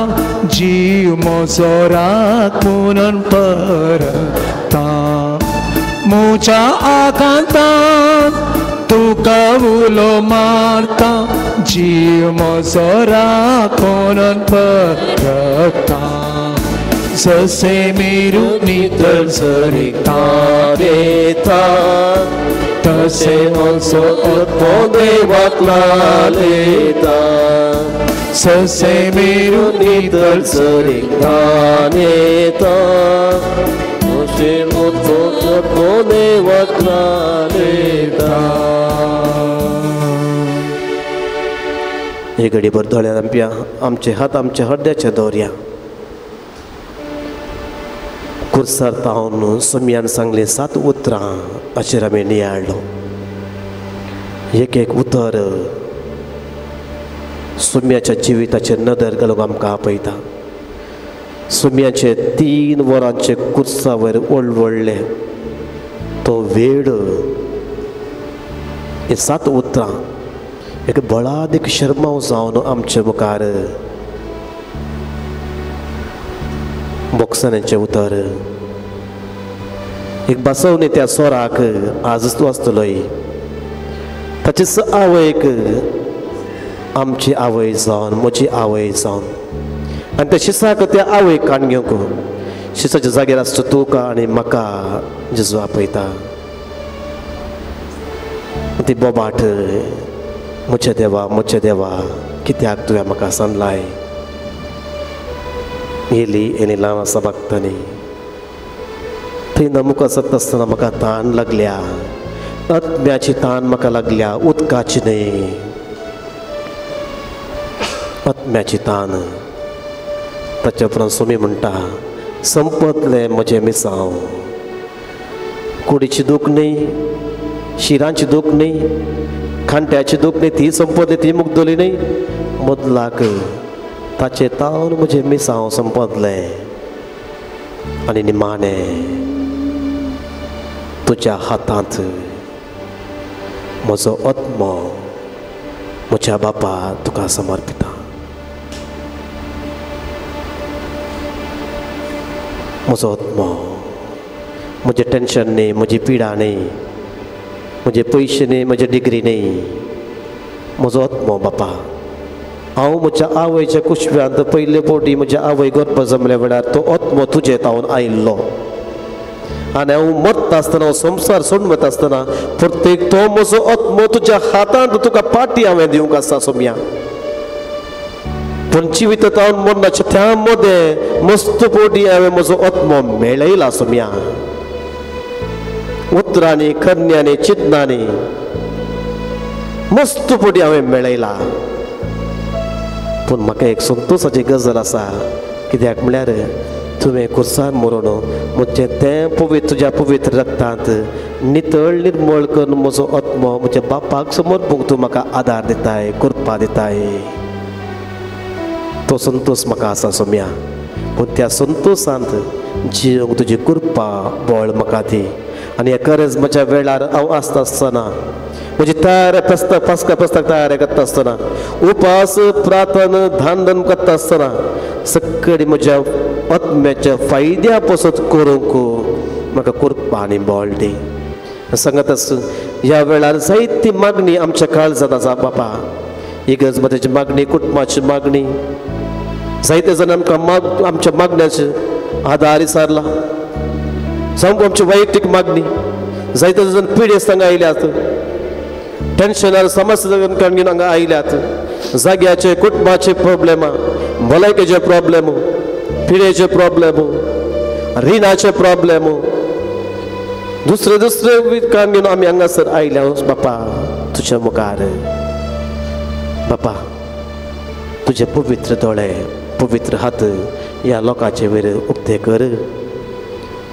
जीव म्हजो राख म्हणून परता म्हज्या आकांता तुका उलो मारता जीव म्हजो राख म्हणून परता ससे मेरू नितळ सरिता देता तसे म्हजो आत्मो देवाक लालयता ससे मेरू नितळ सरिता देता तसे म्हजो आत्मो देवाक लालयता. हे घडीभर दोळ्यान आमच्या आमचे हात आमच्या हड्ड्याच्या दवरया. कुर्सार तावन सोमयान सांगले 7 उतरां अशेर आमी नियाळ्ळो. एक एक उतर सोम्याच्या जिविताचेर नदर घालूंक आमकां आपयता. सोम्याचे 3 वरांचे कुर्सा वयर ओळवळ्ळे तो वेळ हे 7 उतरां एक बळादीक शर्माव जावन आमचे मुखार बोक्सानाचें उतर एक बसवणी त्या सोराक आजच वाचतलोय. ताचीच आवयक आमची आवय जावन म्हजी आवय जावन आनी त्या शिसाक त्या आवयक काण घेवंक शिसाच्या जाग्यार आसचो तुका आनी म्हाका जेजू आपयता. ती बोबाट म्हज्या देवा म्हज्या देवा कित्याक तुवें म्हाका सांडलाय. येली येली ल्हान आसा बागतानी थंय नमुक आसत आसतना म्हाका तान लागल्या, आत्म्याची तान म्हाका लागल्या, उदकाची न्हय, आत्म्याची तान. ताच्या उपरांत सोमी म्हणटा संपतलें म्हजें मिसांव, कुडीची दूख न्हय, शिरांची दूख न्हय, खांट्याची दूख न्हय, ती संपतली, ती मुगदली न्हय, मदलाक ताचे तावन म्हजें मिसांव संपतलें आनी निमाणें तुज्या हातांत म्हजो आत्मो म्हज्या बापा तुका समर्पिता. म्हजो आत्मो म्हजें टेंशन न्ही, म्हजी पिडा न्ही, म्हजे पयशे न्ही, म्हजी डिग्री न्ही, म्हजो आत्मो बापा. हांव म्हज्या आवयच्या कुशव्यांत पयले फावटी म्हज्या आवय गर्भ जमल्या वेळार तो आत्मो तुजे तावन आयिल्लो आनी हांव मरता आसतना, संवसार सोडून वता आसतना प्रत्येक तो म्हजो आत्मो तुज्या हातांत तुका पाटी हांवें दिवंक आसा सोम्या. पूण जिवितांत मरणाच्या त्या मदें मस्त फावटी हांवें म्हजो आत्मो मेळयला सोम्या. उतरांनी, करण्यांनी, चिंतनांनी मस्त फावटी हांवें मेळयला. पूण म्हाका एक संतोशाची गजाल आसा, कित्याक म्हळ्यार तुवें खुर्सार मरून म्हजें तें पवित्र तुज्या पवित्र रक्तांत नितळ निर्मळ करून म्हजो आत्मो म्हज्या बापाक समर्पूंक तूं म्हाका आदार दिताय, कृपा दिताय. तो संतोश म्हाका आसा सोम्या. पूण त्या संतोशांत जिवंक तुजी कृपा बळ म्हाका दी. आनी ह्या गरज म्हज्या वेळार हांव आसता आसतना म्हजी तयार पस्तक पास्का पस्तक तयार करता आसतना, उपास प्रार्थना धान करता आसतना सगळी म्हज्या आत्म्याच्या फायद्या पसत करूंक म्हाका कृपा आनी बळ दी. सांगत आसून ह्या वेळार जायती मागणी आमच्या काळजांत आसा बापा. इगर्ज मताची मागणी, कुटुंबाची मागणी, जायते जाण आमकां आमच्या मागण्याचे आदार विचारला. जावं आमची वैयक्तीक मागणी, जायते जाण पिडेस्त हांगा आयल्यात, टेन्शनार समस्या घेवन हांगा आयल्यात, जाग्याचे कुटुंबाचे प्रोब्लेम, भलायकेचे प्रोब्लेम, पिडेचे प्रोब्लेम, रिणाचे प्रोब्लेम, दुसरे दुसरे काम घेवन आमी हांगासर आयल्या बापा तुज्या मुखार. बापा तुजे पवित्र दोळे, पवित्र हात ह्या लोकांचे वयर उक्ते कर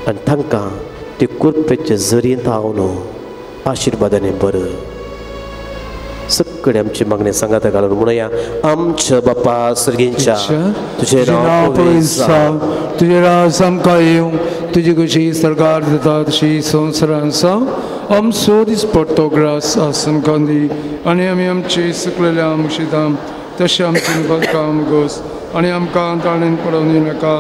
आनी तांकां ती कृपेचे जरींत हांव आशिर्वादांनी बर. सगळे आमची मागणी सांगाता घालून म्हणूया, आमच्या बापा सर्गींच्या तुझे नांव पवित्र जावं, तुजें राज आमकां येवं, तुजी कशी सरकार दिता तशी संवसारांत जावं. आमचो दिसपट्टो ग्रास आज आमकां दी आनी आमी आमचे सुकलेल्या मुशिता तशें आमचें काम गोस आनी आमकां ताणें पडोवन दिनाका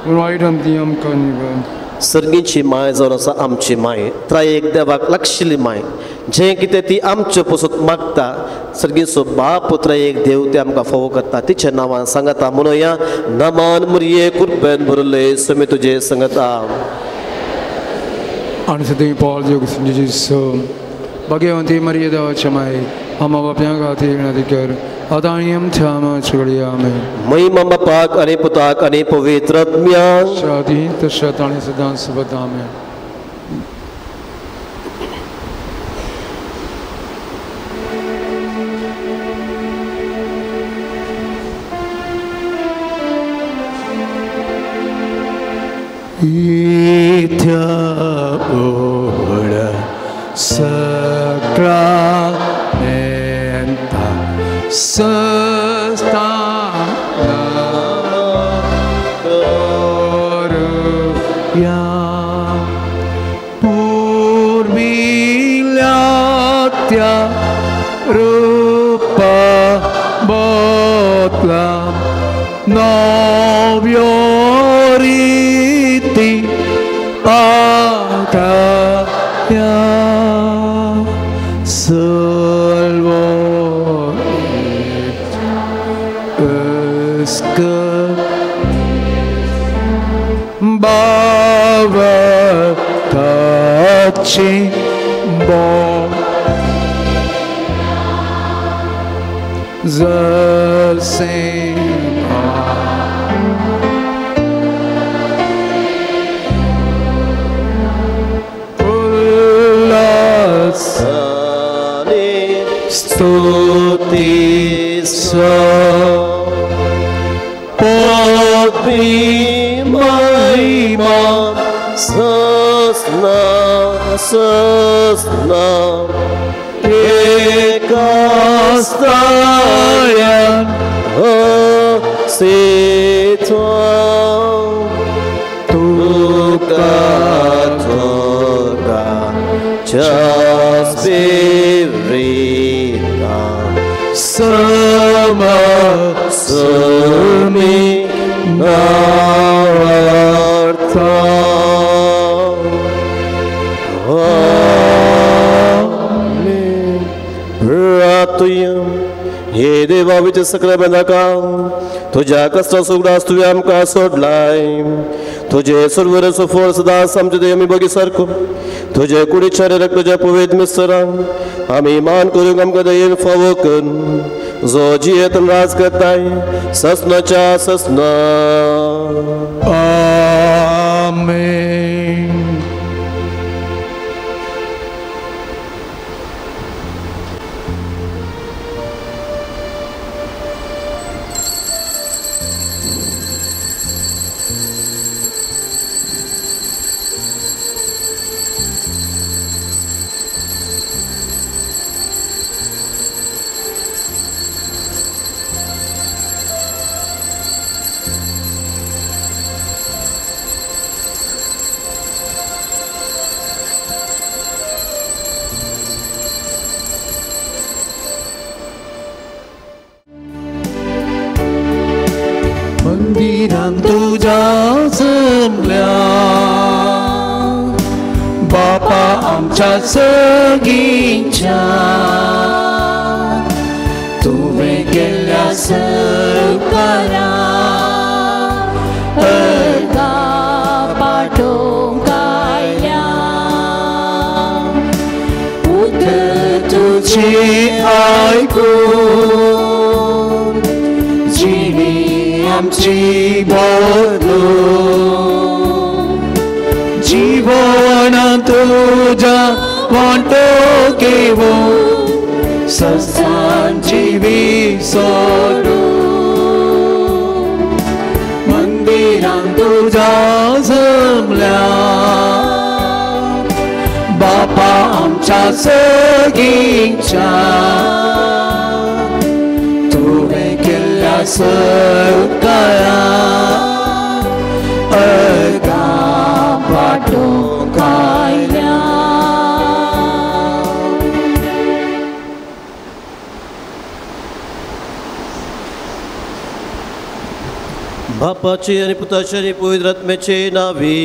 पूण वायट आमची आमकां निवळ. सर्गीची माय जावन आसा आमची माय, त्रायेक देवाक लागशिल्ली माय, जें कितें ती आमचे पसून मागता सर्गीचो बाप त्रयेक देव ते आमकां फावो करता. तिच्या नांवान सांगता म्हणुया, नमान मुरये कृपेन भरले समी तुजे सांगता. आनी सदां पावल जेजू भाग्यवंती मरिये देवाच्या माय, आमा बाप्यां खातीर विनंती कर आतां आनी आमच्या मरणाच्या घडये. आमेन. महिमा बापाक आनी पुताक आनी पवित्र आत्म्याक, आदी तशें आनी सदां सुबत. आमेन. इथ्या ओड sacramenta sustana gloria purvilatya rupa botla novio riti pataya salvo esca bava tachi bo zalsema Stuti sa Podvi mahima sasna sasna ekastayan सेतो तुका तुका स्पिरिता समा सुमी नावार्था. आमेन. प्रार्थुया. हे देवा विचे सकल्या बेंदाका तुज्या कश्टाचो उगडास तुवें आमकां सोडलाय. तुजे सुरवेचो फोर सदांच आमचे देव आमी बगी सारको तुजे कुडीच्या रक्त तुज्या पवित्र मिस्तरांक आमी मान करूंक आमकां दयेन फावो कर, जो जियेत राज करताय ससनाच्या ससना. आमेन. मंदिरान तुज्या जमल्या बापा आमच्या सगींच्या तुवें केल्ल्या उपकारा अर्गां पाठोवंक आयल्या. उतर तुजी आयकून जिणी आमची बदलून जीवन तुज्या वांटो घेवन संस्थांची विसरून मंदिरान तुज्या जमल्या बापा आमच्या सगींच्या तुवें केल्ल्या उपकारा अर्गां पाठोवंक आयल्या. बापाची आनी पुताची आनी पवित्र आत्म्याचे नावी.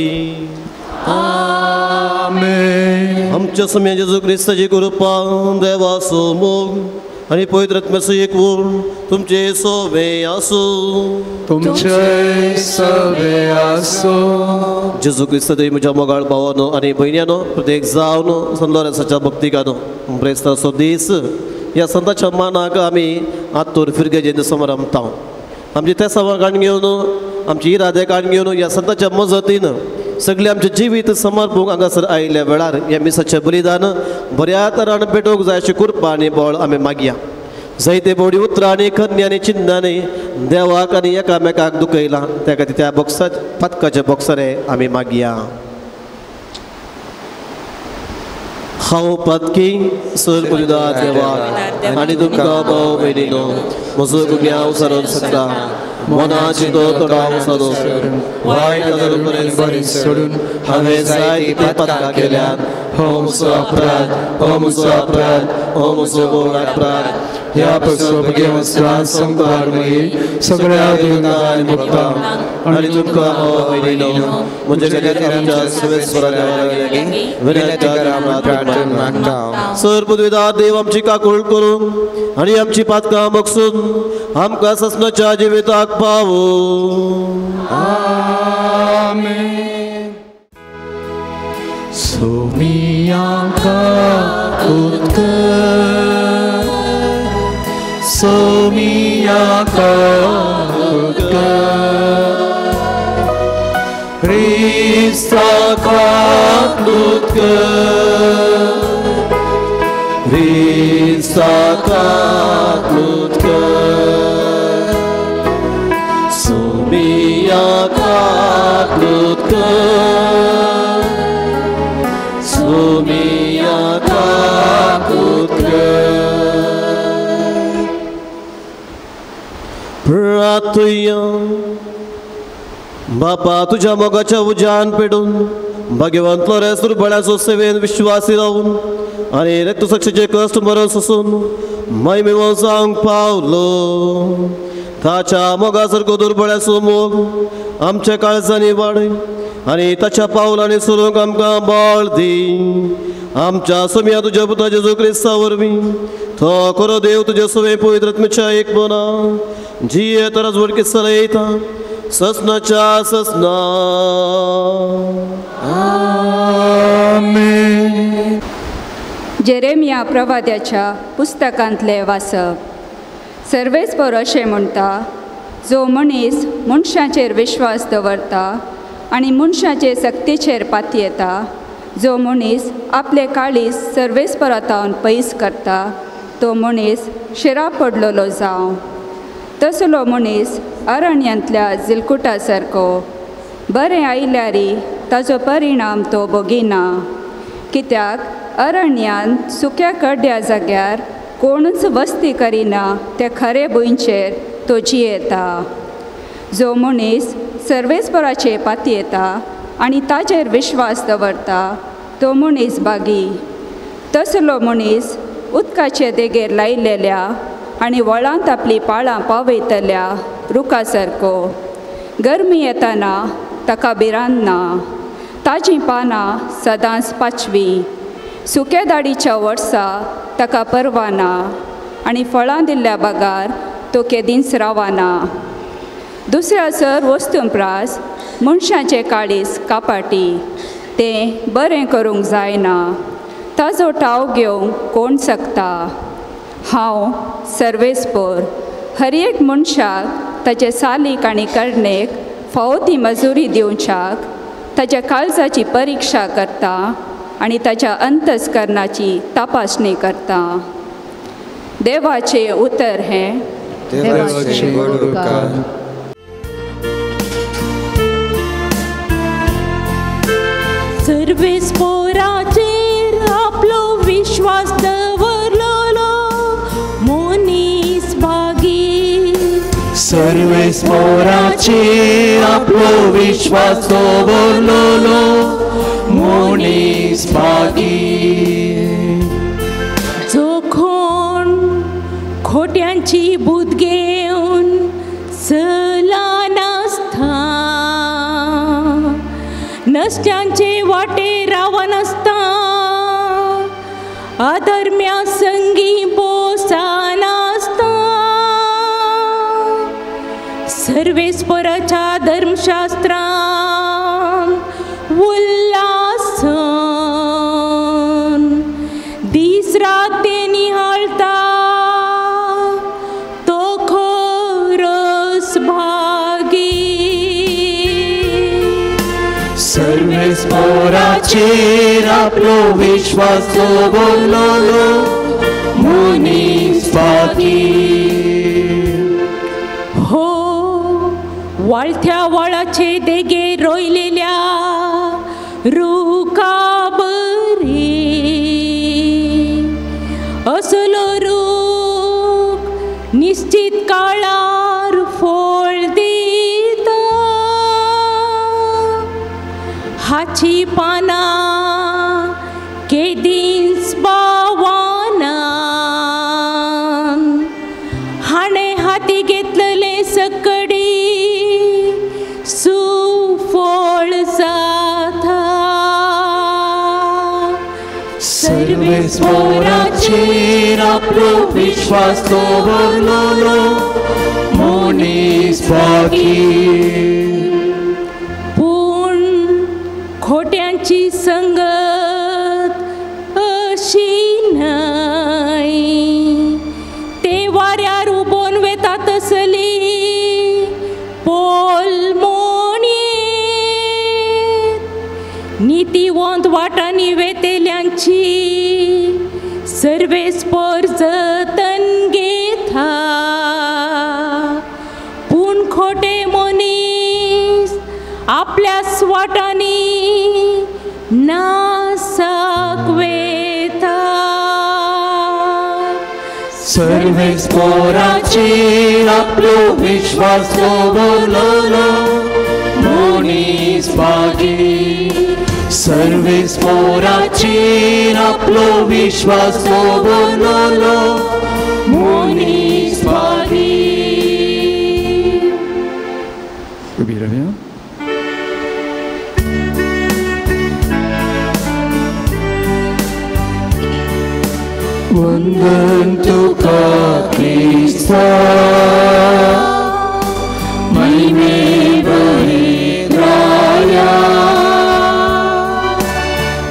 आमेन. आमच्या स्वामी जेजू क्रिस्ताची कृपा, देवाचो मोग आनी पवित्र आत्म्याचो एकवट तुमचे सोवे आसूं. तुमचे सवे आसूं. जेजू क्रिस्त देव म्हज्या मोगाळ भावानो आनी भयण्यानो, प्रत्येक जावन संत लॉरेन्साच्या भक्तिकानो ब्रेस्ताचो दीस ह्या संताच्या मानाक आमी आतूर फिरगेजेन समरमता. आमची तेसावां काडून घेवन, आमची इरादे काडून घेवन ह्या संताच्या मजतीन सगळें आमचें जिवीत समर्पूंक हांगासर आयिल्ल्या वेळार ह्या मिसाचें बलिदान बऱ्या तरान पेटोवंक जाय अशी कृपा आनी बळ आमी मागया. जायते बोडी उतरां आनी करणी आनी चिन्नांनी देवाक आनी एकामेकाक दुखयलां, त्या खातीर त्या बॉक्सा पातकाच्या बॉक्सरे आमी मागया. हांव पातकी सर पुजिदार देवाक आनी तुमकां भाव भयणीनो म्हजो गुन्यांव सारोवन शकता मनाची तो तोडाव सारोवन वायट बरें सोडून हांवें जायतीं पातकां केल्यात. हो म्हजो अपराध, हो म्हजो अपराध, हो म्हजो व्हड अपराध. ह्या पासून भगेवस्तान संपार मागीर सगळ्या देवतांक आनी भक्तांक आनी तुमकां भाव भयणीनो म्हजे खातीर आमच्या सर्वेस्परा देवा लागीं विनंती करा प्रार्थना मागता. सर पृथ्वीदार देव आमची काकूळ करून आनी आमची पातकां बक्षून आमकां ससनाच्या जिविताक पावो. आमेन. सोमियांका उदक, सोमियांका उदक, क्रिस्ताका उदक, क्रिस्ताका उदक, सोमियांका उदक, सोमियांका उदक. प्रार्थुया. बापा तुज्या मोगाच्या उज्यान पेटून भाग्यवंतलो रेस दुर्बळ्याचो सेवेन विश्वासी रावून आनी रक्तसाक्षीचे कश्ट मरण सोसून महिमे जावंक पावलो. ताच्या मोगा सारको दुर्बळ्याचो मोग आमच्या काळजांनी वाडय आनी ताच्या पावलांनी सरूंक आमकां बळ दी. आमच्या सोम्या तुज्या पुता जेजू क्रिस्ता वरवीं तो खरो देव तुज्या सवे पवित्र आत्म्याच्या एक मना जिये तरच वडकी चलयता ससनाच्या ससना. आमेन. जेरेमिया प्रवाद्याच्या पुस्तकांतले वाचप. सर्वेस्पर अशें म्हणटा, जो मनीस मनशाचेर विश्वास दवरता आनी मनशाचे सक्तीचेर पातयेता, जो मनीस आपले काळीज सर्वेस्परातावन पयस करता, तो मनीस शिरा पडलेलो जावं. तसलो मनीस अरण्यांतल्या जिलकुटा सारको, बरें आयल्यारी ताजो परिणाम तो भोगिना. कित्याक अरण्यांत सुक्या कडड्या जाग्यार कोणूच वस्ती करिना त्या खरे भुंयचेर तो जियेता. जो मनीस सर्वेस्पराचेर पातयेता आनी ताजेर विश्वास दवरता तो मनीस बागी. तसलो मनीस उदकाचे देगेर लायलेल्या आनी वळांत आपली पाळां पावयतल्या रुखा सारको. गरमी येताना ताका भिरांत ना, ताजीं पानां सदांच पाचवीं. सुक्या दाडीच्या वर्सा ताका परवा ना आनी फळां दिल्ल्या बागार तो केदींच रावना. दुसऱ्या सर वस्तूं प्रास मनशाचें काळीज कापाटी, तें बरें करूंक जायना, ताजो ठाव घेवंक कोण शकता. हांव सर्वेस्पर हर एक मनशाक ताचे सालीक आनी करणेक फावो ती मजुरी दिवच्याक ताच्या काळजाची परिक्षा करता आनी ताच्या अंतस्करणाची तपासणी करता. देवाचें उतर हें. देवाचें उपकार. सर्वेस्पराचेर आपलो विश्वास दवरलो मनीस भागी. सर्वेस्पराचेर आपलो विश्वास दवरलो मनीस भागी. जो कोण खोट्यांची बुद्ध घेवन चला नासता, नसत्यांचे वाटे रावनासता, अधर्म्या संगी बोसानासता, सर्वेस्पराच्या धर्मशास्त्रान उल्लासन दीस रात ते निहाळता तो खरोच भागी. सर्वेस्पराचेर आपलो विश्वास दवरलो मनीस भागी. हो वाळथ्या वळाचे देगे रोयलेल्या रुखाबरी असलो रूख निश्चित काळार फळ दिता. हाची पानां केदींच बावाना, हाणें हाती घेतलेलें सकडी सुफळ जाता. सर्वेस्पराचेर आपलो विश्वास दवरलो मनीस भागी. पूण खोट्यांची संगत अशी न्हय, ते वाऱ्यार उबोन वेता तसली पोलमोणयेत. नितीवंत वाटांनी वेतेल्यांची सर्वेस्पर जतन घेता, पूण खोटे मनीस आपल्या वाटांनी नासाक वेता. सर्वेस्पोराचेर आपलो विश्वास दवरलो मनीस भागी. सर्वेस्पोराचेर आपलो विश्वास दवरलो मनीस भागी. उबी रावया. वंदन तुका क्रिस्ता महिमे भरीत राया.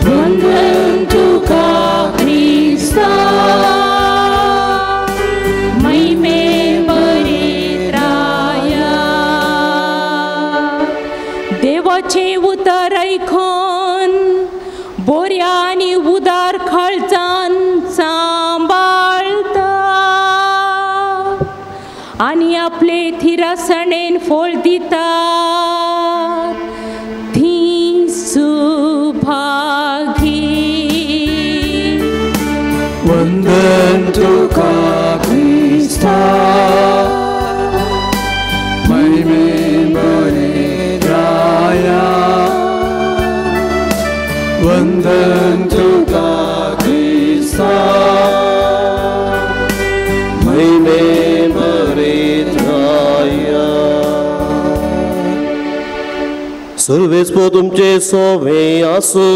वंदन तुका क्रिस्ता महिमे भरीत राया. देवाचें उतर आयकून बोऱ्या आनी उदार काळजान सांबाळता आनी आपले थिरासणेन फळ दिता ती सुभागी. वंदन तुका क्रिस्ता महिमे भरीत राया. वंदन तुका क्रिस्ता महिमे भरीत राया. सर्वेस्पोर तुमचे सोवे आसूं.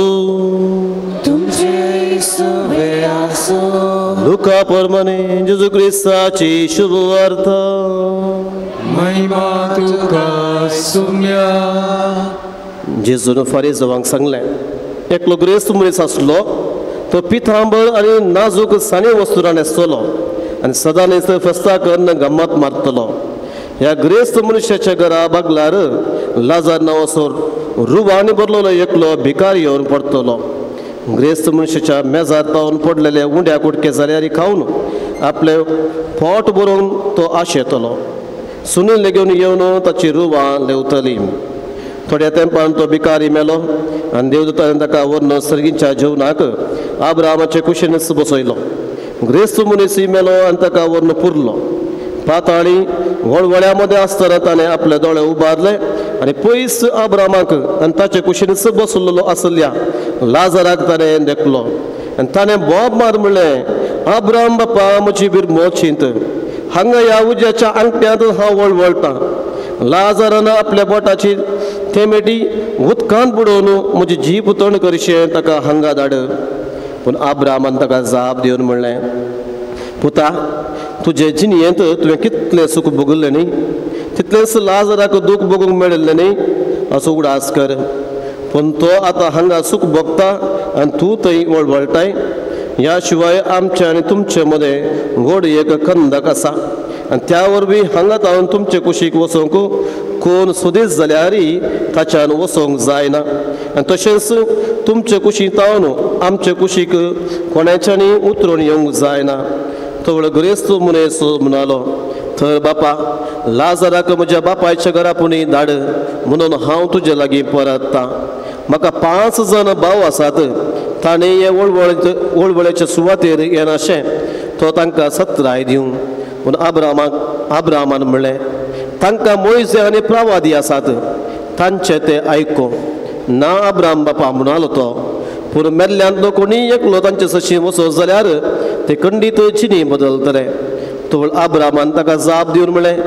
तुमचे सोवे आसूं. लुका प्रमाणे जेजू क्रिस्ताची शुभवार्ता. महिमा तुका सुम्या. जेजून फारीजवांक सांगलें, एकलो ग्रेस्त मनीस आसलो, तो पितांबर आनी नाजूक साने वस्तुरां न्हेसतलो आनी सदां न्हेस फेस्तां करून गम्मत मारतलो. ह्या ग्रेस्त मनशाच्या घरा बागलार लाजार नांवाचो रुबांनी भरलेलो एकलो भिकारी येवन पडतलो. ग्रेस्त मनशाच्या मेजार पावन पडलेले उंड्या कुटके जाल्यार खावन आपले पोट भरून तो आशेतलो. सुनील घेवन येवन ताची रुबां लेवतली. थोड्या तेंपान तो भिकारी मेलो आनी देवदूतान ताका व्हरून सर्गीच्या जेवणाक आब्रामाचे कुशीनच बसयलो. ग्रेस्त मनीस मेलो आनी ताका व्हरून पुरलो. पाताळी वळवळ्या मदें आसतना ताणें आपले दोळे उबारले आनी पयस आब्रामाक आनी ताचे कुशीनच बसलेलो आसल्या लाजराक ताणें देखलो आनी ताणें बोब मार म्हणलें, आब्राम बापा म्हजी बिरमो चिंत, हांगा ह्या उज्याच्या आंगट्यांत हांव वळवळटां. लाजरान आपल्या बोटाची थेमेटी उदकांत बुडोवन म्हजी जीप तण करशें ताका हांगा धाड. पूण आब्रामान ताका जाप दिवन म्हणलें, पुता तुजे जिणयेंत तुवें कितलें सूख भोगल्लें न्ही, तितलेंच लाजराक दूख भोगूंक मेळिल्लें न्ही, असो उगडास कर. पूण तो आतां हांगा सूख भोगता आनी तूं थंय वळवळटाय. ह्या शिवाय आमचे आनी तुमचे मदें व्हड एक कंदक आसा आनी त्या वरवीं हांगा तावन तुमचे कुशीक वचूंक कोण सुदीस जाल्यार ताच्यान वचोंक जायना आनी तशेंच तुमचे कुशीक तावन आमचे कुशीक कोणाच्यानी उतरून येवंक जायना. तो ग्रेस्त मनीस म्हणालो, थंय बापा लाजराक म्हज्या बापायच्या घरा पुणी धाड म्हणून हांव तुजे लागीं परतता. म्हाका 5 जाण भाव आसात, ताणें हे वळवळ्याचे सुवातेर येनाशें तो तांकां सत्राय दिवं. पूण आब्रामान म्हणलें, तांकां मोयजे आनी प्रवादी आसात, तांचे ते आयको ना. आब्राम बापा म्हणालो तो, पूण मेल्ल्यांतलो कोणीय एकलो तांचे सशी वचत जाल्यार ते खंडीत चिनी बदलतले. तो आब्रामान ताका जाप दिवन म्हणलें,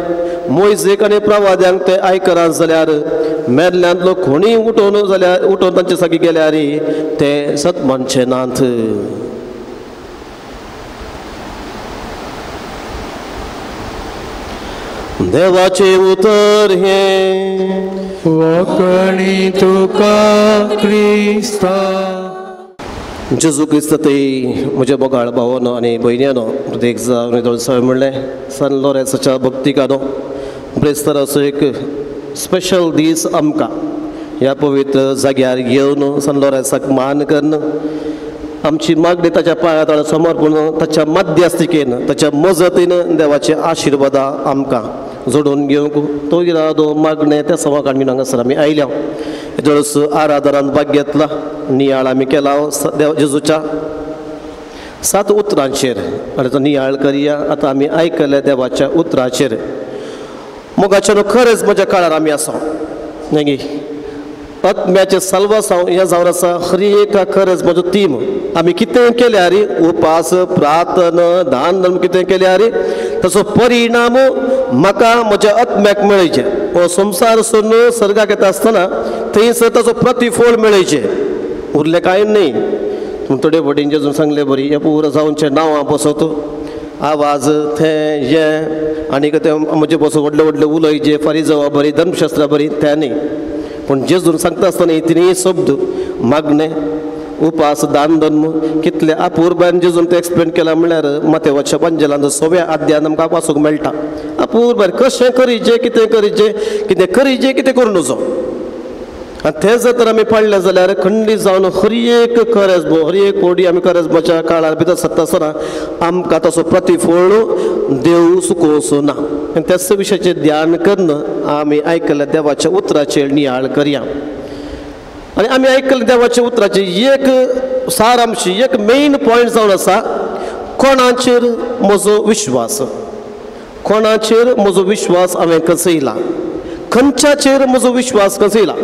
मोयजेक आनी प्रवाद्यांक ते आयकना जाल्यार मेल्ल्यांतलो कोणीय उठोवन तांचे सागी गेल्यार ते सत मानचे नात. देवाचें उतर हें वखणी तुका क्रिस्ता. जेजू क्रिस्त ते म्हज्या मोगाळ भावानो आनी भयण्यानो, प्रत्येक जावन हांवें म्हणलें सन लोरेंसाच्या भक्तिकानो ब्रेस्ताराचो एक स्पेशल दीस आमकां ह्या पवित्र जाग्यार येवन सन लोरेंसाक मान करून आमची मागणी ताच्या पांया तळा समर्पण ताच्या मध्यस्थिकेन ताच्या मजतीन देवाचे आशिर्वादा आमकां जोडून घेवंक तो इरादो मागणें त्या सवाक आमी हांगासर आमी आयल्या. जळस आराधनान भाग घेतला, नियाळ आमी केला देव जेजूच्या सात उतरांचेर आनी तो नियाळ करया. आतां आमी आयकले देवाच्या उतराचेर. मोगाच्यानो खरेंच म्हज्या काळार आमी आसा न्ही आत्म्याचें साल्वासांव हें जावन आसा. हर एका खरेंच म्हजो तीम आमी कितें केल्यार उपास प्रार्थना दान धर्म कितें केल्यार ताचो परिणाम म्हाका म्हज्या आत्म्याक मेळचे. हो संवसार सोडून सर्गाक येता आसतना थंयसर ताचो प्रतिफळ मेळचे, उरलें कांय न्हय. पूण थोडे फावटीं जेजून सांगले बरी हें पुरो जावचें नांवां बसत आवाज थें हें आनी तें म्हजे बसून व्हडले व्हडले उलयचे फारीजवा बरी धर्मशास्त्रा बरी तें न्ही. पूण जेजून सांगता आसतना ही तिनूय शब्द मागणें उपास दान धर्म कितले अपुरबायेन जेजून तें एक्सप्लेन केलां म्हणल्यार मातेवाच्या पंजेलान सव्या अध्यान आमकां वाचूंक मेळटा. अपुरबायेन कशें करीचें कितें करीचें कितें करीचें कितें करूं नजो. आनी तें जर तर आमी पाळ्ळें जाल्यार खंडीत जावन हर एक करेजमो हर एक कोडी आमी करेजमाच्या काळार भितर सरता आसतना आमकां तसो प्रतिफळ देव सुकोवचो ना. आनी त्याच विशयाचेर ध्यान करून आमी आयकल्या देवाच्या उतराचेर नियाळ करया. आनी आमी आयकल्या देवाच्या उतराचेर एक सारांशी एक मेन पॉयंट जावन आसा, कोणाचेर म्हजो विश्वास, कोणाचेर म्हजो विश्वास हांवें कसयला, खंयच्याचेर म्हजो विश्वास कसयला.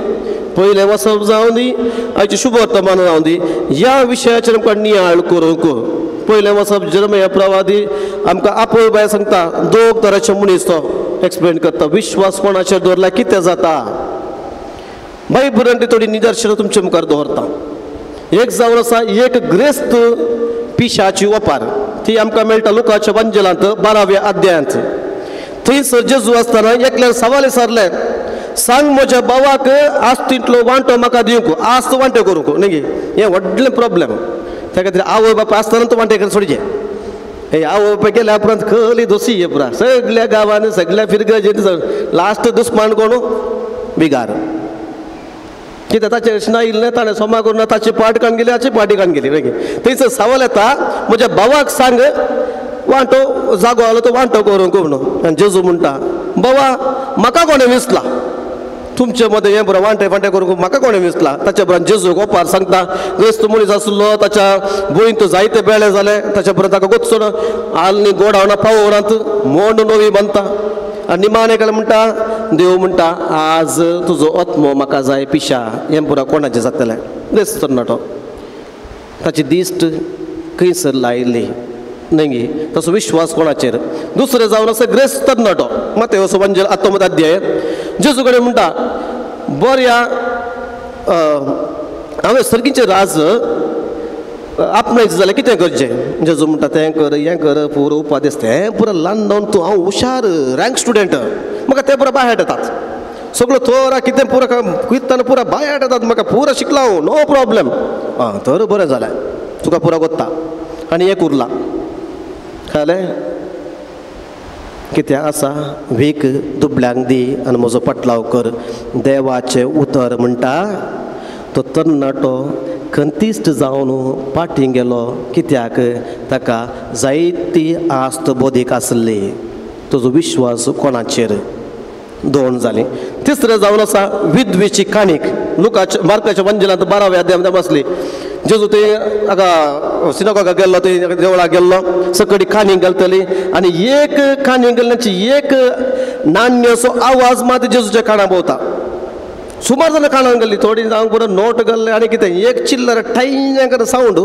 पयलें वसप जावं दी आयचें शुभ वर्तमान जावं दी ह्या विशयाचेर आमकां नियाळ करूंक. पयलें वसप जर्मया प्रवादी आमकां आपोय बाय सांगता दोग तराचे मनीस तो एक्सप्लेन करता विश्वास कोणाचेर दवरल्यार कितें जाता. बायबलान ती थोडी निदर्शनां तुमचे मुखार दवरता. एक जावन आसा एक ग्रेस्त पिशाची ओपार, ती आमकां मेळटा लुकाच्या वंजलांत 12व्या अध्यायांत. थंयसर जेजू आसतना एकल्यान सवाल विचारलें, सांग म्हज्या भावाक आस्तींतलो वांटो म्हाका दिवंक, आस्त वांटे करूंक न्ही. हें व्हडलें प्रॉब्लम. त्या खातीर आवय बापाय आसतना तो वांटे करून सोडचे. हे आवय बापाय गेल्या उपरांत खली दोशी हे पुरा सगल्या गांवांनी सगल्या फिरगजेन लास्ट दुस्मान कोण बिगार. कित्याक ताचें अशें आयिल्लें ताणें सोमा करून ताची पाट काडून गेली, हाची पाटी काडून गेली. मागीर थंयसर सवाल येता म्हज्या भावाक सांग वांटो जागो आलो तो वांटो करूंक म्हणून. आनी जेजू म्हणटा बाबा म्हाका कोणें विसला तुमचे मदें हें बरें वांटे वांटे करूंक म्हाका कोणें विसला. ताच्या उपरांत जेजू ओपार सांगता ग्रेस्त मनीस आसलो ताच्या भुंयंत जायते बेळे जाले, ताच्या उपरांत ताका गोत्सण आलनी गोडावना पावोवरांत मोंड नवी बांदता. आनी निमाणें केलें म्हणटा देव म्हणटा आज तुजो आत्मो म्हाका जाय पिशा. हें पुरा कोणाचें जातलें ग्रेस्त तरणाटो ताची दिश्ट खंयसर लायिल्ली न्ही, तसो विश्वास कोणाचेर. दुसरें जावन आसा ग्रेस्त तरणाटो मातेव वंजेल आत्मत अध्याय जेजू कडेन म्हणटा बऱ्या हांवें सर्गीचें राज आपणायचें जाल्यार कितें करचें. जेजू म्हणटा तें कर हें कर पुरो उपादेस तें पुरो ल्हान जावन तूं हांव हुशार रँक स्टुडंट म्हाका तें पुरो बाय येतात सगळो थोरा कितें पुरो कित्तान पुरा बाय येतात म्हाका पुरो शिकला हांव नो प्रॉब्लम. आं तर बरें जालें तुका पुरो कोत्ता आनी एक उरला कळ्ळें कितें आसा वीक दुबल्यांक दी आनी म्हजो पटलाव कर. देवाचें उतर म्हणटा तो तरणाटो खंतीस्ट जावन पाटी गेलो कित्याक ताका जायती आस्त बोधीक आसली. तुजो विश्वास कोणाचेर. दोन जालीं. तिसरें जावन आसा विधवेची काणीक लुकाच्या मार्काच्या वंजलांत 12व्या अध्यायांत बसली. जेजू थंय हाका सिनागोगाक गेल्लो, थंय देवळाक गेल्लो, सकडी काणी घालतली आनी एक काणी घालण्याची एक नाण्याचो आवाज मात जेजूच्या कानां भोंवता. सुमार जाणां काणां घाल्ली, थोडीं जावं पुरो नोट घाल्ले आनी कितें एक चिल्लर टायण सावंड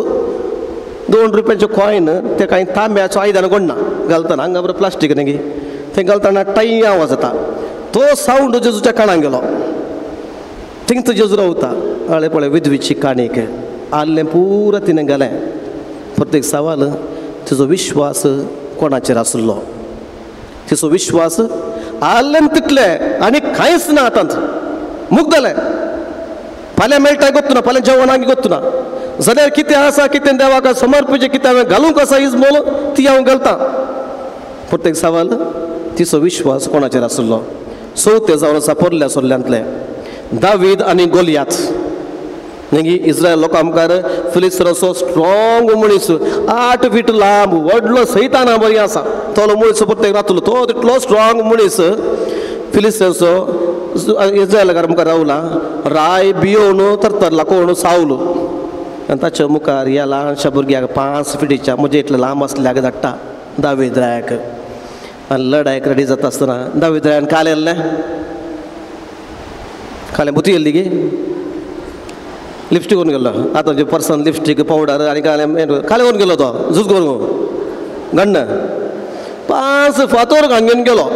2 रुपयांचे कॉयन ते कांय तांब्याचो आयदन कोण ना घालतना हांगा बरो प्लास्टीक न्ही थंय घालतना टाय आवाज येता. तो सावंड जेजूच्या काणां गेलो. थिंग जेजू रावता आळे पळय विधवेची काणीक आल्लें पुरो तिणें घालें. प्रत्येक सवाल तिचो विश्वास कोणाचेर आसलो, तिचो विश्वास आल्लें तितलें आनी कांयच ना आतां मुक्त जालें. फाल्यां मेळटा गोत्तुना, फाल्यां जेवणाक गोत्तुना जाल्यार कितें आसा कितें देवाक समर्पिचें कितें हांवें घालूंक आसा इजमोल ती हांव घालतां. प्रत्येक सवाल तिचो विश्वास कोणाचेर आसलो. चवथें जावन आसा पोरल्या सोल्ल्यांतलें दावीद आनी गोलियात. न्ही इस्रायल लोकां मुखार फिलिस्ताचो स्ट्रॉंग मनीस 8 फीट लांब व्हडलो सैताना बरी आसा तोलो मनीस प्रत्येक रातलो तो तितलो स्ट्रॉंग मनीस फिलिस्ताचो इस्रायलाकार मुखार रावला. राय भियोवन तरतरला कोण सावलो आनी ताच्या मुखार ह्या ल्हानशा भुरग्याक 5 फिटीच्या म्हजे इतले लांब आसल्याक धाडटा दावीद रायाक. आनी लडायक रेडी जाता आसतना दावीद रायान काल येल्लें कालें बुती येयल्ली गी लिपस्टीक करून गेल्लो. आतां जे पर्सन लिपस्टीक पावडर आनी कालें कालें करून गेलो तो झूज करून गण्ण 5 फातोर घाण घेवन गेलो.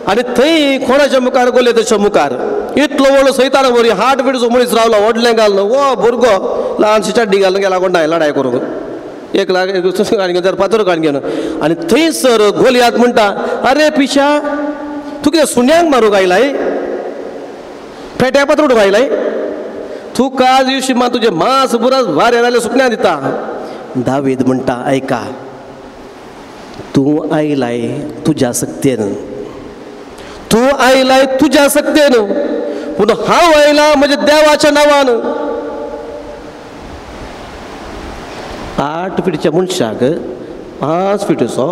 आनी थंय कोणाच्या मुखार गोलयताच्या मुखार इतलो व्हडलो सैताना बरी 8 फिटीचो मनीस रावलो व्हडलें घालून वो भुरगो ल्हानशी चड्डी घालून गेला कोण लडाय करूंक 1 लाख घाण घेवन फातोर घाण घेवन. आनी थंयसर गोलयात म्हणटा अरे पिशा तूं कितें सुण्यांक मारूंक आयलाय पेट्या पात्र उडोवंक आयलाय तूं काज दिवशी मा तुजें मांस बुरास वाऱ्यार जाल्यार सुकण्या दिता. दावीद म्हणटा आयका तूं आयलाय तुज्या सक्तेन तूं आयलाय तुज्या सक्तेन पूण हांव आयला म्हज्या देवाच्या नांवान. 8 फिटीच्या मनशाक 5 फिटीचो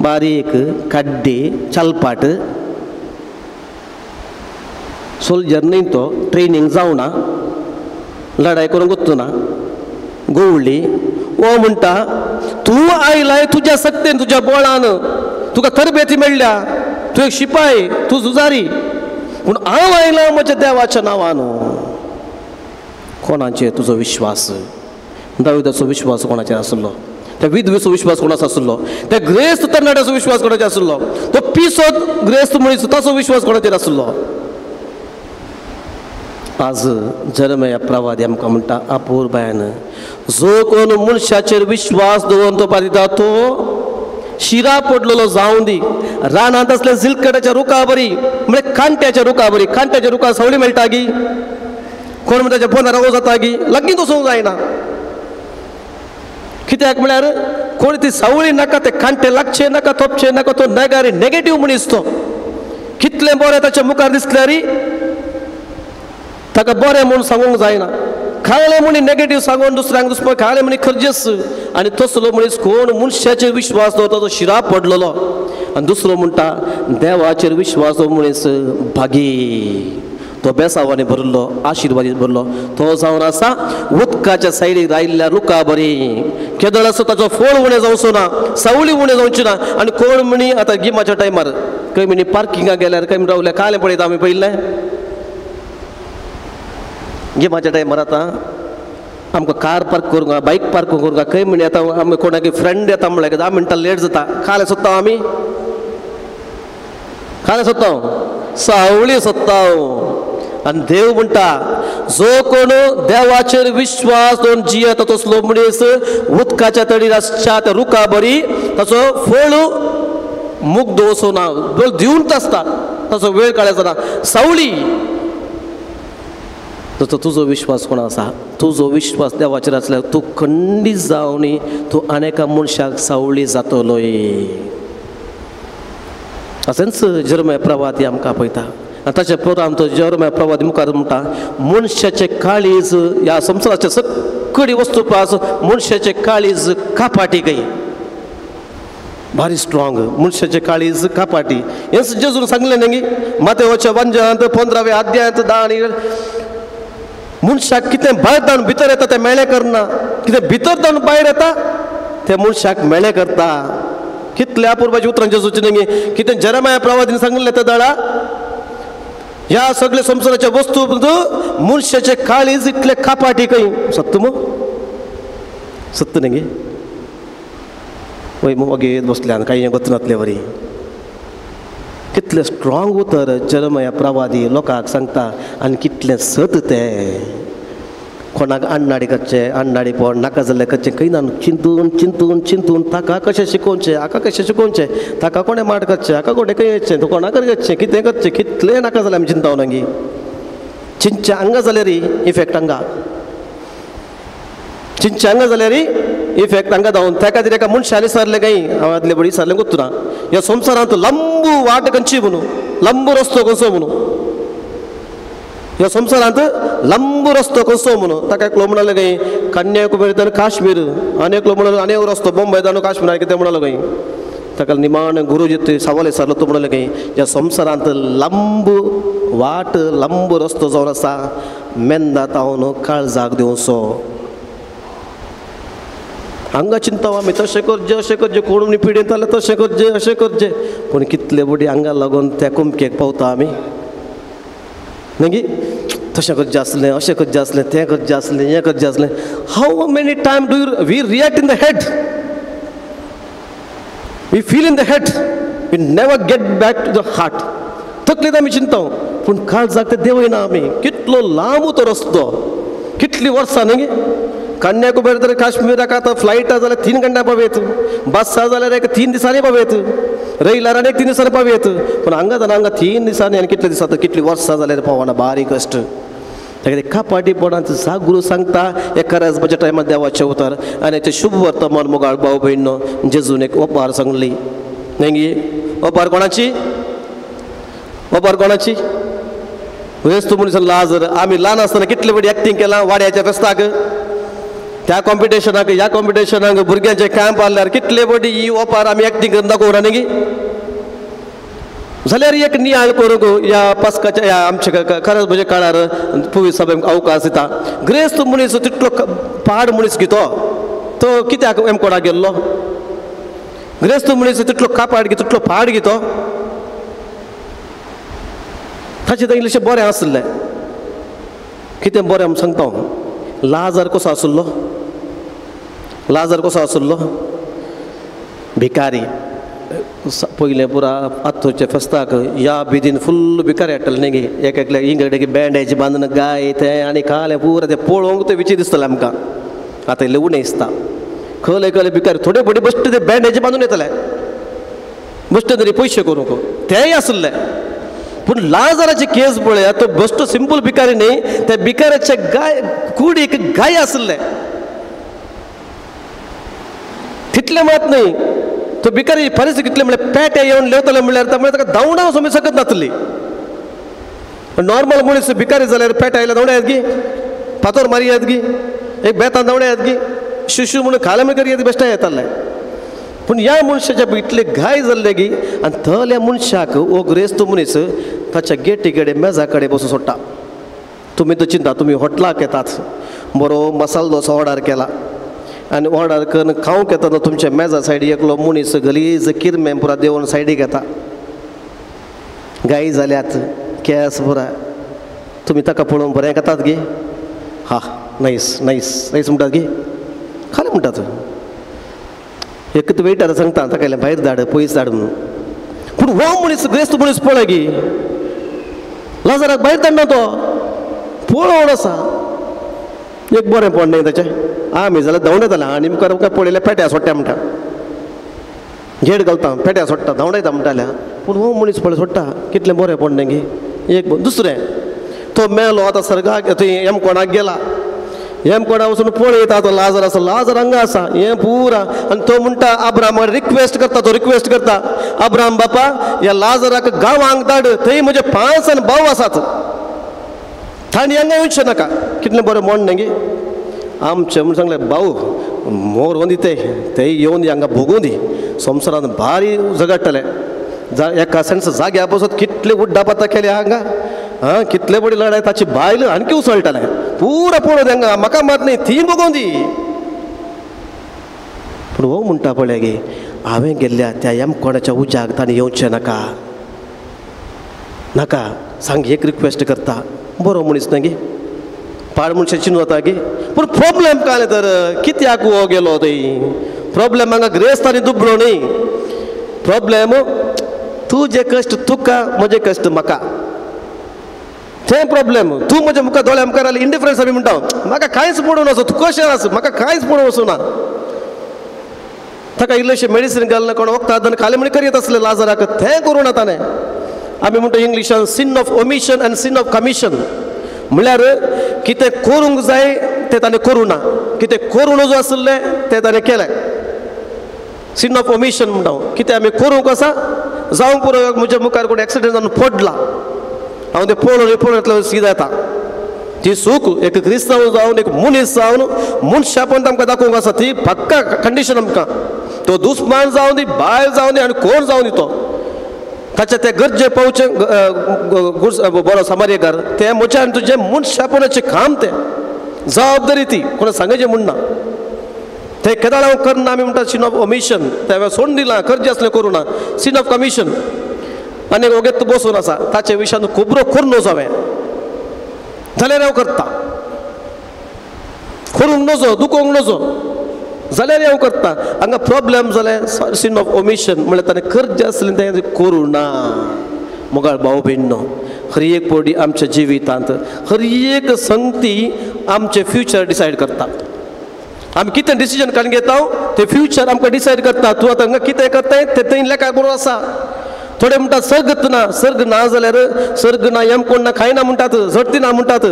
बारीक काड्डे चलपाट सोल्जर न्हय तो ट्रेनींग जावना लडाय करूंक वचना गोवळी ओ म्हणटा तूं आयलाय तुज्या सक्तेन तुज्या बळान तुका तरबेती मेळ्ळ्या तूं एक शिपाय तूं झुजारी पूण हांव आयला म्हज्या देवाच्या नांवान. कोणाचेर तुजो विश्वास? दाविदाचो विश्वास कोणाचेर आसलो? त्या विधवेचो विश्वास कोणाचो आसलो? त्या ग्रेस्त तरणाट्याचो विश्वास कोणाचेर आसलो? तो पिसो ग्रेस्त मनीस ताचो विश्वास कोणाचेर आसलो? आज जरमया प्रवादी आमकां म्हणटा अपुरबायान जो कोण मनशाचेर विश्वास दवरून तो पादिता तो शिरा पडलेलो जावं दी रानांत असल्या झिलकटाच्या रुखा बरी म्हळ्यार कांट्याच्या रुखा बरी कांट्याच्या रुखा सावळी मेळटा गी कोण म्हणटा ताच्या पोंदा रावो जाता गी लागीं वचूंक जायना कित्याक म्हळ्यार कोण ती सावळी नाका ते कांटे लागचे नाका तोपचे नाका तो नेगारी नेगेटीव मनीस तो कितलें बरें ताच्या मुखार दिसल्यार ताका बरें म्हूण सांगूंक जायना खायलें म्हणी नेगेटीव सांगून दुसऱ्यांक दुसरो खायलें म्हणी खर्जेस. आनी तसलो मनीस कोण मनशाचेर विश्वास दवरता तो शिरा पडलेलो. आनी दुसरो म्हणटा देवाचेर विश्वास दवर मनीस भागी तो बेसावांनी भरलो आशिर्वादीत भरलो तो जावन आसा उदकाच्या सायडीक रायिल्ल्या रुखा बरी केदळ आसा ताचो फळ उणें जावचो ना सावळी उणें जावची ना. आनी कोण म्हणी आतां गिमाच्या टायमार खंय म्हणी पार्किंगाक गेल्यार खंय रावल्या कालें पळयता आमी पळयल्लें गिमाच्या टायमार आतां आमकां कार पार्क करूंक बायक पार्क करूंक खंय म्हणी आतां आमी कोणाक फ्रेंड येता म्हणल्यार 10 मिनटां लेट जाता कालें सोदता आमी कालें सोदता सावळी सोदता. आनी देव म्हणटा जो कोण देवाचेर विश्वास दवरून जियेता तसलो मनीस उदकाच्या तडीर आसच्या त्या रुखा बरी ताचो फळ मुग्ध वचो ना दिवंत आसता ताचो वेळ काडचो ना सावळी. तसो तुजो विश्वास कोण आसा? तुजो विश्वास देवाचेर आसल्यार तूं खंडीत जावन तूं अनेका मनशाक सावळी जातलोय. अशेंच जरमया प्रवादी आमकां आपयता आनी ताच्या पुरान तो जरमया प्रवादी मुखार म्हणटा मनशाचें काळीज ह्या संवसाराच्या सगळी वस्तू पास मनशाचें काळीज कापाटी गई भारी स्ट्रॉंग मनशाचें काळीज कापाटी हेंच जेजून सांगलें न्ही मातेवाच्या वंजांत 15व्या अध्यायांत 10 आनी मनशाक कितें भायर जावन भितर येता तें मेळें करना कितें भितर जावन भायर येता तें मनशाक मेळें करता. कितल्या अपुरबायेच्या उतरां जेजूचीं न्ही कितें जेरेमाया प्रवादीन सांगिल्लें तें दळा ह्या सगळे संवसाराच्या वस्तू मनशाचें काळीज इतलें कापाटी खंय सत्त मू सत्त न्ही वय वगेत बसल्यान कांय वचनातले वरी कितलें स्ट्रॉंग उतर जेरेमाया प्रवादी लोकांक सांगता आनी कितलें सत तें. कोणाक अन्नाडी करचें अन्नाडीपण नाका जाल्लें करचें खंय ना चिंतून चिंतून चिंतून ताका कशें शिकोवचें हाका कशें शिकोवचें ताका कोणें माट करचें हाका कोणें खंय वचचें तूं कोणा कडेन वचचें कितें करचें कितलें नाका जालें आमी चिंताव नागी चिंतचें हांगा जाल्यार इफेक्ट हांगा चिंतचें हांगा जाल्यार इफेक्ट हांगा जावन त्या खातीर एका मनशान विचारलें काय हांव आदले बडी विचारलें गोत्तुना ह्या संवसारांत लंबू वाट खंयची म्हणून लंबू रस्तो कसो म्हणून ह्या संवसारांत लंबू रस्तो कसो म्हणून ताका एकलो म्हणलें काय कन्याकुमारी ताणें काश्मीर आनी एकलो म्हणलो आनी एक रस्तो बॉम्बे ताणें काश्मीर आनी कितें म्हणलो काय ताका निमाण गुरुजी सवाल विचारलो तो म्हणलें काय ह्या संवसारांत लंबू वाट लंबू रस्तो जावन आसा मेंदा तावन काळजाक दिवचो. हांगा चिंता आमी तशें करचें अशें करचें, कोण पिडेन जाल्यार तशें करचें अशें करचें, पूण कितले बुडी हांगा लागून त्या कुमकेक पावता आमी न्ही. तशें करचें आसलें, अशें करचें आसलें, तें करचें आसलें, हें करचें आसलें. How many time do we react in the head, we feel in the head, we never get back to the heart. तकलेंत आमी चिंता पूण काळजाक तें देंवयना आमी. कितलो लांब तो रस्तो, कितलीं वर्सां न्ही. कन्याकुमारी तर काश्मीराक आतां फ्लायट जाल्यार 3 घंट्या पावयत, बस जाल्यार एक 3 दिसांनी पावयत, रैलार आनी एक 3 दिसांनी पावयत, पूण हांगा जाल्यार हांगा 3 दिसांनी आनी कितले दिसां कितलीं वर्सां जाल्यार पावना. बारीक कश्ट. ताका कापाटीपणांत जागृ सांगता एका राजबाच्या टायमार देवाचें उतर आनी तें शुभ वर्तमान मोगाळ भाव भयणो जेजून एक ओपार सांगली न्ही. ओपार कोणाची? ओपार कोणाची? वेस्तू मनीस लाजर. आमी ल्हान आसतना कितले व्हड एक्टींग केलां वाड्याच्या फेस्ताक, त्या कॉम्पिटिशनाक ह्या कॉम्पिटिशनाक, भुरग्यांचे कॅम्प आहल्यार कितले व्हड ही ओपार आमी एक्टींग करून दाखोवना न्ही. जाल्यार एक नियाळ करूंक ह्या पास्काच्या ह्या आमच्या खरेंच म्हणजे काळार पुवी सभेक अवकाश दिता. ग्रेस्त मनीस तितलो पाड मनीस घेतो तो कित्याक एमकोडाक गेल्लो? ग्रेस्त मनीस तितलो कापाड घेतो, तितलो पाड घेतो, ताचें तें इल्लेशें बरें आसलें. कितें बरें आमी सांगता हांव. लाजर कसो आसलो? लाजर कसो आसलो? भिकारी. पयलें पुरा आत्तोच्या फेस्ताक ह्या बिदीन फुल्ल भिकारी हाडटले न्ही गे. एक एकल्या इंगडे बँडेज बांदून गाय तें आनी खालें पुरा तें पळोवंक तें विचित्र दिसतलें आमकां. आतां इल्लें उणें दिसता. खले खले भिकारी थोडे थोडे बश्टे ते बँडेज बांदून येतले, बश्टे तरी पयशे करूंक तेंय आसलें. पूण लाजराची केस पळया, तो बश्टो सिंपल भिकारी न्ही, त्या भिकाऱ्याच्या गाय कुडीक गाय आसलें. तितलें मात न्ही, तो भिकारी परिस्थिती कितले म्हणल्यार पेटे येवन लेवतले म्हणल्यार ताका धांवडाव सोमी शकत नासली. नॉर्मल मनीस भिकारी जाल्यार पेटे आयल्यार धांवडा येत गी, फातोर मारी येत गी, एक बेतान धांवडा येत गी, शिशू म्हणून खाले म्हणून येत बेश्टा येताले. पूण ह्या मनशाच्या इतले घाय जाल्ले गी आनी थल्या मनशाक हो ग्रेस्त मनीस ताच्या गेटी कडेन मेजा कडेन बसून सोडटा. तुमी तो चिंता, तुमी हॉटलाक येतात, बरो मसालो डोसा ऑर्डर केला आनी ऑर्डर करून खावंक येता तुमच्या मेजा सायडी एकलो मनीस गलीज किरमें पुरा देंवन सायडीक येता, गायी जाल्यात केस पुरा, तुमी ताका पळोवन बरें खातात गी? हा नायस नायस नायस म्हणटात गी, खालें म्हणटात. एक वेटर सांगता ताका भायर धाड, पयस धाड म्हणून. पूण हो मनीस ग्रेस्त मनीस पळय गी, लाजराक भायर धाडना, तो पळोवन आसा. एक बरें पड न्ही ताचें. आमी जाल्यार धांवडयताले आनी मुखार मुखार पळयल्यार पेट्या सोडटा म्हणटा, घेट घालता पेट्या सोडटा धांवडयता म्हणटाल्या. पूण हो मनीस पळय सोडटा, कितलें बरें पड न्ही गी. एक दुसरें तो मेलो आतां सर्गाक थंय एमकोणाक गेला, एमकोणा वचून पळयता तो लाजर आसा, लाजर हांगा आसा हें पुरा. आनी तो म्हणटा अब्राहम रिक्वेस्ट करता, तो रिक्वेस्ट करता, अब्राहम बापा ह्या लाजराक गांवांक धाड, थंय म्हजे 5 आनी भाव आसात, तांणी हांगा येवचें नाका. कितलें बरें म्हण न्ही गे. आमचें म्हूण सांगलें भाऊ मोर दी ते ते येवन दी हांगा भोगूं दी, संवसारान भारी झगडटले. एका सेन्स जाग्या बसत कितले उड्डापातां केले हांगा, आं कितले बडी लढाय, ताची बायल आणखी उसळटले पुरा पळोवन हांगा, म्हाका मात न्ही ती भोगूं दी. पूण हो म्हणटा पळय गे, हांवें गेल्ल्या त्या यमकोणाच्या उज्याक ताणें येवचें नाका नाका सांग, एक रिक्वेस्ट करता. बरो मनीस न्ही गे, पाड मनशां चिंतून वता गे. पूण प्रोब्लेम काय तर कित्याक हो गेलो थंय? प्रोब्लेम हांगा ग्रेस्त आनी दुबळो न्ही, प्रोब्लेम तुजे कश्ट तुका, म्हजे कश्ट म्हाका, तें प्रोब्लेम. तूं म्हज्या मुखार दोळ्या मुखार आयले इंडिफरन्स आमी म्हणटा, म्हाका कांयच पडून वचो, तूं कशें आस, म्हाका कांयच पडून वचूं ना. ताका इल्लेशें मेडिसीन घालना, कोण वखदां खालें म्हण करीत आसलें लाजराक, तें करूं ना ताणें. आमी म्हणटा इंग्लिशान sin of omission and sin of commission, म्हणल्यार कितें करूंक जाय तें ताणें करूं ना, कितें करूं नजो आसलें तें ताणें केलें. सिन ऑफ ओमिशन म्हणटा हांव, कितें आमी करूंक आसा जावंक पुरो. म्हज्या मुखार कोण एक्सिडंट जावन पडला, हांव तें पळोवन पळोवन येतलो सीद येता. ती सूख एक क्रिस्तांव जावन एक मनीस जावन मनशापण आमकां दाखोवंक आसा, ती पक्का कंडिशन आमकां. तो दुस्मान जावन दी, बायल जावन दी आनी कोण जावन दी, तो ताच्या ते गरजे पावचें बरो समारेकार तें म्हज्या आनी तुजें मनशापणाचें काम, तें जबाबदारी ती कोणा सांगचें म्हण ना. ते केदाळ हांव करना आमी म्हणटा सिन ऑफ ओमिशन, तें हांवें सोडून दिलां, करचें आसलें करूं ना, सिन ऑफ कमिशन. आनी ओगेत बसून आसा ताचे विशयान खबरो करून नजो हांवें जाल्यार हांव करता, करूंक नजो, दुखोवंक नजो जाल्यार हांव करता. हांगा प्रॉब्लम जालें सिन ऑफ ओमिशन म्हणल्यार ताणें करचें आसलें तें करूं ना. मोगाळ भाव भयणो, हर एक पडी आमच्या जिवितांत हर एक संगती आमचें फ्युचर डिसायड करता. आमी कितें डिसिजन काडून घेता तें फ्युचर आमकां डिसायड करता. तूं आतां हांगा कितें करताय तें थंय लेखा बरोबर आसा. थोडे म्हणटात सर्ग ना, सर्ग ना जाल्यार सर्ग ना, यम कोण ना, कांय ना म्हणटात, झडती ना म्हणटात.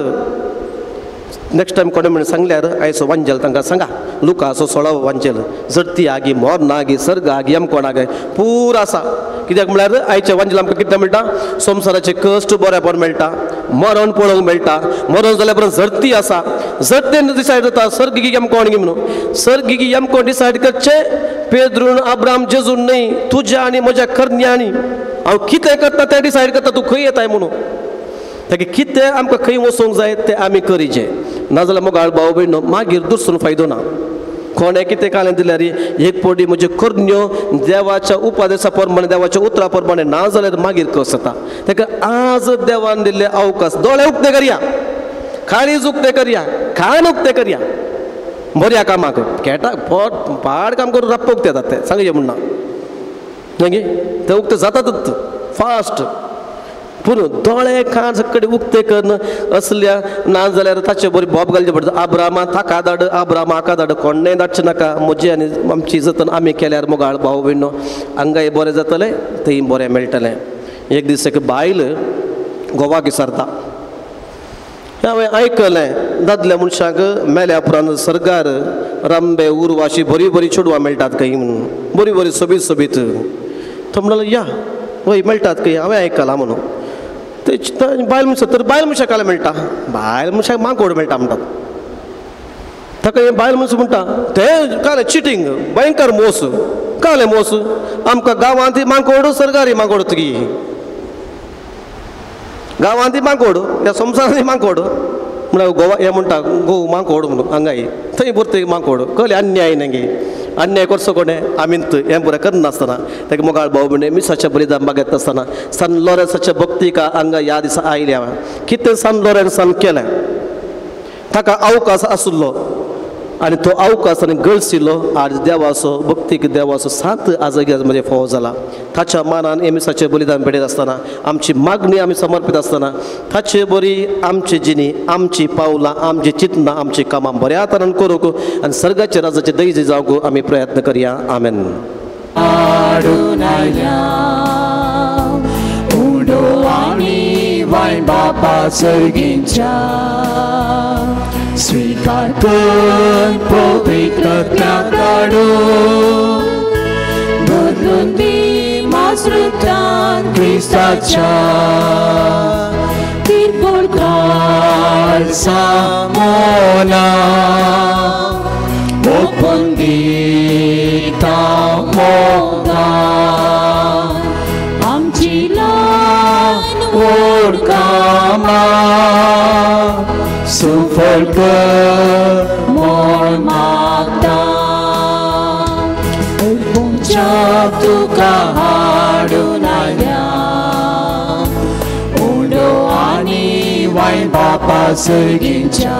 नेक्स्ट टायम कोणें म्हणून सांगल्यार आयचो वांजेल तांकां सांगा, लुकाचो 16 वांजेल, झडती आगी, मोर आगी, सर्ग आगी, यम कोण आगे पूर आसा. कित्याक म्हळ्यार आयच्या वांजेल आमकां कितें मेळटा, संवसाराचे कश्ट बरेपण मेळटा, मरण पळोवंक मेळटा, मरण जाल्या उपरांत झडती आसा, झडतेन डिसायड जाता सर्ग गी यम कोण गी म्हणून. सर्ग गी यम कोण डिसायड करचें पेद्रून आब्राम जेजून न्हय, तुज्या आनी म्हज्या करण्यांनी हांव कितें करता तें डिसायड करता तूं खंय येताय म्हणून. ताका कितें आमकां खंय वचूंक जाय तें आमी करीचें, नाजाल्यार मोगाळ भाव भयणो मागीर दुसरो फायदो ना. कोणें कितें कालें दिल्यार एक पटी म्हज्यो करण्यो देवाच्या उपदेसा प्रमाणे, देवाच्या उतरा प्रमाणे ना जाल्यार मागीर कस जाता. ताका आज देवान दिल्ले अवकाश, दोळे उक्ते करया, काळीज उक्तें करया, कान उक्तें करया, बऱ्या कामाक खेटा पोट पाड काम करून रप्प उक्ते जाता तें सांगचें म्हण ना, मागीर ते उक्ते जातातच फास्ट. पूण दोळे कान सगळे उक्ते करून असल्या ना जाल्यार ताचे बरी बोब घालचें पडटा. आब्रामा ताका धाड, आब्रामा हाका धाड, कोणें धाडचें नाका. म्हजी आनी आमची जतन आमी केल्यार मोगाळ भाव भयणो हांगाय बरें जातलें, थंय बरें मेळटलें. एक दीस एक बायल गोवाक विसरता, हांवें आयकलें दादल्या मनशाक मेल्या उपरांत सरकार रामबे उर्वाशी बरी बरी चेडवां मेळटात खंय म्हणून, बरी बरी सोबीत सोबीत. तो म्हणलो या वय मेळटात खंय, हांवें आयकलां म्हणून. ते बायल मनशाक तर बायल मनशाक काल मेळटा, बायल मनशाक माकोड मेळटा म्हणटात. ताका हें बायल मनशां म्हणटा तें कालें चिटींग, भयंकर मोस, कालें मोस, आमकां गांवांत माकोड सरकारी माकोड तुगी, गांवांत माकोड, ह्या संवसारांत माकोड म्हणल्यार गोवा हें म्हणटा गोव माकोड म्हणून हांगाय थंय भरतय माकोड. कळ्ळें अन्याय न्ही, अन्याय करचो कोणें आमींत हें बरें करनासतना ताका मोगाळ भाव भयणी मिसाचें बलिदान मागयता आसतना सान लॉरेन्साच्या भक्तिका हांगा ह्या दिसा आयल्या. कितें सान लॉरेन्सान केलें, ताका अवकाश आशिल्लो आनी तो अवकाश आनी गळसिल्लो. आज देवाचो भक्तीक देवाचो साथ आज म्हजें फावो जाला. ताच्या मानान मिसाचें बलिदान भेटयत आसतना आमची मागणी आमी समर्पीत आसतना ताचे बरी आमची जिणी, आमची पावलां, आमची चिंतनां, आमची कामां बऱ्या तरान करूंक आनी सर्गाच्या राजाचे दैज जावंक आमी प्रयत्न करया. आमेन. स्वीकार कर पवित्र त्यागाडो, बदलून दी मासृतान क्रिस्ताच्या किरकोळ खालसा मोला, ओपून दिता मोगा आमची ल्हान व्हड कामां सुफळ कर म्हूण मागता. उलपुंच्याक तुका हाडून आयल्या, उंडो आनी वायन बापा सर्गीच्या,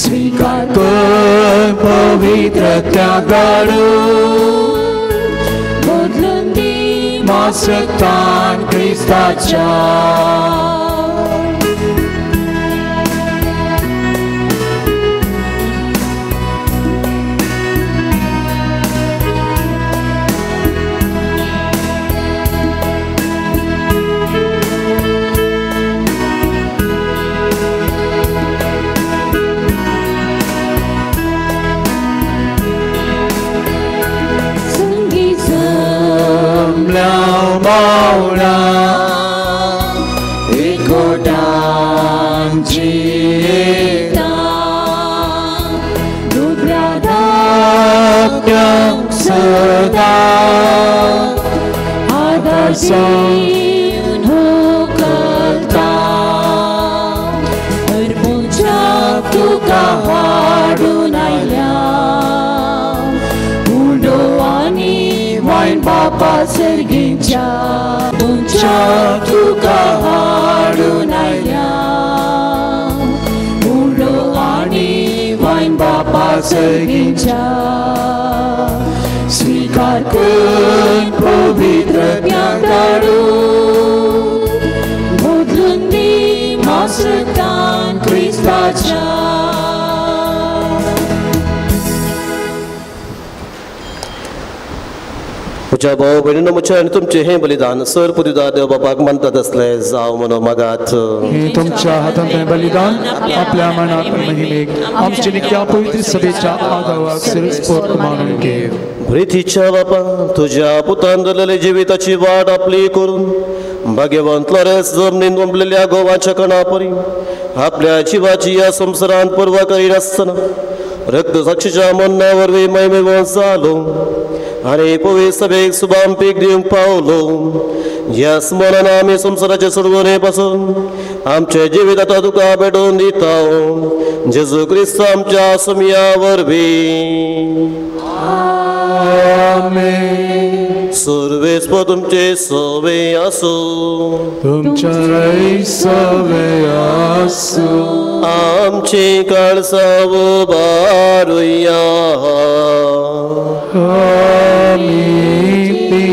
स्वीकार कर पवित्र त्यागाडू, बदलून दी मासतान क्रिस्ताच्या. मावळा एकोटान जियेता, दुबळ्या धाकट्यांक सदां आदार दिवन होकलता. हरपुंच्याक तुका हाडून आयल्या, सर्गींच्या उंचा तुका हाडून आयल्या उंडो आनी वायन बापा सर्गींच्या स्वीकार कर पवित्र ज्ञान बदलून दी मासतान क्रिस्ताच्या. म्हज्या भाव भयणीनो म्हजें आनी तुमचें हें बलिदान सर पुदिदार देव बापाक मानतात आसलें जावं म्हणून मागात. हे तुमच्या हातांतलें बलिदान आपल्या मनात महिमेक आमचे नित्या पवित्र सभेच्या आदावाक सिरस्पोट मानून घे. प्रितीच्या बापा तुज्या पुतान धरलेली जिविताची वाट आपली करून भाग्यवंत लॉरेन्स जमनीन ओंपलेल्या गोवाच्या कणापरी आपल्या जिवाची ह्या संवसारांत पर्वा करिनासतना रक्तसाक्षीच्या मरणा वरवीं महिमेवंत जालो आनी पवित्र सभेक सुभाम पीक दिवंक पावलो. ह्या स्मरणान आमी संवसाराचे सोडवणे पासून आमचे जिवीत आतां तुका भेटोवन दिता जेजू क्रिस्त आमच्या सुमया वरवीं. आमेन. सर्वेस्पर तुमचे सवे आसूं. तुमच्याय सवे आसूं. आमची काळसां उबारुया. आमी ती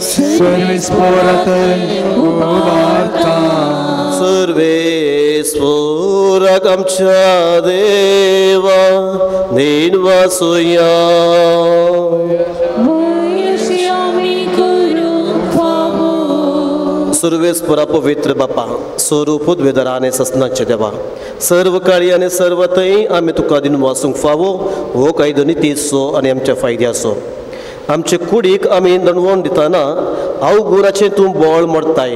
सर्वेस्परात उबारता. सर्वेस्पराक आमच्या देवा then वासुया. सर्वेस्परा पवित्र बापा स्वरूप उद्वेदर आनी ससनाचे देवा सर्व काळी आनी सर्व थंय आमी तुका दिन वासूंक फावो हो कायदो नितीचो आनी आमच्या फायद्याचो. आमचे कुडीक आमी दणवण दितना अवगुणाचें तूं बळ मोडताय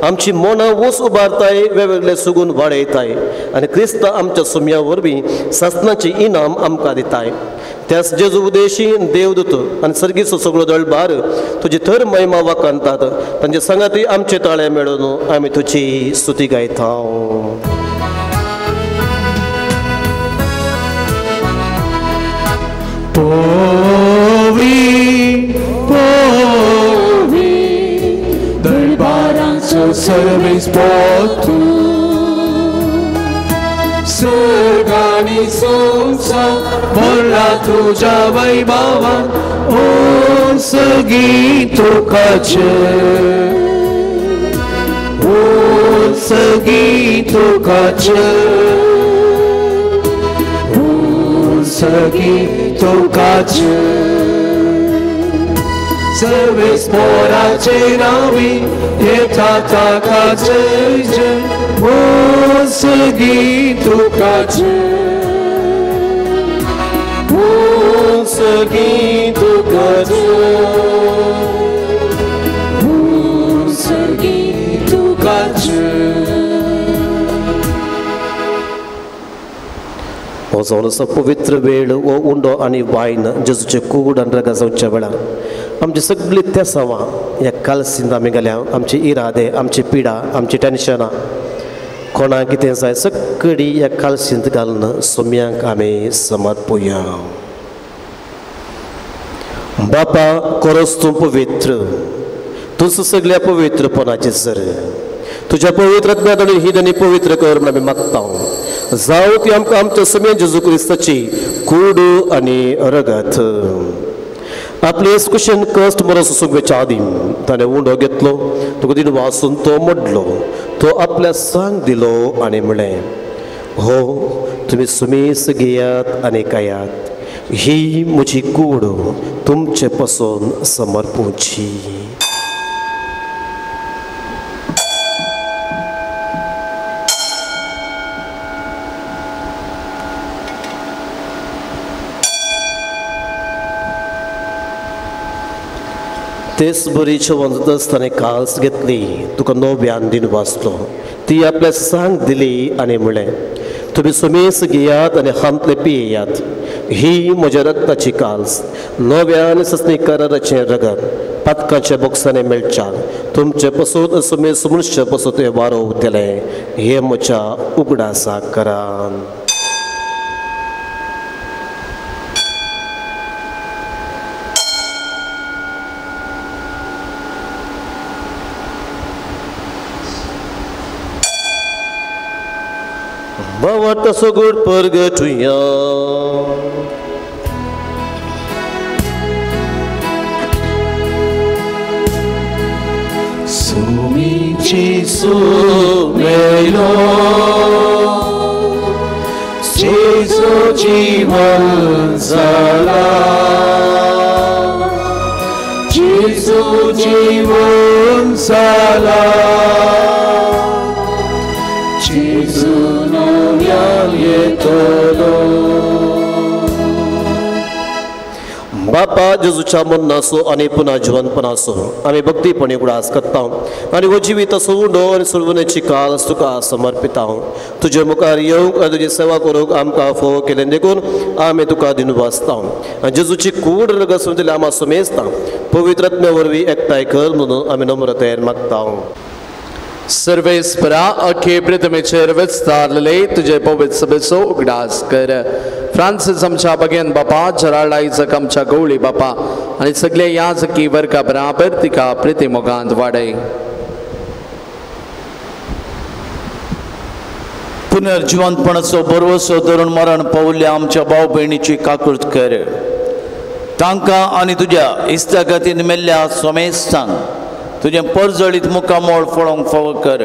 आमची मनां वस उबारताय वेगवेगळे सुगून वाडयताय आनी क्रिस्त आमच्या सुम्या वरवीं सासनाचें इनाम आमकां दिताय. त्याच जेजू उदेशी देवदूत आनी सर्गीचो सगळो दळबार तुजी थर महिमा वाखाणतात तांचे सांगाती आमचे ताळे मेळून आमी तुजी स्तुती गायता. पोवी पोवी दरबारांचो सर्वेस्पर तूं सर्गानी संवसार भरला तुज्या वैभवान उत्सर्गी तुकाचे उत्सर्गी तुकाचे उत्सर्गी तुकाचे सर्वेस्पराचे नावी येता ताका जय जय उत्सर्गी तुकाचे उत्सर्गी तुकाचे उत्सर्गी तुकाचे. हो जावन आसा पवित्र वेळ हो उंडो आनी वायन जेजूचे कूड आनी रगत जावच्या वेळार आमची सगळीं तेसांवां ह्या कालसींत आमी घाल्या आमचे इरादे आमची पिडा आमची टेन्शनां कोणाक कितें जाय सगळीं ह्या कालसींत घालून सोम्यांक आमी समर्पुया. बापा खरोच तूं पवित्र तूंच सगळ्या पवित्रपणाचें सर तुज्या पवित्र आत्म्यान ही धनी पवित्र कर म्हूण आमी मागता. जावं ती आमकां आमच्या समेत जेजू क्रिस्ताची कूड आनी रगत. आपले कुशेन कश्ट मरो सोसूंक वेच्या आदीं ताणें उंडो घेतलो तुका दिन वासून तो मोडलो तो आपल्या सांग दिलो आनी म्हणलें हो तुमी सुमेस घेयात आनी खायात ही म्हजी कूड तुमचे पसून समर्पुची. तेच बरी वचत ताणें काल्स घेतली तुका नव्यान दिन वाचलो ती आपल्या सांग दिली आनी म्हणलें तुमी सुमेस घेयात आनी हांतले पियेयात ही म्हज्या रक्ताची काल्स नव्या आनी ससनी कराराचें रगत पातकाच्या बोक्सांनी मेळच्या तुमचे पसून सुमेस मनुष्य पसून तें वारोवतलें हें म्हज्या उगडासा करान. भावार्थ सगुड परगटुया. सुमी जेसू मेलो, जेजू जीवन जाला, जेजू जीवन जाला, जेजू नव्यान येतलो. बापा जेजूच्या मरणाचो आनी पुन्हा जिवनपणाचो आमी भक्तीपणी उगडास करता आनी हो जिवीत उंडो आनी सोडवणेची काल तुका समर्पिता. तुजे मुखार येवंक आनी तुजी सेवा करूंक आमकां फोव केलें देखून आमी तुका दिनवासता आनी जेजूची कूड रगत समजली आमा समेजता पवित्र आत्म्या वरवीं एकठांय कर म्हणून आमी नम्रतायेन मागता. सर्वेस्परा अखे प्रथमेचेर विस्तारलेले तुजे पवित्र सभेचो उगडास कर. फ्रांसीस आमच्या बगेन बापा, जराल्ड आयजक आमच्या गवळी बापा आनी सगळे याजकी वर्गा बराबर तिका प्रिती मोगांत वाडय. पुनर्जिवंतपणाचो भरवसो धरून मरण पावल्ल्या आमच्या भाव भयणीची काकूर्त कर. तांकां आनी तुज्या इस्तागतीन मेल्ल्या सोमेस्तांक तुजें परजळीत मुखामोळ फळोवंक फावो कर.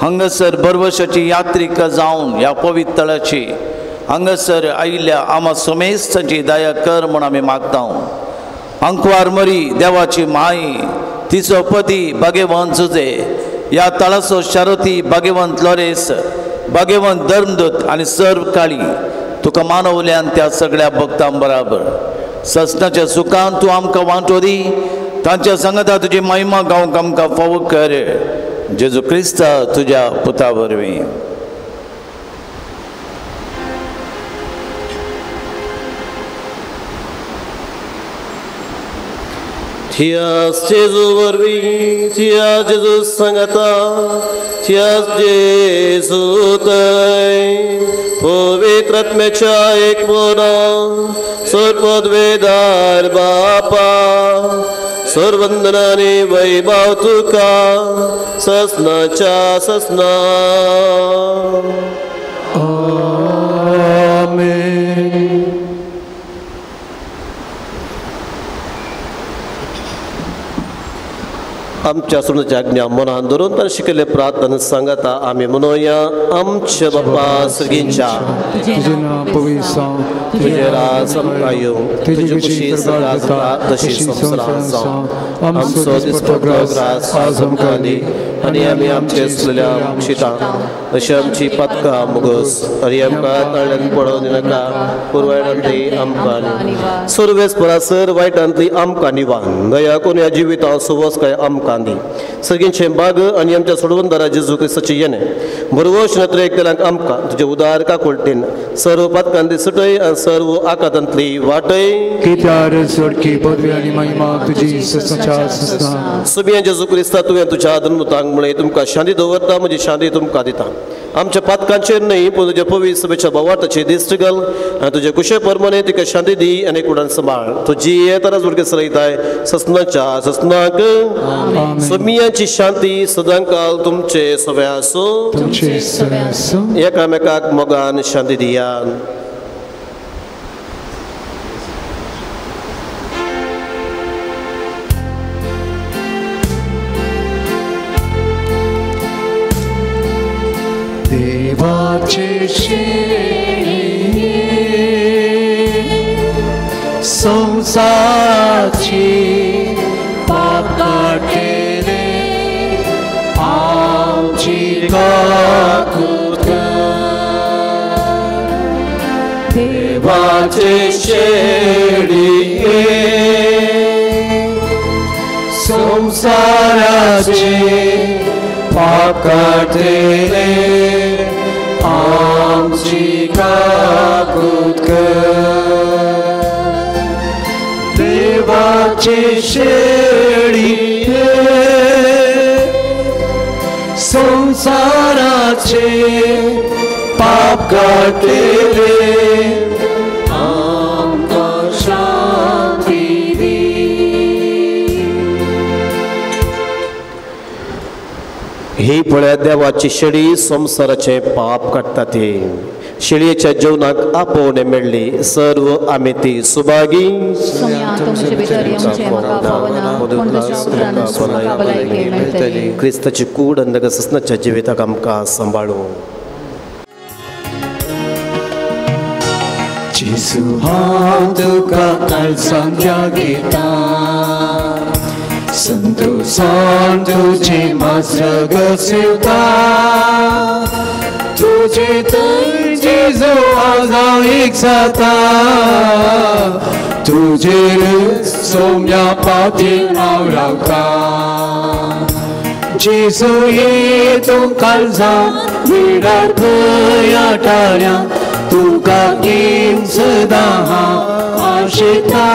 हांगासर भरवशाची यात्रिका जावन ह्या पवित्र तळाची हांगासर आयिल्ल्या आमा सोमेस्तांची दया कर म्हूण आमी मागता. अंकवार मरी देवाची माई, तिचो पती भाग्यवंत जुजे, ह्या तळाचो शारती भाग्यवंत लॉरेस, भाग्यवंत धर्मदूत आनी सर्व काळी तुका मानवल्यान त्या सगळ्या भक्तां बराबर ससनाच्या सुखान तूं आमकां वांटो दी. तांच्या सांगता तुजी महिमा गावंक आमकां फावो कर. जेजू क्रिस्ता तुज्या पुता वरवीं. थियास जेजू वरवीं, थियास जेजू सांगता, थियास जेजू तय पवित्र आत्म्याच्या एक मोना सर्वद्वेदार बापा सर्वंदनाने वैभव तुका ससनाच्या ससना. आमेन. आमच्या सुनाच्या आज्ञा मनान धरून ताणें शिकयल्ले प्रार्थना सांगता आमी म्हणोया. आमच्या बापा सर्गींच्या, तुजें नांव पवित्र जावं, तुजें राज आमकां येवं, तुजी खुशी स्वर्गांत जाता तशी संवसारांत जावं. आमचो दिसपट्टो ग्रास आज आमकां दी आनी आमी आमचे चुकलेल्या मुक्षिता अशी आमची पातकां मुगोस आनी आमकां ताळ्यान पडोवं दिनाका, पूण वायटांतली आमकां न्ही. सर्वेस्परा सर वायटांतली आमकां निवान दया करून ह्या जिवितांत सुवस काय आमकां दी. सगळींचे बाग आनी आमच्या सोडवणदारा जेजू क्रिस्ताचे येणे बरवश नत्र एकल्याक आमकां तुजे उदार काकुळटेन सर्व पातकांती सुटय आनी सर्व आकातांतली वाटय. कित्यार सोडकी पदवी आनी महिमा तुजी ससनाच्या ससना. सुबिया जेजू क्रिस्ता तुवें तुज्या धर्मतांक म्हळें तुमकां शांती दवरता, म्हजी शांती तुमकां दिता. आमच्या पातकांचेर न्हय पूण तुज्या पवित्र सभेच्या भावार्थाची दिश्ट घाल आनी तुजे कुशे परमाने तिका शांती दी आनी कुडान सांबाळ. तुजी येताना भुरगे सरयताय ससनाच्या ससनाक. सुमियांची शांती सदांकाल तुमचे सगळे आसूं. एकामेकाक मोगान शांती दिया. देवाचे शेळये संसाराची पाप काडटले आमची काकूत कर. देवाचे शेळये संसाराचे पाप काडटले आमची काकूत कर. देवाचे शेळये संसाराचे पाप काडटले आमकां शांती दी. ही पळया देवाची शेळी संवसाराचें पाप काडटा ती शेळयेच्या जेवणाक आपोवणें मेळ्ळी सर्व आमी ती सुभागी. क्रिस्ताची कूड आनी ससनाच्या जिविताक आमकां सांबाळूं. जेजू हांव तुका काळजांतल्या घेता संतोषान तुझे माजर गसिवता तुझे तर जेजू आज हांव एक जाता तुजेर सोम्या पावतीन हांव रावता. जेजू ये तूं काळजांत विडार खंय टाळ्या तुका घेवन सदां हांव आशेता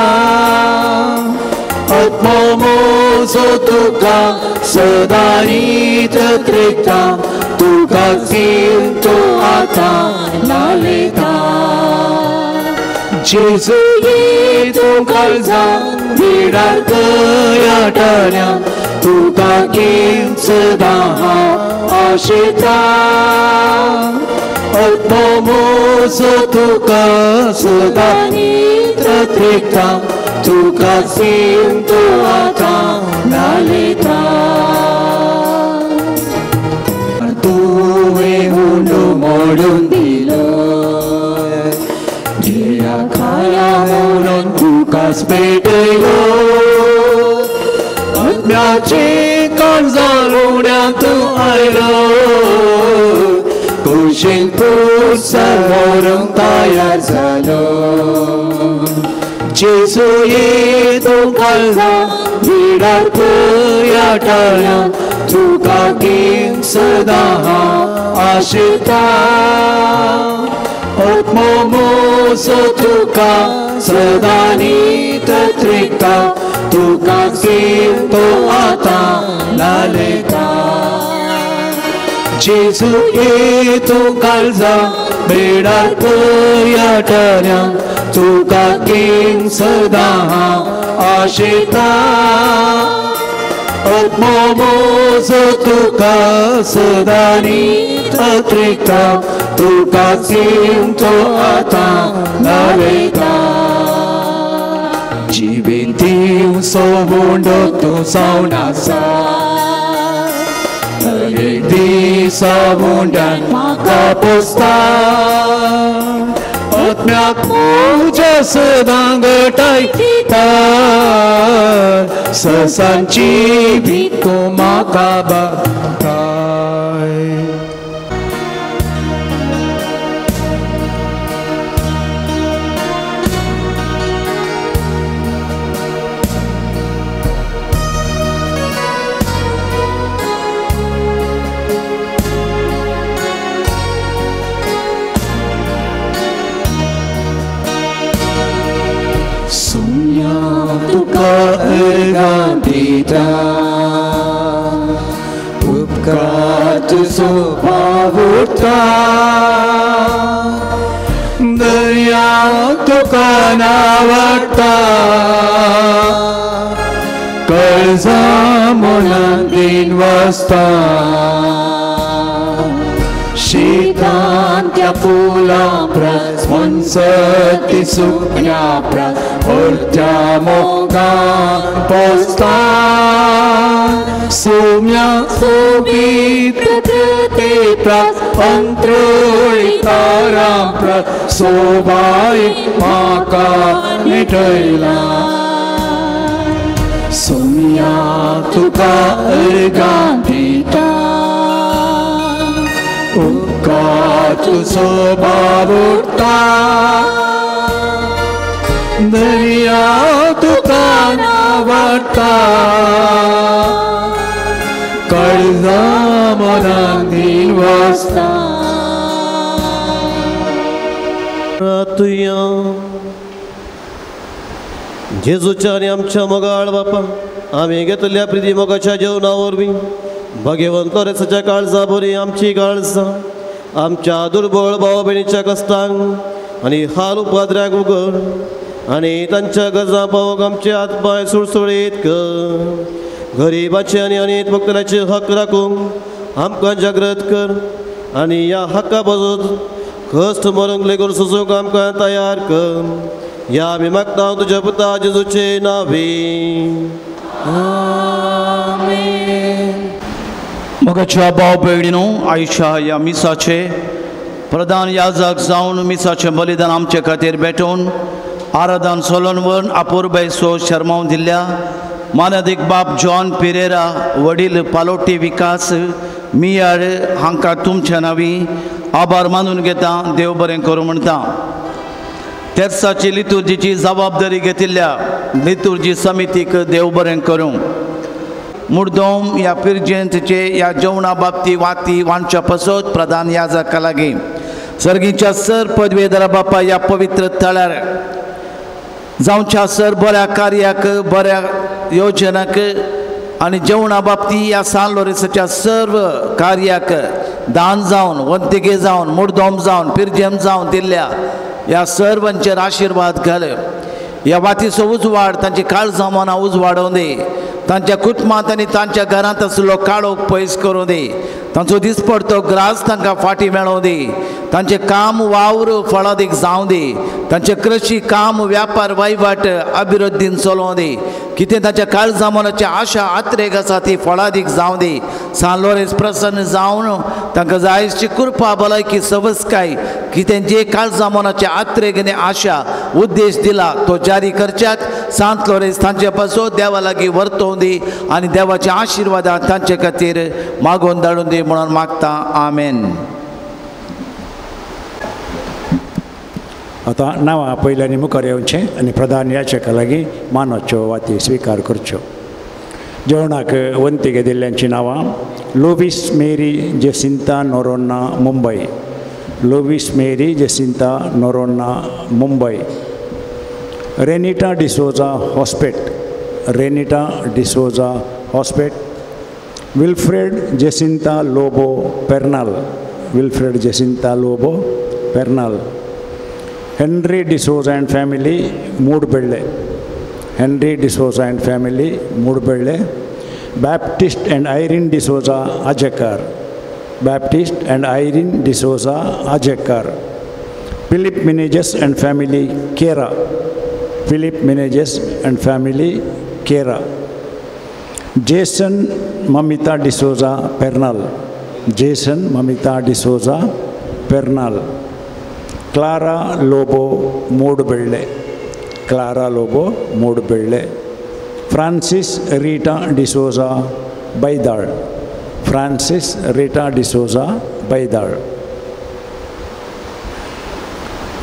आत्मो म्हजो तुका सदां रीत त्रेता तुका घेवन तो आतां लालयता. जेजू ये तूं काळजांत विडार खंय टाळ्या तुका घेवन सदां हांव आशेता आत्मो म्हजो तुका सदां रीत त्रेता तुका घेवन तो आतां लालयता. तुवें उंडो मोडून दिलो गिळ्या खाया म्हणून तुकाच पेटयलो आत्म्याचे काळजां उड्यांत तूं आयलो कुशीन पुरसार व्हरूंक तयार जालो. जेजू ये तूं काळजांत विडार खंय टाळ्या तुका घेवन सदां हांव आशेता आत्मो म्हजो तुका सदां नीत त्रिकता तुका घेवन तो आतां लालयता. जेजू ये तूं काळजांत विडार खंय टाळ्या तुका घेवन सदां हांव आशेता आत्मो म्हजो तुका सदां नीत त्रिकता तुका घेवन तो आतां लालयता. जिवीत दिवसो उंडो तूं जावन आसा एक दिसा उंड्यान म्हाका पोसता आत्म्याक म्हज्या सदां घटाय दिता ससांची भीत तूं म्हाका बांदताय. तुका अर्गां दिता उपकार तुजो पावता दर्या तुका नावडटा काळजां मनांत दिन वाजता शेतांत त्या फुलां प्रास मनसती सुकण्या प्रास अर्ध्या मोगान पोसता सोम्या सोबीत प्रकृती प्रास अंत्रोळी तारां प्रास सोबाय म्हाका निठयला. सोम्या तुका अर्गां दिता उपकार तुजो बाबुडटा दर्या तुका नावडटा काळजां मनांत दिन वाजता. जेजूच्या आनी आमच्या मोगाळ बापा आमी घेतल्या प्रिती मोगाच्या जेवणा वरवीं भगवंत लोरेसाच्या काळजा बरी आमची काळजां आमच्या दुर्बळ भाव भयणीच्या कश्टांक आनी हाल उपद्र्याक उगड आनी तांच्या गरजां पावोवंक आमचे हात पांय सुळसुळीत कर. गरिबाचे आनी अनेक भक्ताचे हक राखूंक आमकां जागृत कर आनी ह्या हक्का पासून कश्ट मरूंक लेगून सोसूंक आमकां तयार कर. ह्या आमी मागता तुज्या पुता जेजूचे नांवी. मोगाच्या भाव भयणीनो, आयच्या ह्या मिसाचे प्रधान याजक जावन मिसाचें बलिदान आमचे खातीर भेटोवन आराधन सोलोनवन अपुरबाय सो शर्मावन दिल्ल्या मानादीक बाब जॉन पिरेरा, वडील पालोटी विकास मियाळ हांकां तुमच्या नांवी आभार मानून घेता. देव बरें करूं म्हणटा. तेर्साची लितुर्जीची जबाबदारी घेतिल्ल्या लितुर्जी समितीक देव बरें करूं. मुर्दोम ह्या पिर्जेंतचे ह्या जेवणा बाबती वाती वांटच्या पसत प्रधान याजका लागीं सर्गीच्या सर पदवेदारा बापा ह्या पवित्र थळार जावच्या सर बऱ्या कार्याक बऱ्या योजनाक आनी जेवणा बाबती ह्या सान लोरेसाच्या सर्व कार्याक दान जावन वंतिगे जावन मुर्दोम जावन पिर्जेम जावन दिल्ल्या ह्या सर्वांचेर आशिर्वाद घाल. ह्या वातीचो उजवाड तांची काळजां मनां उजवाडोवं दी. तांच्या कुटुंबांत आनी तांच्या घरांत आसलो काळोख पयस करूं दी. तांचो दिसपडतो ग्रास तांकां फाटीं मेळोवं दी. तांचें काम वावर फळादीक जावं दी. तांचें कृशी काम व्यापार वहिवाट अभिवृद्धीन चलोवं दी. कितें तांच्या काळजा मनाची आशा आत्रेक आसा ती फळादीक जावं दी. सान लोरेंस प्रसन्न जावन तांकां जायची कृपा भलायकी सवसकाय कितें जे काळजा मनाचे आत्रेक आनी आशा उद्देश दिला तो जारी करच्याक सांत लोरेंस तांचे पासून देवा लागीं वर्तोवं दी आनी देवाच्या आशिर्वादान तांचे खातीर मागोवन धाडून दी म्हणून मागता. आमेन. आतां नांवां पयल्यांनी मुखार येवचें आनी प्रधान याचका लागीं मानाच्यो वाती स्विकार करच्यो. जेवणाक वंती घेतिल्ल्यांचीं नांवां: Lovis Mary Jacinta Noronha, Mumbai. Lovis Mary Jacinta Noronha, Mumbai. Renita D'Souza, Hospet. Renita D'Souza, Hospet. Wilfred Jacinta Lobo, Pernal. Wilfred Jacinta Lobo, Pernal. Henry D'Souza and family, Moodbelle. Henry D'Souza and family, Moodbelle. Baptist and Irene D'Souza, Ajakar. Baptist and Irene D'Souza, Ajakar. Philip Menezes and family, Kera. Philip Menezes and family, Kera. Jason Mamita D'Souza, Pernal. Jason Mamita D'Souza, Pernal. Clara Lobo, Moodbelle. Clara Lobo, Moodbelle. Francis Rita D'Souza, Baidal. Francis Rita D'Souza, Baidal.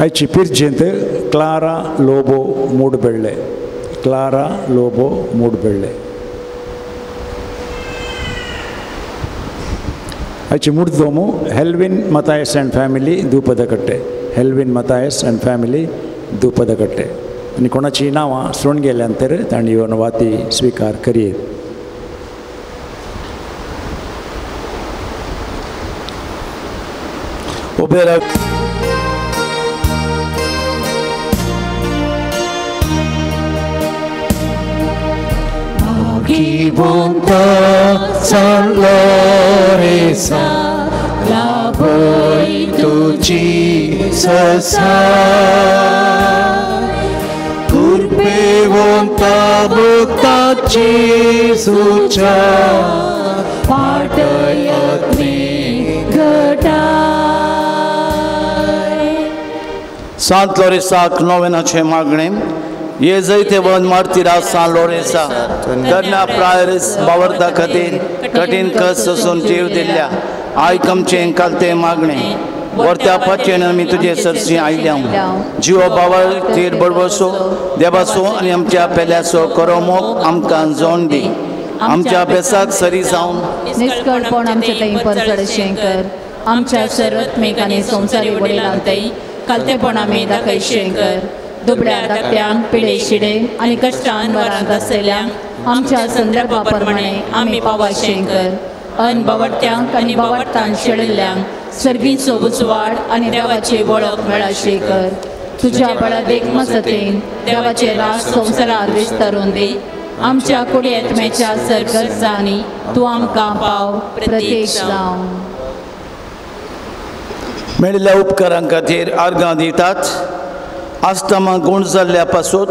आयची पिर्जेंत Clara Lobo, Moodbelle. Clara Lobo, Moodbelle. आयची मुर्दोमू Helvin Mathias and family, Dupadakatte. Helvin Mathias and family, Dupadakatte. आनी कोणाचीं नांवां सोडून गेल्यान तर तांणी येवन वाती स्विकार करयेत. उबे राव. San Lorenzo, लाभय तुजी ससा कृपेवंता भक्ता जेजूच्या पाटयत्ने घटाय. सांत लोरेसाक नोवेनाचें मागणें. ये जैतेवन मार्तिरा सान लोरेसा तरण्या प्रायरीस बावर्ता खातीर कठीण कस सोसून जीव दिल्ल्या आयक आमचें कालतें मागणें. वर्त्या पाचेन आमी तुजे सरशी आयल्या. जिवो बावळ तीर बडबसो देवाचो आनी आमच्या पेल्याचो करो मोग आमकां जोण दी. आमच्या अभ्यासाक सरी जावन निष्कळपण आमचे थंय परचडशें कर. आमच्या सर्वत्मेक आनी संवसारी वडिलांतय कालतेपण आमी दाखयशें कर. दुबळ्या धाकट्यांक पिडे शिडे आनी कश्टान वरांत आसलेल्यांक आमच्या संदर्भा प्रमाणे आमी पावाशें कर. अन बावडत्यांक आनी बावडटान शेळिल्ल्यांक सर्गीचो उजवाड आनी देवाची वळख मेळाशें कर. तुज्या बळादेक मजतीन देवाचे राज संवसारार विस्तारून दी. आमच्या कुडयेतमेच्या सरगर्जांनी तूं आमकां पाव प्रत्येक जावं. मेळिल्ल्या उपकारां खातीर आर्गां दितात. आस्तमा गूण जाल्ल्या पासूत,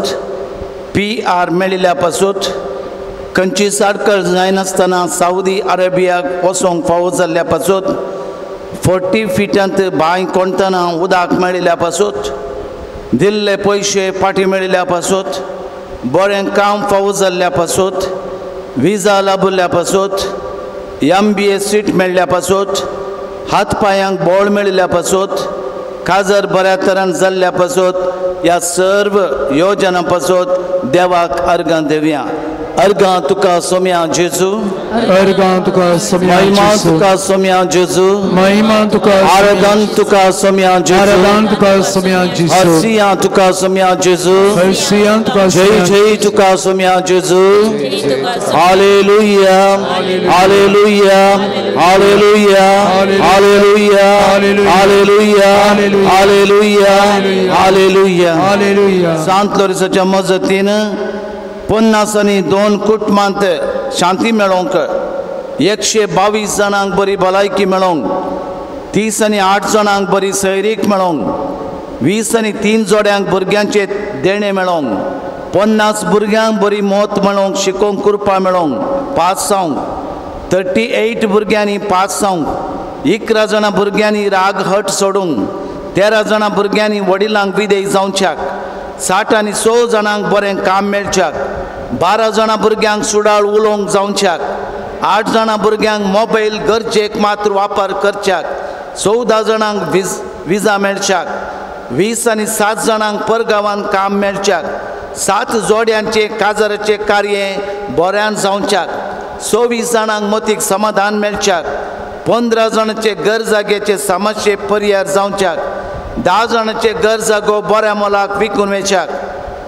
PR मेळिल्ल्या पासूत, खंयचीच आडखळ जायनासतना सावदी अरेबियाक वचोंक फावो जाल्ल्या पासूत, 40 फिटांत बांय कोणतना उदक मेळिल्ल्या पासूत, दिल्ले पयशे फाटीं मेळिल्ल्या पासूत, बरें काम फावो जाल्ल्या पासूत, विजा लाभिल्ल्या पासूत, MBA seat मेळ्ळ्या पासूत, हात पांयांक बळ मेळिल्ल्या पासूत, काजर बऱ्या तरान जाल्ल्या पासूत, ह्या सर्व योजना पासूत देवाक अर्गां दिवया. अर्गां तुका सोम्या जेजू, अर्गां तुका सोम्या, महिमा तुका सोम्या जेजू, महिमा तुका, आराधन तुका सोम्या जेजू, आराधन तुका सोम्या जेजू, हर्षिया तुका सोम्या जेजू, हर्षिया तुका, जय जय तुका सोम्या जेजू. Hallelujah, hallelujah, hallelujah, hallelujah, hallelujah, hallelujah, hallelujah, hallelujah. सांत लोरिसाच्या मजतीन 52 कुटुंबांत शांती मेळोवंक, 122 जाणांक बरी भलायकी मेळोवंक, 38 जाणांक बरी सैरीक मेळोवंक, 23 जोड्यांक भुरग्यांचे देणें मेळोवंक, 50 भुरग्यांक बरी मत मेळोवंक, शिकोवंक कृपा मेळोवंक, पास जावंक, 38 भुरग्यांनी पास जावंक, 11 जाणां भुरग्यांनी राग हट सोडूंक, 13 जाणां भुरग्यांनी वडिलांक विदेश जावच्याक, 66 जाणांक बरें काम मेळच्याक, 12 जाणां भुरग्यांक सुडाळ उलोवंक जावच्याक, 8 जाणां भुरग्यांक मोबायल गरजेक मात्र वापर करच्याक, 14 जाणांक विजा मेळच्याक, 27 जाणांक परगांवान काम मेळच्याक, 7 जोड्यांचे काजाराचे कार्य बऱ्यान जावच्याक, 24 जाणांक मतीक समाधान मेळच्याक, 15 जाणांचे घर जाग्याचे समस्ये पर्याय जावच्याक, 10 जाणांचे घर जागो बऱ्या मोलाक विकून वेच्याक,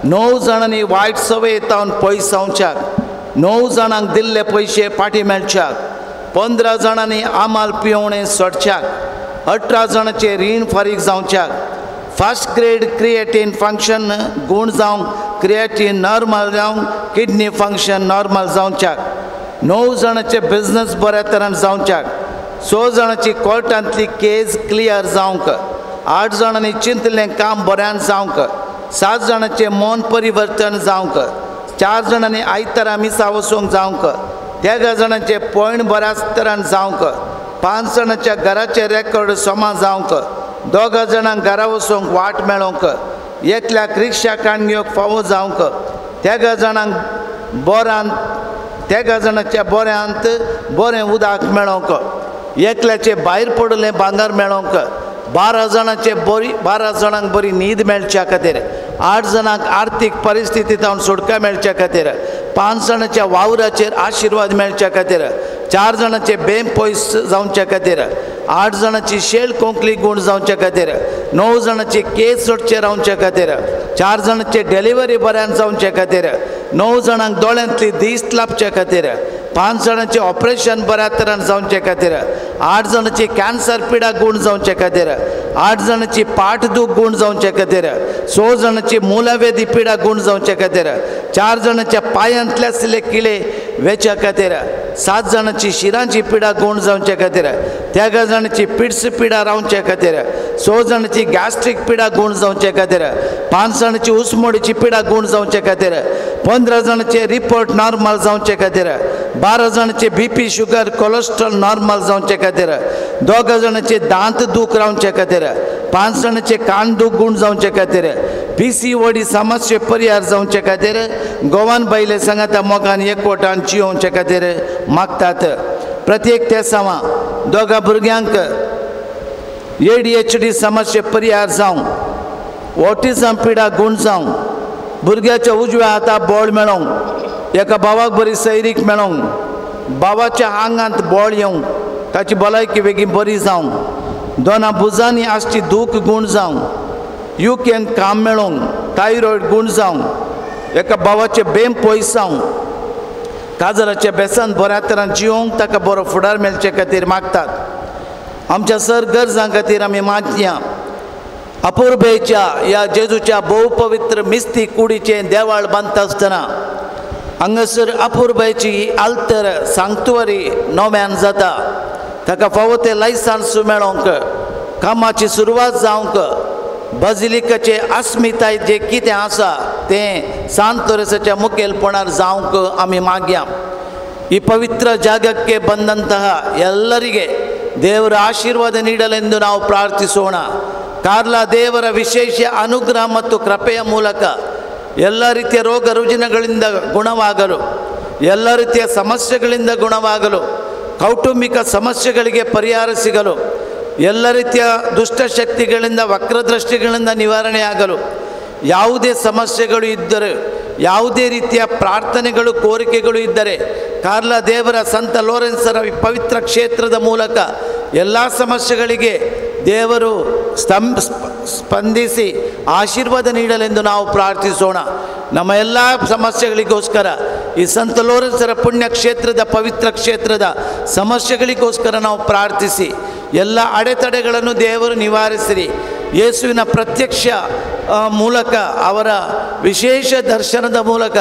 9 जाणांनी वायट सवय तावन पयस जावच्याक, 9 जाणांक दिल्ले पयशे फाटीं मेळच्याक, 15 जाणांनी आमाल पिवणें सोडच्याक, 18 जाणांचे रीण फारीक जावच्याक, फर्स्ट ग्रेड क्रिएटीन फंक्शन गूण जावंक, क्रिएटीन नॉर्मल जावंक, किडनी फंक्शन नॉर्मल जावच्याक, 9 जाणांचे बिजनस बऱ्या तरान जावच्याक, 6 जाणांची कोर्टांतली केस क्लियर जावंक, 8 जाणांनी चिंतलें काम बऱ्यान जावंक, 7 जाणांचें मन परिवर्तन जावंक, 4 जाणांनी आयतारा मिसा वचूंक जावंक, 13 जाणांचें पॉयंट बऱ्याच तरान जावंक, 5 जाणांच्या घराचें रेकॉर्ड समा जावंक, 2 जाणांक घरा वचूंक वाट मेळोवंक, एकल्याक रिक्षा काडून घेवंक फावो जावंक, 13 जाणांक बोरान 13 जाणांच्या बोऱ्यांत बरें उदक मेळोवंक, एकल्याचें भायर पडलें भांगर मेळोवंक, 12 जाणांचे बरी 12 जाणांक बरी न्हीद मेळच्या खातीर, 8 जाणांक आर्थीक परिस्थिती जावन सुटका मेळच्या खातीर, 5 जाणांच्या वावराचेर आशिर्वाद मेळच्या खातीर, 4 जाणांचे बेम पयस जावच्या खातीर, 8 जाणांची शेळ कोंकली गूण जावच्या खातीर, 9 जाणांची केस सोडचे रावच्या खातीर, 4 जाणांचे डिलिव्हरी बऱ्यान जावच्या खातीर, 9 जाणांक दोळ्यांतली दीस लाभच्या खातीर, 5 जाणांचे ऑपरेशन बऱ्या तरान जावचे खातीर, 8 जाणांची कॅन्सर पिडा गूण जावचे खातीर, 8 जाणांची पाठ दूख गूण जावचे खातीर, 6 जाणांची मुलावेदी पिडा गूण जावचे खातीर, 4 जाणांच्या पांयांतले आसले किळे वेच्या खातीर, 7 जाणांची शिरांची पिडा गूण जावचे खातीर, 13 जाणांची पिड्स पिडा रावचे खातीर, 6 जाणांची गॅस्ट्रीक पिडा गूण जावचे खातीर, 5 जाणांची उसमोडीची पिडा गूण जावचे खातीर, 15 जाणांचे रिपोर्ट नॉर्मल जावचे खातीर, 12 जाणांचे BP sugar cholesterol normal जावचे खातीर, 2 जाणांचे दांत दूख रावचे खातीर, 5 जाणांचे कान दूख गूण जावचे खातीर, PCOD समस्ये परिहार जावचे खातीर, गोवान बायले सांगाता मोगान एकवटान जियोवचे खातीर मागतात. प्रत्येक तेसांवा 2 भुरग्यांक ADHD समस्ये परिहार जावं, ऑटिझम पिडा गूण जावं, भुरग्याच्या उजव्या हाता बळ मेळोवंक, एका भावाक बरी सैरीक मेळोवंक, भावाच्या आंगांत बळ येवंक, ताची भलायकी बेगीन बरी जावंक, 2 भुजांनी आसची दूख गूण जावंक, युकेन काम मेळोवंक, थायरॉयड गूण जावंक, एका भावाचें बेम पयस जावंक, काजराच्या बेसान बऱ्या तरान जिवंक ताका बरो फुडार मेळचे खातीर मागतात. आमच्या सर गरजां खातीर आमी मागया. अपुरबेच्या ह्या जेजूच्या भोवपवित्र मिस्ती कुडीचें देवाळ बांदता आसतना हांगासर अपुरबायची आल्तर सांगतुवारी नव्यान जाता ताका फावो तें लायसन्स मेळोंक कामाची सुरवात जावंक बाजिलिकाचे अस्मिताय जे कितें आसा तें सांत लोरेंसाच्या मुखेलपणार जावंक आमी मागया. ಈ ಪವಿತ್ರ ಜಾಗಕ್ಕೆ ಬಂದಂತಹ ಎಲ್ಲರಿಗೆ ದೇವರ ಆಶೀರ್ವಾದ ನೀಡಲೆಂದು ನಾವು ಪ್ರಾರ್ಥಿಸೋಣ. ಕಾರ್ಲಾ ದೇವರ ವಿಶೇಷ ಅನುಗ್ರಹ ಮತ್ತು ಕೃಪೆಯ ಮೂಲಕ ಎಲ್ಲ ರೀತಿಯ ರೋಗ ರುಜಿನಗಳಿಂದ ಗುಣವಾಗಲು, ಎಲ್ಲ ರೀತಿಯ ಸಮಸ್ಯೆಗಳಿಂದ ಗುಣವಾಗಲು, ಕೌಟುಂಬಿಕ ಸಮಸ್ಯೆಗಳಿಗೆ ಪರಿಹಾರ ಸಿಗಲು, ಎಲ್ಲ ರೀತಿಯ ದುಷ್ಟಶಕ್ತಿಗಳಿಂದ ವಕ್ರದೃಷ್ಟಿಗಳಿಂದ ನಿವಾರಣೆಯಾಗಲು, ಯಾವುದೇ ಸಮಸ್ಯೆಗಳು ಇದ್ದರೆ, ಯಾವುದೇ ರೀತಿಯ ಪ್ರಾರ್ಥನೆಗಳು ಕೋರಿಕೆಗಳು ಇದ್ದರೆ ಕಾರ್ಲಾ ದೇವರ ಸಂತ ಲೋರೆನ್ಸರ ಪವಿತ್ರ ಕ್ಷೇತ್ರದ ಮೂಲಕ ಎಲ್ಲ ಸಮಸ್ಯೆಗಳಿಗೆ ದೇವರು ಸ್ಪಂದಿಸಿ ಆಶೀರ್ವಾದ ನೀಡಲೆಂದು ನಾವು ಪ್ರಾರ್ಥಿಸೋಣ. ನಮ್ಮ ಎಲ್ಲ ಸಮಸ್ಯೆಗಳಿಗೋಸ್ಕರ ಈ ಸಂತ ಲೋರೆನ್ಸರ ಪುಣ್ಯ ಕ್ಷೇತ್ರದ ಪವಿತ್ರ ಕ್ಷೇತ್ರದ ಸಮಸ್ಯೆಗಳಿಗೋಸ್ಕರ ನಾವು ಪ್ರಾರ್ಥಿಸಿ ಎಲ್ಲ ಅಡೆತಡೆಗಳನ್ನು ದೇವರು ನಿವಾರಿಸಿರಿ. ಯೇಸುವಿನ ಪ್ರತ್ಯಕ್ಷ ಮೂಲಕ ಅವರ ವಿಶೇಷ ದರ್ಶನದ ಮೂಲಕ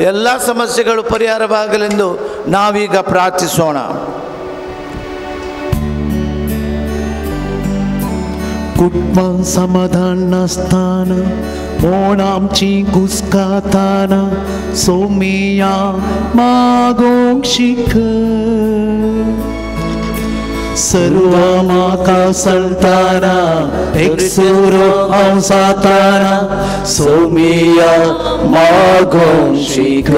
ಎಲ್ಲ ಸಮಸ್ಯೆಗಳು ಪರಿಹಾರವಾಗಲೆಂದು ನಾವೀಗ ಪ್ರಾರ್ಥಿಸೋಣ. कुटुंबान समाधान नासतना कोण आमची घुस्काताना सोमिया मागोंक शिक सर्व म्हाका सलताना एकसुरो हांव जाताना सोमिया मागोंक शिक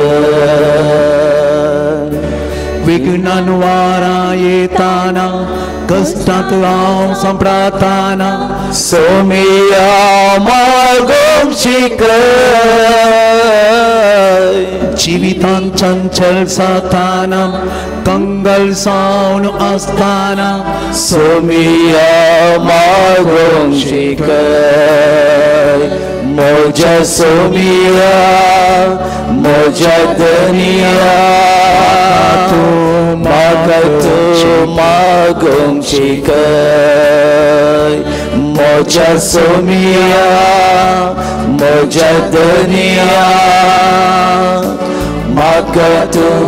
विघ्नान वारां येताना कष्टांत हांव सांपडताना सोमिया मागोंक शिकय जिवितान चंचल जाताना कंगल जावन आसताना सोमिया मागोंक शिकय म्हज्या सोमिया म्हज्या धनिया तूं म्हाका तूं मागोंक शिकय म्हज्या सोमिया म्हज्या धनिया म्हाका तूं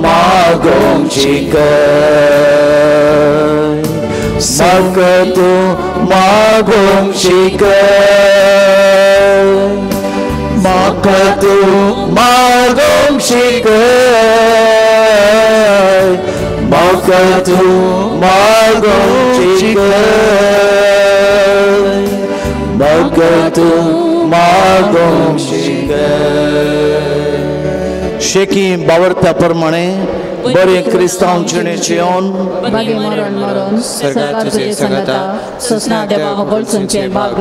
मागोंक शिकय म्हाका तूं मागोंक शिकय म्हाका तूं मागोंक शिकय म्हाका तूं मागोंक शिकय म्हाका तूं मागोंक शिकय. शेकी बावरत्या प्रमाणे बरें क्रिस्तांव जिणेचें येवन बागे मरण मरण सरकार तुजे संगता सोसना देवा होगोळचुंचें भाग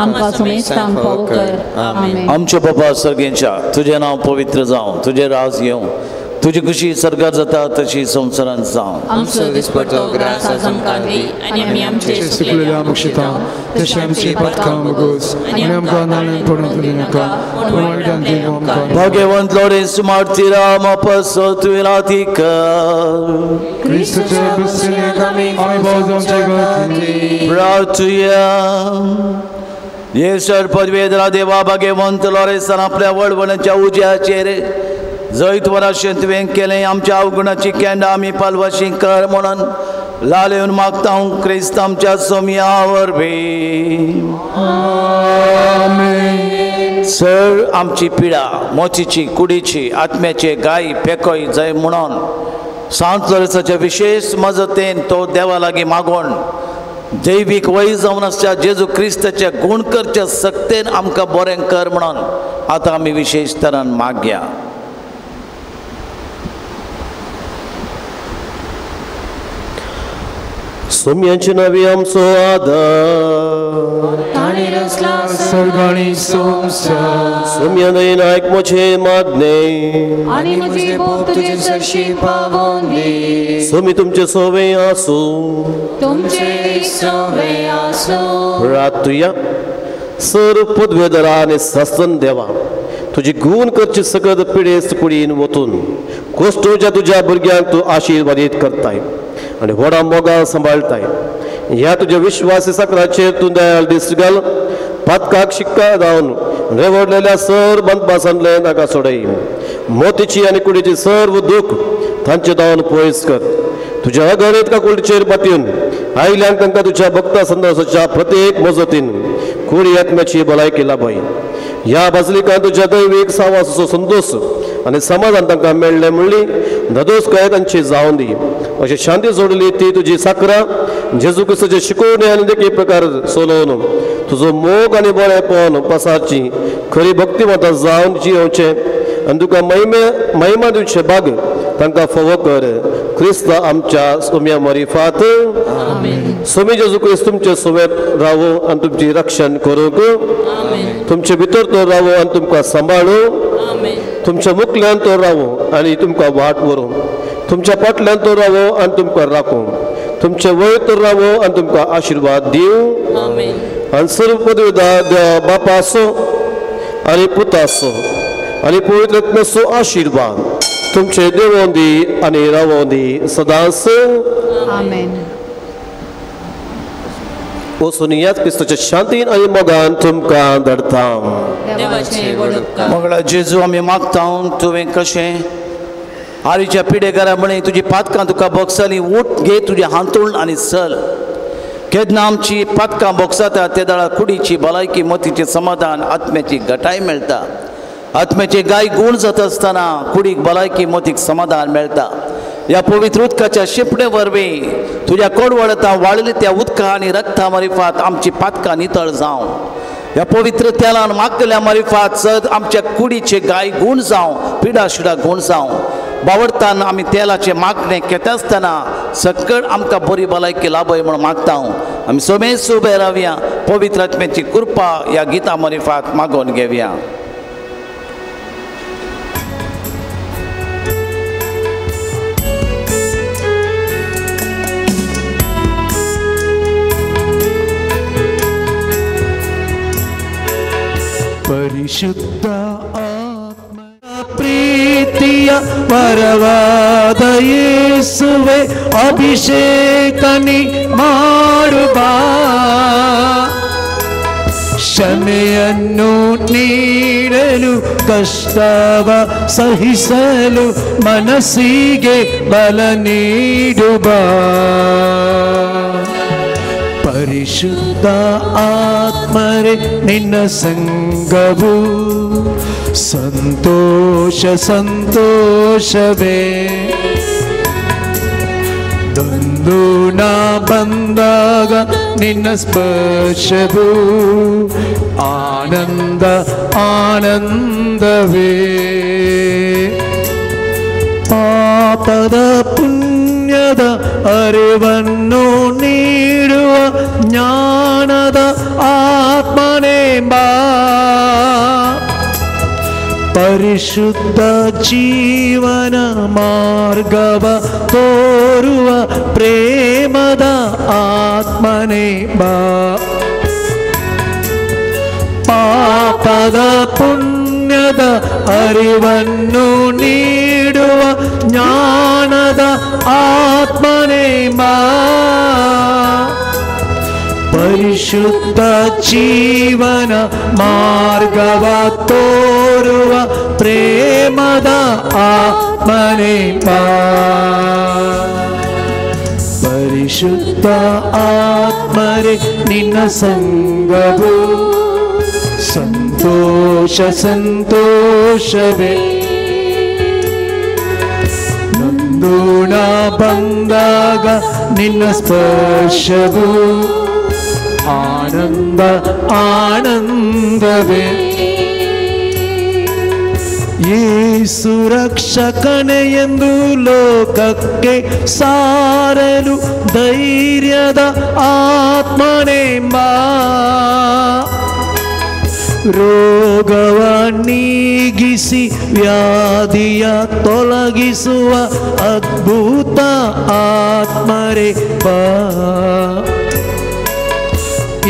आमकां सुमेस्तांक फावो कर. आमेन. आमच्या बाबा सर्गेंच्या तुजें नांव पवित्र जावं, तुजें राज येवं, तुजी कशी सरकार जाता तशी संवसारांत जावं. आमचो दिसपट्टो ग्रास आज आमकां दी आनी आमी आमचे चुकलेल्या मुक्षिता तशें आमची पातकां मुगोस आनी आमकां नाल्यान पडूंक दिनाका पूण वायटान ती आमकां. भाग्यवंत लोरेंस मार्तीरा म्हापसो तुवें कर क्रिस्तचे बसलेक आमी भोवजोमचे गती प्रार्थुया. येसर पदवेदरा देवा भाग्यवंत लोरेंसान आपल्या वळवणाच्या उज्याचेर जैत वराशें तुवें केलें आमच्या अवगुणाची केंडां आमी पालवाशी कर म्हणून लालेवन मागता हांव क्रिस्त आमच्या सोमया वरवीं. सर आमची पिडा मोतीची कुडीची आत्म्याचे गाय पेकोय जाय म्हणून सांत लोरेंसाच्या विशेष मजतेन तो देवा लागीं मागोवन दैवीक वय जावन आसच्या जेजू क्रिस्ताच्या गूण करच्या सक्तेन आमकां बरें कर म्हणून आतां आमी विशेष तरान मागया. सोम्यांचे नावे आमचो आदार सर्ग आनी संवसार सोम्या दयेन आयक म्हजें मागणें आनी म्हजी बोब तुजे सरशी पावोवन दी. सोमी तुमचें सोवें आसूं तुमचें सोवें आसूं. प्रार्थुया. सर पदवेदरा आनी सासन देवा तुजी गूण करची सकत पिडेस्त कुडीन वतून कोश्टोच्या तुज्या भुरग्यांक तूं आशिर्वादीत करताय आनी व्हडा मोगान सांबाळटाय. ह्या तुज्या विश्वासी सकराचेर तूं दयाळ दीस घाल पातकाक शिक्का जावन रेवडलेल्या सर बंदपासांतले ताका सोडय. मोतीची आनी कुडीची सर्व दूख तांचे धांवन पयस कर. तुज्या अगणीत काकुळटीचेर पातयेवन आयल्यान तांकां तुज्या भक्ता संदर्शाच्या प्रत्येक मजतीन कुडी आत्म्याची भलायकी लाभय. ह्या बाजलिकान तुज्या दैवीक सावासो संतोश आनी समाधान तांकां मेळ्ळें म्हणली धदोस काय तांची जावन दी. अशी शांती जोडली ती तुजी साकरा जेजू क्रिस्ताचे शिकोवणी आनी देखी प्रकार सोलोवन तुजो मोग आनी बरेपण पसारची खरी भक्तिमता जावन जियोवचें आनी तुका महिमा दिवचे भाग तांकां फावो कर. क्रिस्त आमच्या सोम्या मरिफात. सोमी जेजू क्रिस्त तुमचे सुवेत रावो आनी तुमची रक्षण करूंक, तुमचे भितर तो रावो आनी तुमकां सांबाळू, तुमच्या मुखल्यान तो रावो आनी तुमकां वाट व्हरूं, तुमच्या फाटल्यान तो रावो आनी तुमकां राखूं, तुमचे वयर तो रावो आनी तुमकां आशिर्वाद दिवं. आनी सर्व पदवीदार देवा बापाचो आनी पुताचो आनी पवित्र आत्म्याचो आशिर्वाद तुमचे देवों दी आनी रावों दी सदांच. आमेन. वचून ह्याच क्रिस्ताच्या शांतीन आनी मोगान तुमकां धाडटा. मंगळा जेजू आमी मागता तुवें कशें आरीच्या पिडेकारा म्हणे तुजी पातकां तुका बोगसाली, उठ घे तुजें हांतूण आनी चल. केन्ना आमची पातकां बोगसाता ते दाळा कुडीची भलायकी, मतीचें समाधान, आत्म्याची घटाय मेळटा. आत्म्याचे गाय गूण जाता आसतना कुडीक भलायकी, मतीक समाधान मेळटा. ह्या पवित्र उदकाच्या शिंपणे वरवीं तुज्या कोडवळता वाळिल्ल्या त्या उदका आनी रक्ता मारिफात आमची पातकां नितळ जावं. ह्या पवित्र तेलान मागतल्या मारिफात सद आमच्या कुडीचे गाय गूण जावं, पिडा शिडा गूण जावं. बावडतान आमी तेलाचें मागणें घेता आसतना सकळ आमकां बरी भलायकी लाभय म्हूण मागता. आमी समेस्त उबे रावया, पवित्र आत्म्याची कृपा ह्या गिता मारिफात मागोवन घेवया. ಪರಿಶುದ್ಧ ಆತ್ಮ ಪ್ರೀತಿಯ ಪರವಾದ ಯೇಸುವೆ ಅಭಿಷೇಕನಿ ಮಾಡುವ, ಕ್ಷಮೆಯನ್ನು ನೀಡಲು ಕಷ್ಟವ ಸಹಿಸಲು ಮನಸ್ಸಿಗೆ ಬಲ ನೀಡುವ. ಪರಿಶುದ್ಧ ಆತ್ಮರೇ ನಿನ್ನ ಸಂಗವು ಸಂತೋಷ ಸಂತೋಷವೇ. ದೊಂದು ನಾ ಬಂದಾಗ ನಿನ್ನ ಸ್ಪರ್ಶವು ಆನಂದ ಆನಂದವೇ. ಪಾಪದ ಪುಣ್ಯದ ಅರಿವನ್ನು ನೀಡುವ ಜ್ಞಾನದ ಆತ್ಮನೆಂಬ ಪರಿಶುದ್ಧ ಜೀವನ ಮಾರ್ಗವ ತೋರುವ ಪ್ರೇಮದ ಆತ್ಮನೆಂಬ ಪಾಪದ ಪುಣ್ಯದ ಅರಿವನ್ನು ನೀಡುವ ಜ್ಞಾನದ ಆತ್ಮನೆಂಬ ಪರಿಶುದ್ಧ ಜೀವನ ಮಾರ್ಗವ ತೋರುವ ಪ್ರೇಮದ ಆತ್ಮನೆಂಬ ಪರಿಶುದ್ಧ ಆತ್ಮರೇ ನಿನ್ನ ಸಂಗವು ಸಂತೋಷ ಸಂತೋಷವೇ. ನಂದು ನಾ ಬಂದಾಗ ನಿನ್ನ ಸ್ಪರ್ಶವು ಆನಂದ ಆನಂದವೇ. ಯೇಸು ರಕ್ಷಕನೇ ಎಂದು ಲೋಕಕ್ಕೆ ಸಾರಲು ಧೈರ್ಯದ ಆತ್ಮನೆಂಬ ರೋಗವ ನೀಗಿಸಿ ವ್ಯಾಧಿಯ ತೊಲಗಿಸುವ ಅದ್ಭುತ ಆತ್ಮರೇ ಬಾ.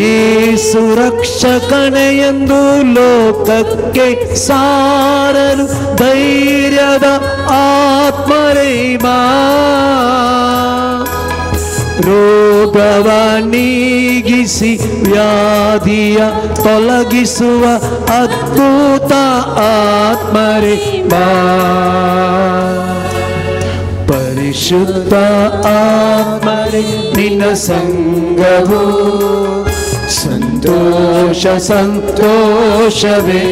ಯೇಸು ರಕ್ಷಕನೇ ಎಂದು ಲೋಕಕ್ಕೆ ಸಾರಲು ಧೈರ್ಯದ ಆತ್ಮರೇ ಬಾ. ರೋಗವ ನೀಗಿಸಿ ವ್ಯಾಧಿಯ ತೊಲಗಿಸುವ ಅದ್ಭುತ ಆತ್ಮರೇ ಬಾ. ಪರಿಶುದ್ಧ ಆತ್ಮರೇ ನಿನ್ನ ಸಂಗವು ಸಂತೋಷ ಸಂತೋಷವೇ.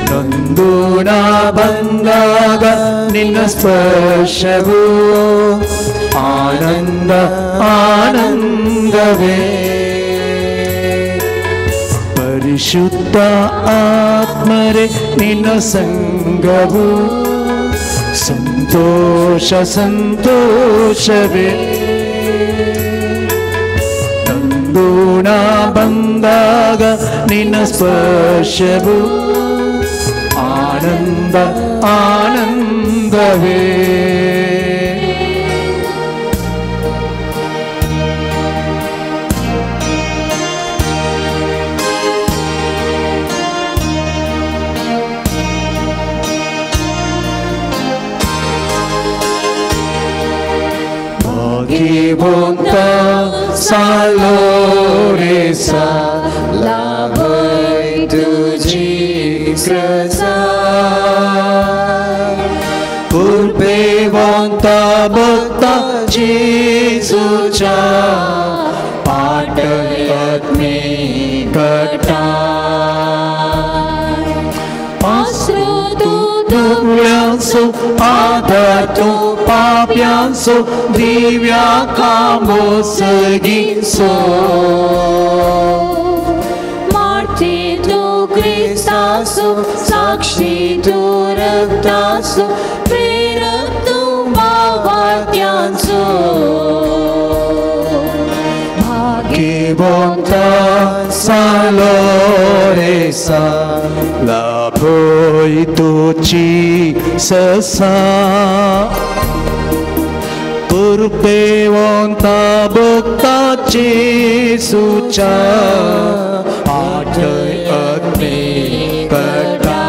ನೊಂದು ನಾ ಬಂದಾಗ ನಿನ್ನ ಸ್ಪರ್ಶವು ಆನಂದ ಆನಂದವೇ. ಪರಿಶುದ್ಧ ಆತ್ಮರೇ ನಿನ್ನ ಸಂಗವು ಸಂತೋಷ ಸಂತೋಷವೇ. ನೊಂದು ನಾ ಬಂದಾಗ ನಿನ್ನ ಸ್ಪರ್ಶವು ಆನಂದ ಆನಂದವೇ. Bontà Saloresa लाभय तुझी कृपा कृपेवंता भक्ता जेजूच्या पाटयत्मे कटा आसरो तूं दुबळ्यांचो आदार तूं पाप्यांचो दिव्या कामो सगींचो मार्ती तूं क्रिस्ताचो साक्षी तूं रक्ताचो प्रेरक तूं भावार्थ्यांचो भाग्यवंता सालोरेसा लाभय तुजी ससा कृपेवंता भक्ता जेजूच्या पाटयत्मे कटा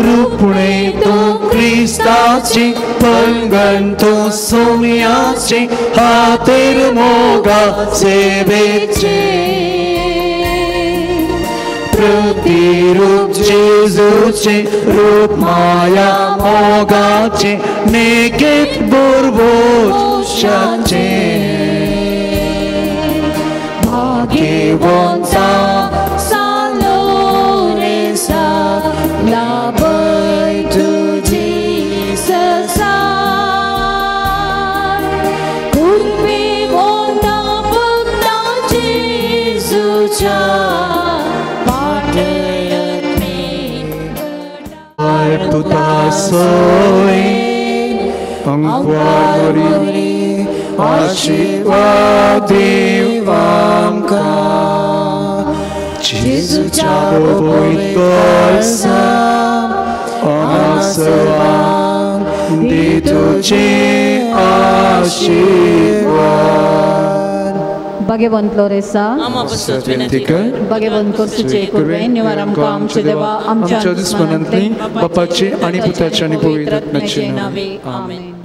रुपणे तूं क्रिस्ताची पलगण तूं सोम्याची हातेर मोगा सेवेचे प्रतिरूप जेजूचे रूप माया मोगाचे नेकेत बोरवोशाचे भाग्यवंता सालोरेसा लाभय तुझी ससा कृपेवंता भक्ता जेजूच्या तुतासोय अंकवारी आशीर्वाद दीव आमकां जेजूच्या पवित्र आसवान दी तुझे आशीर्वाद. भाग्यवंत लोरेसा भाग्यवंत कोर्सूचे कुर्वे निवार आमकां आमचे देवा आमच्या दुस्मनांतली बापाचे आणि पुताचे आणि पवित्र आत्म्याचे नावे आमेन.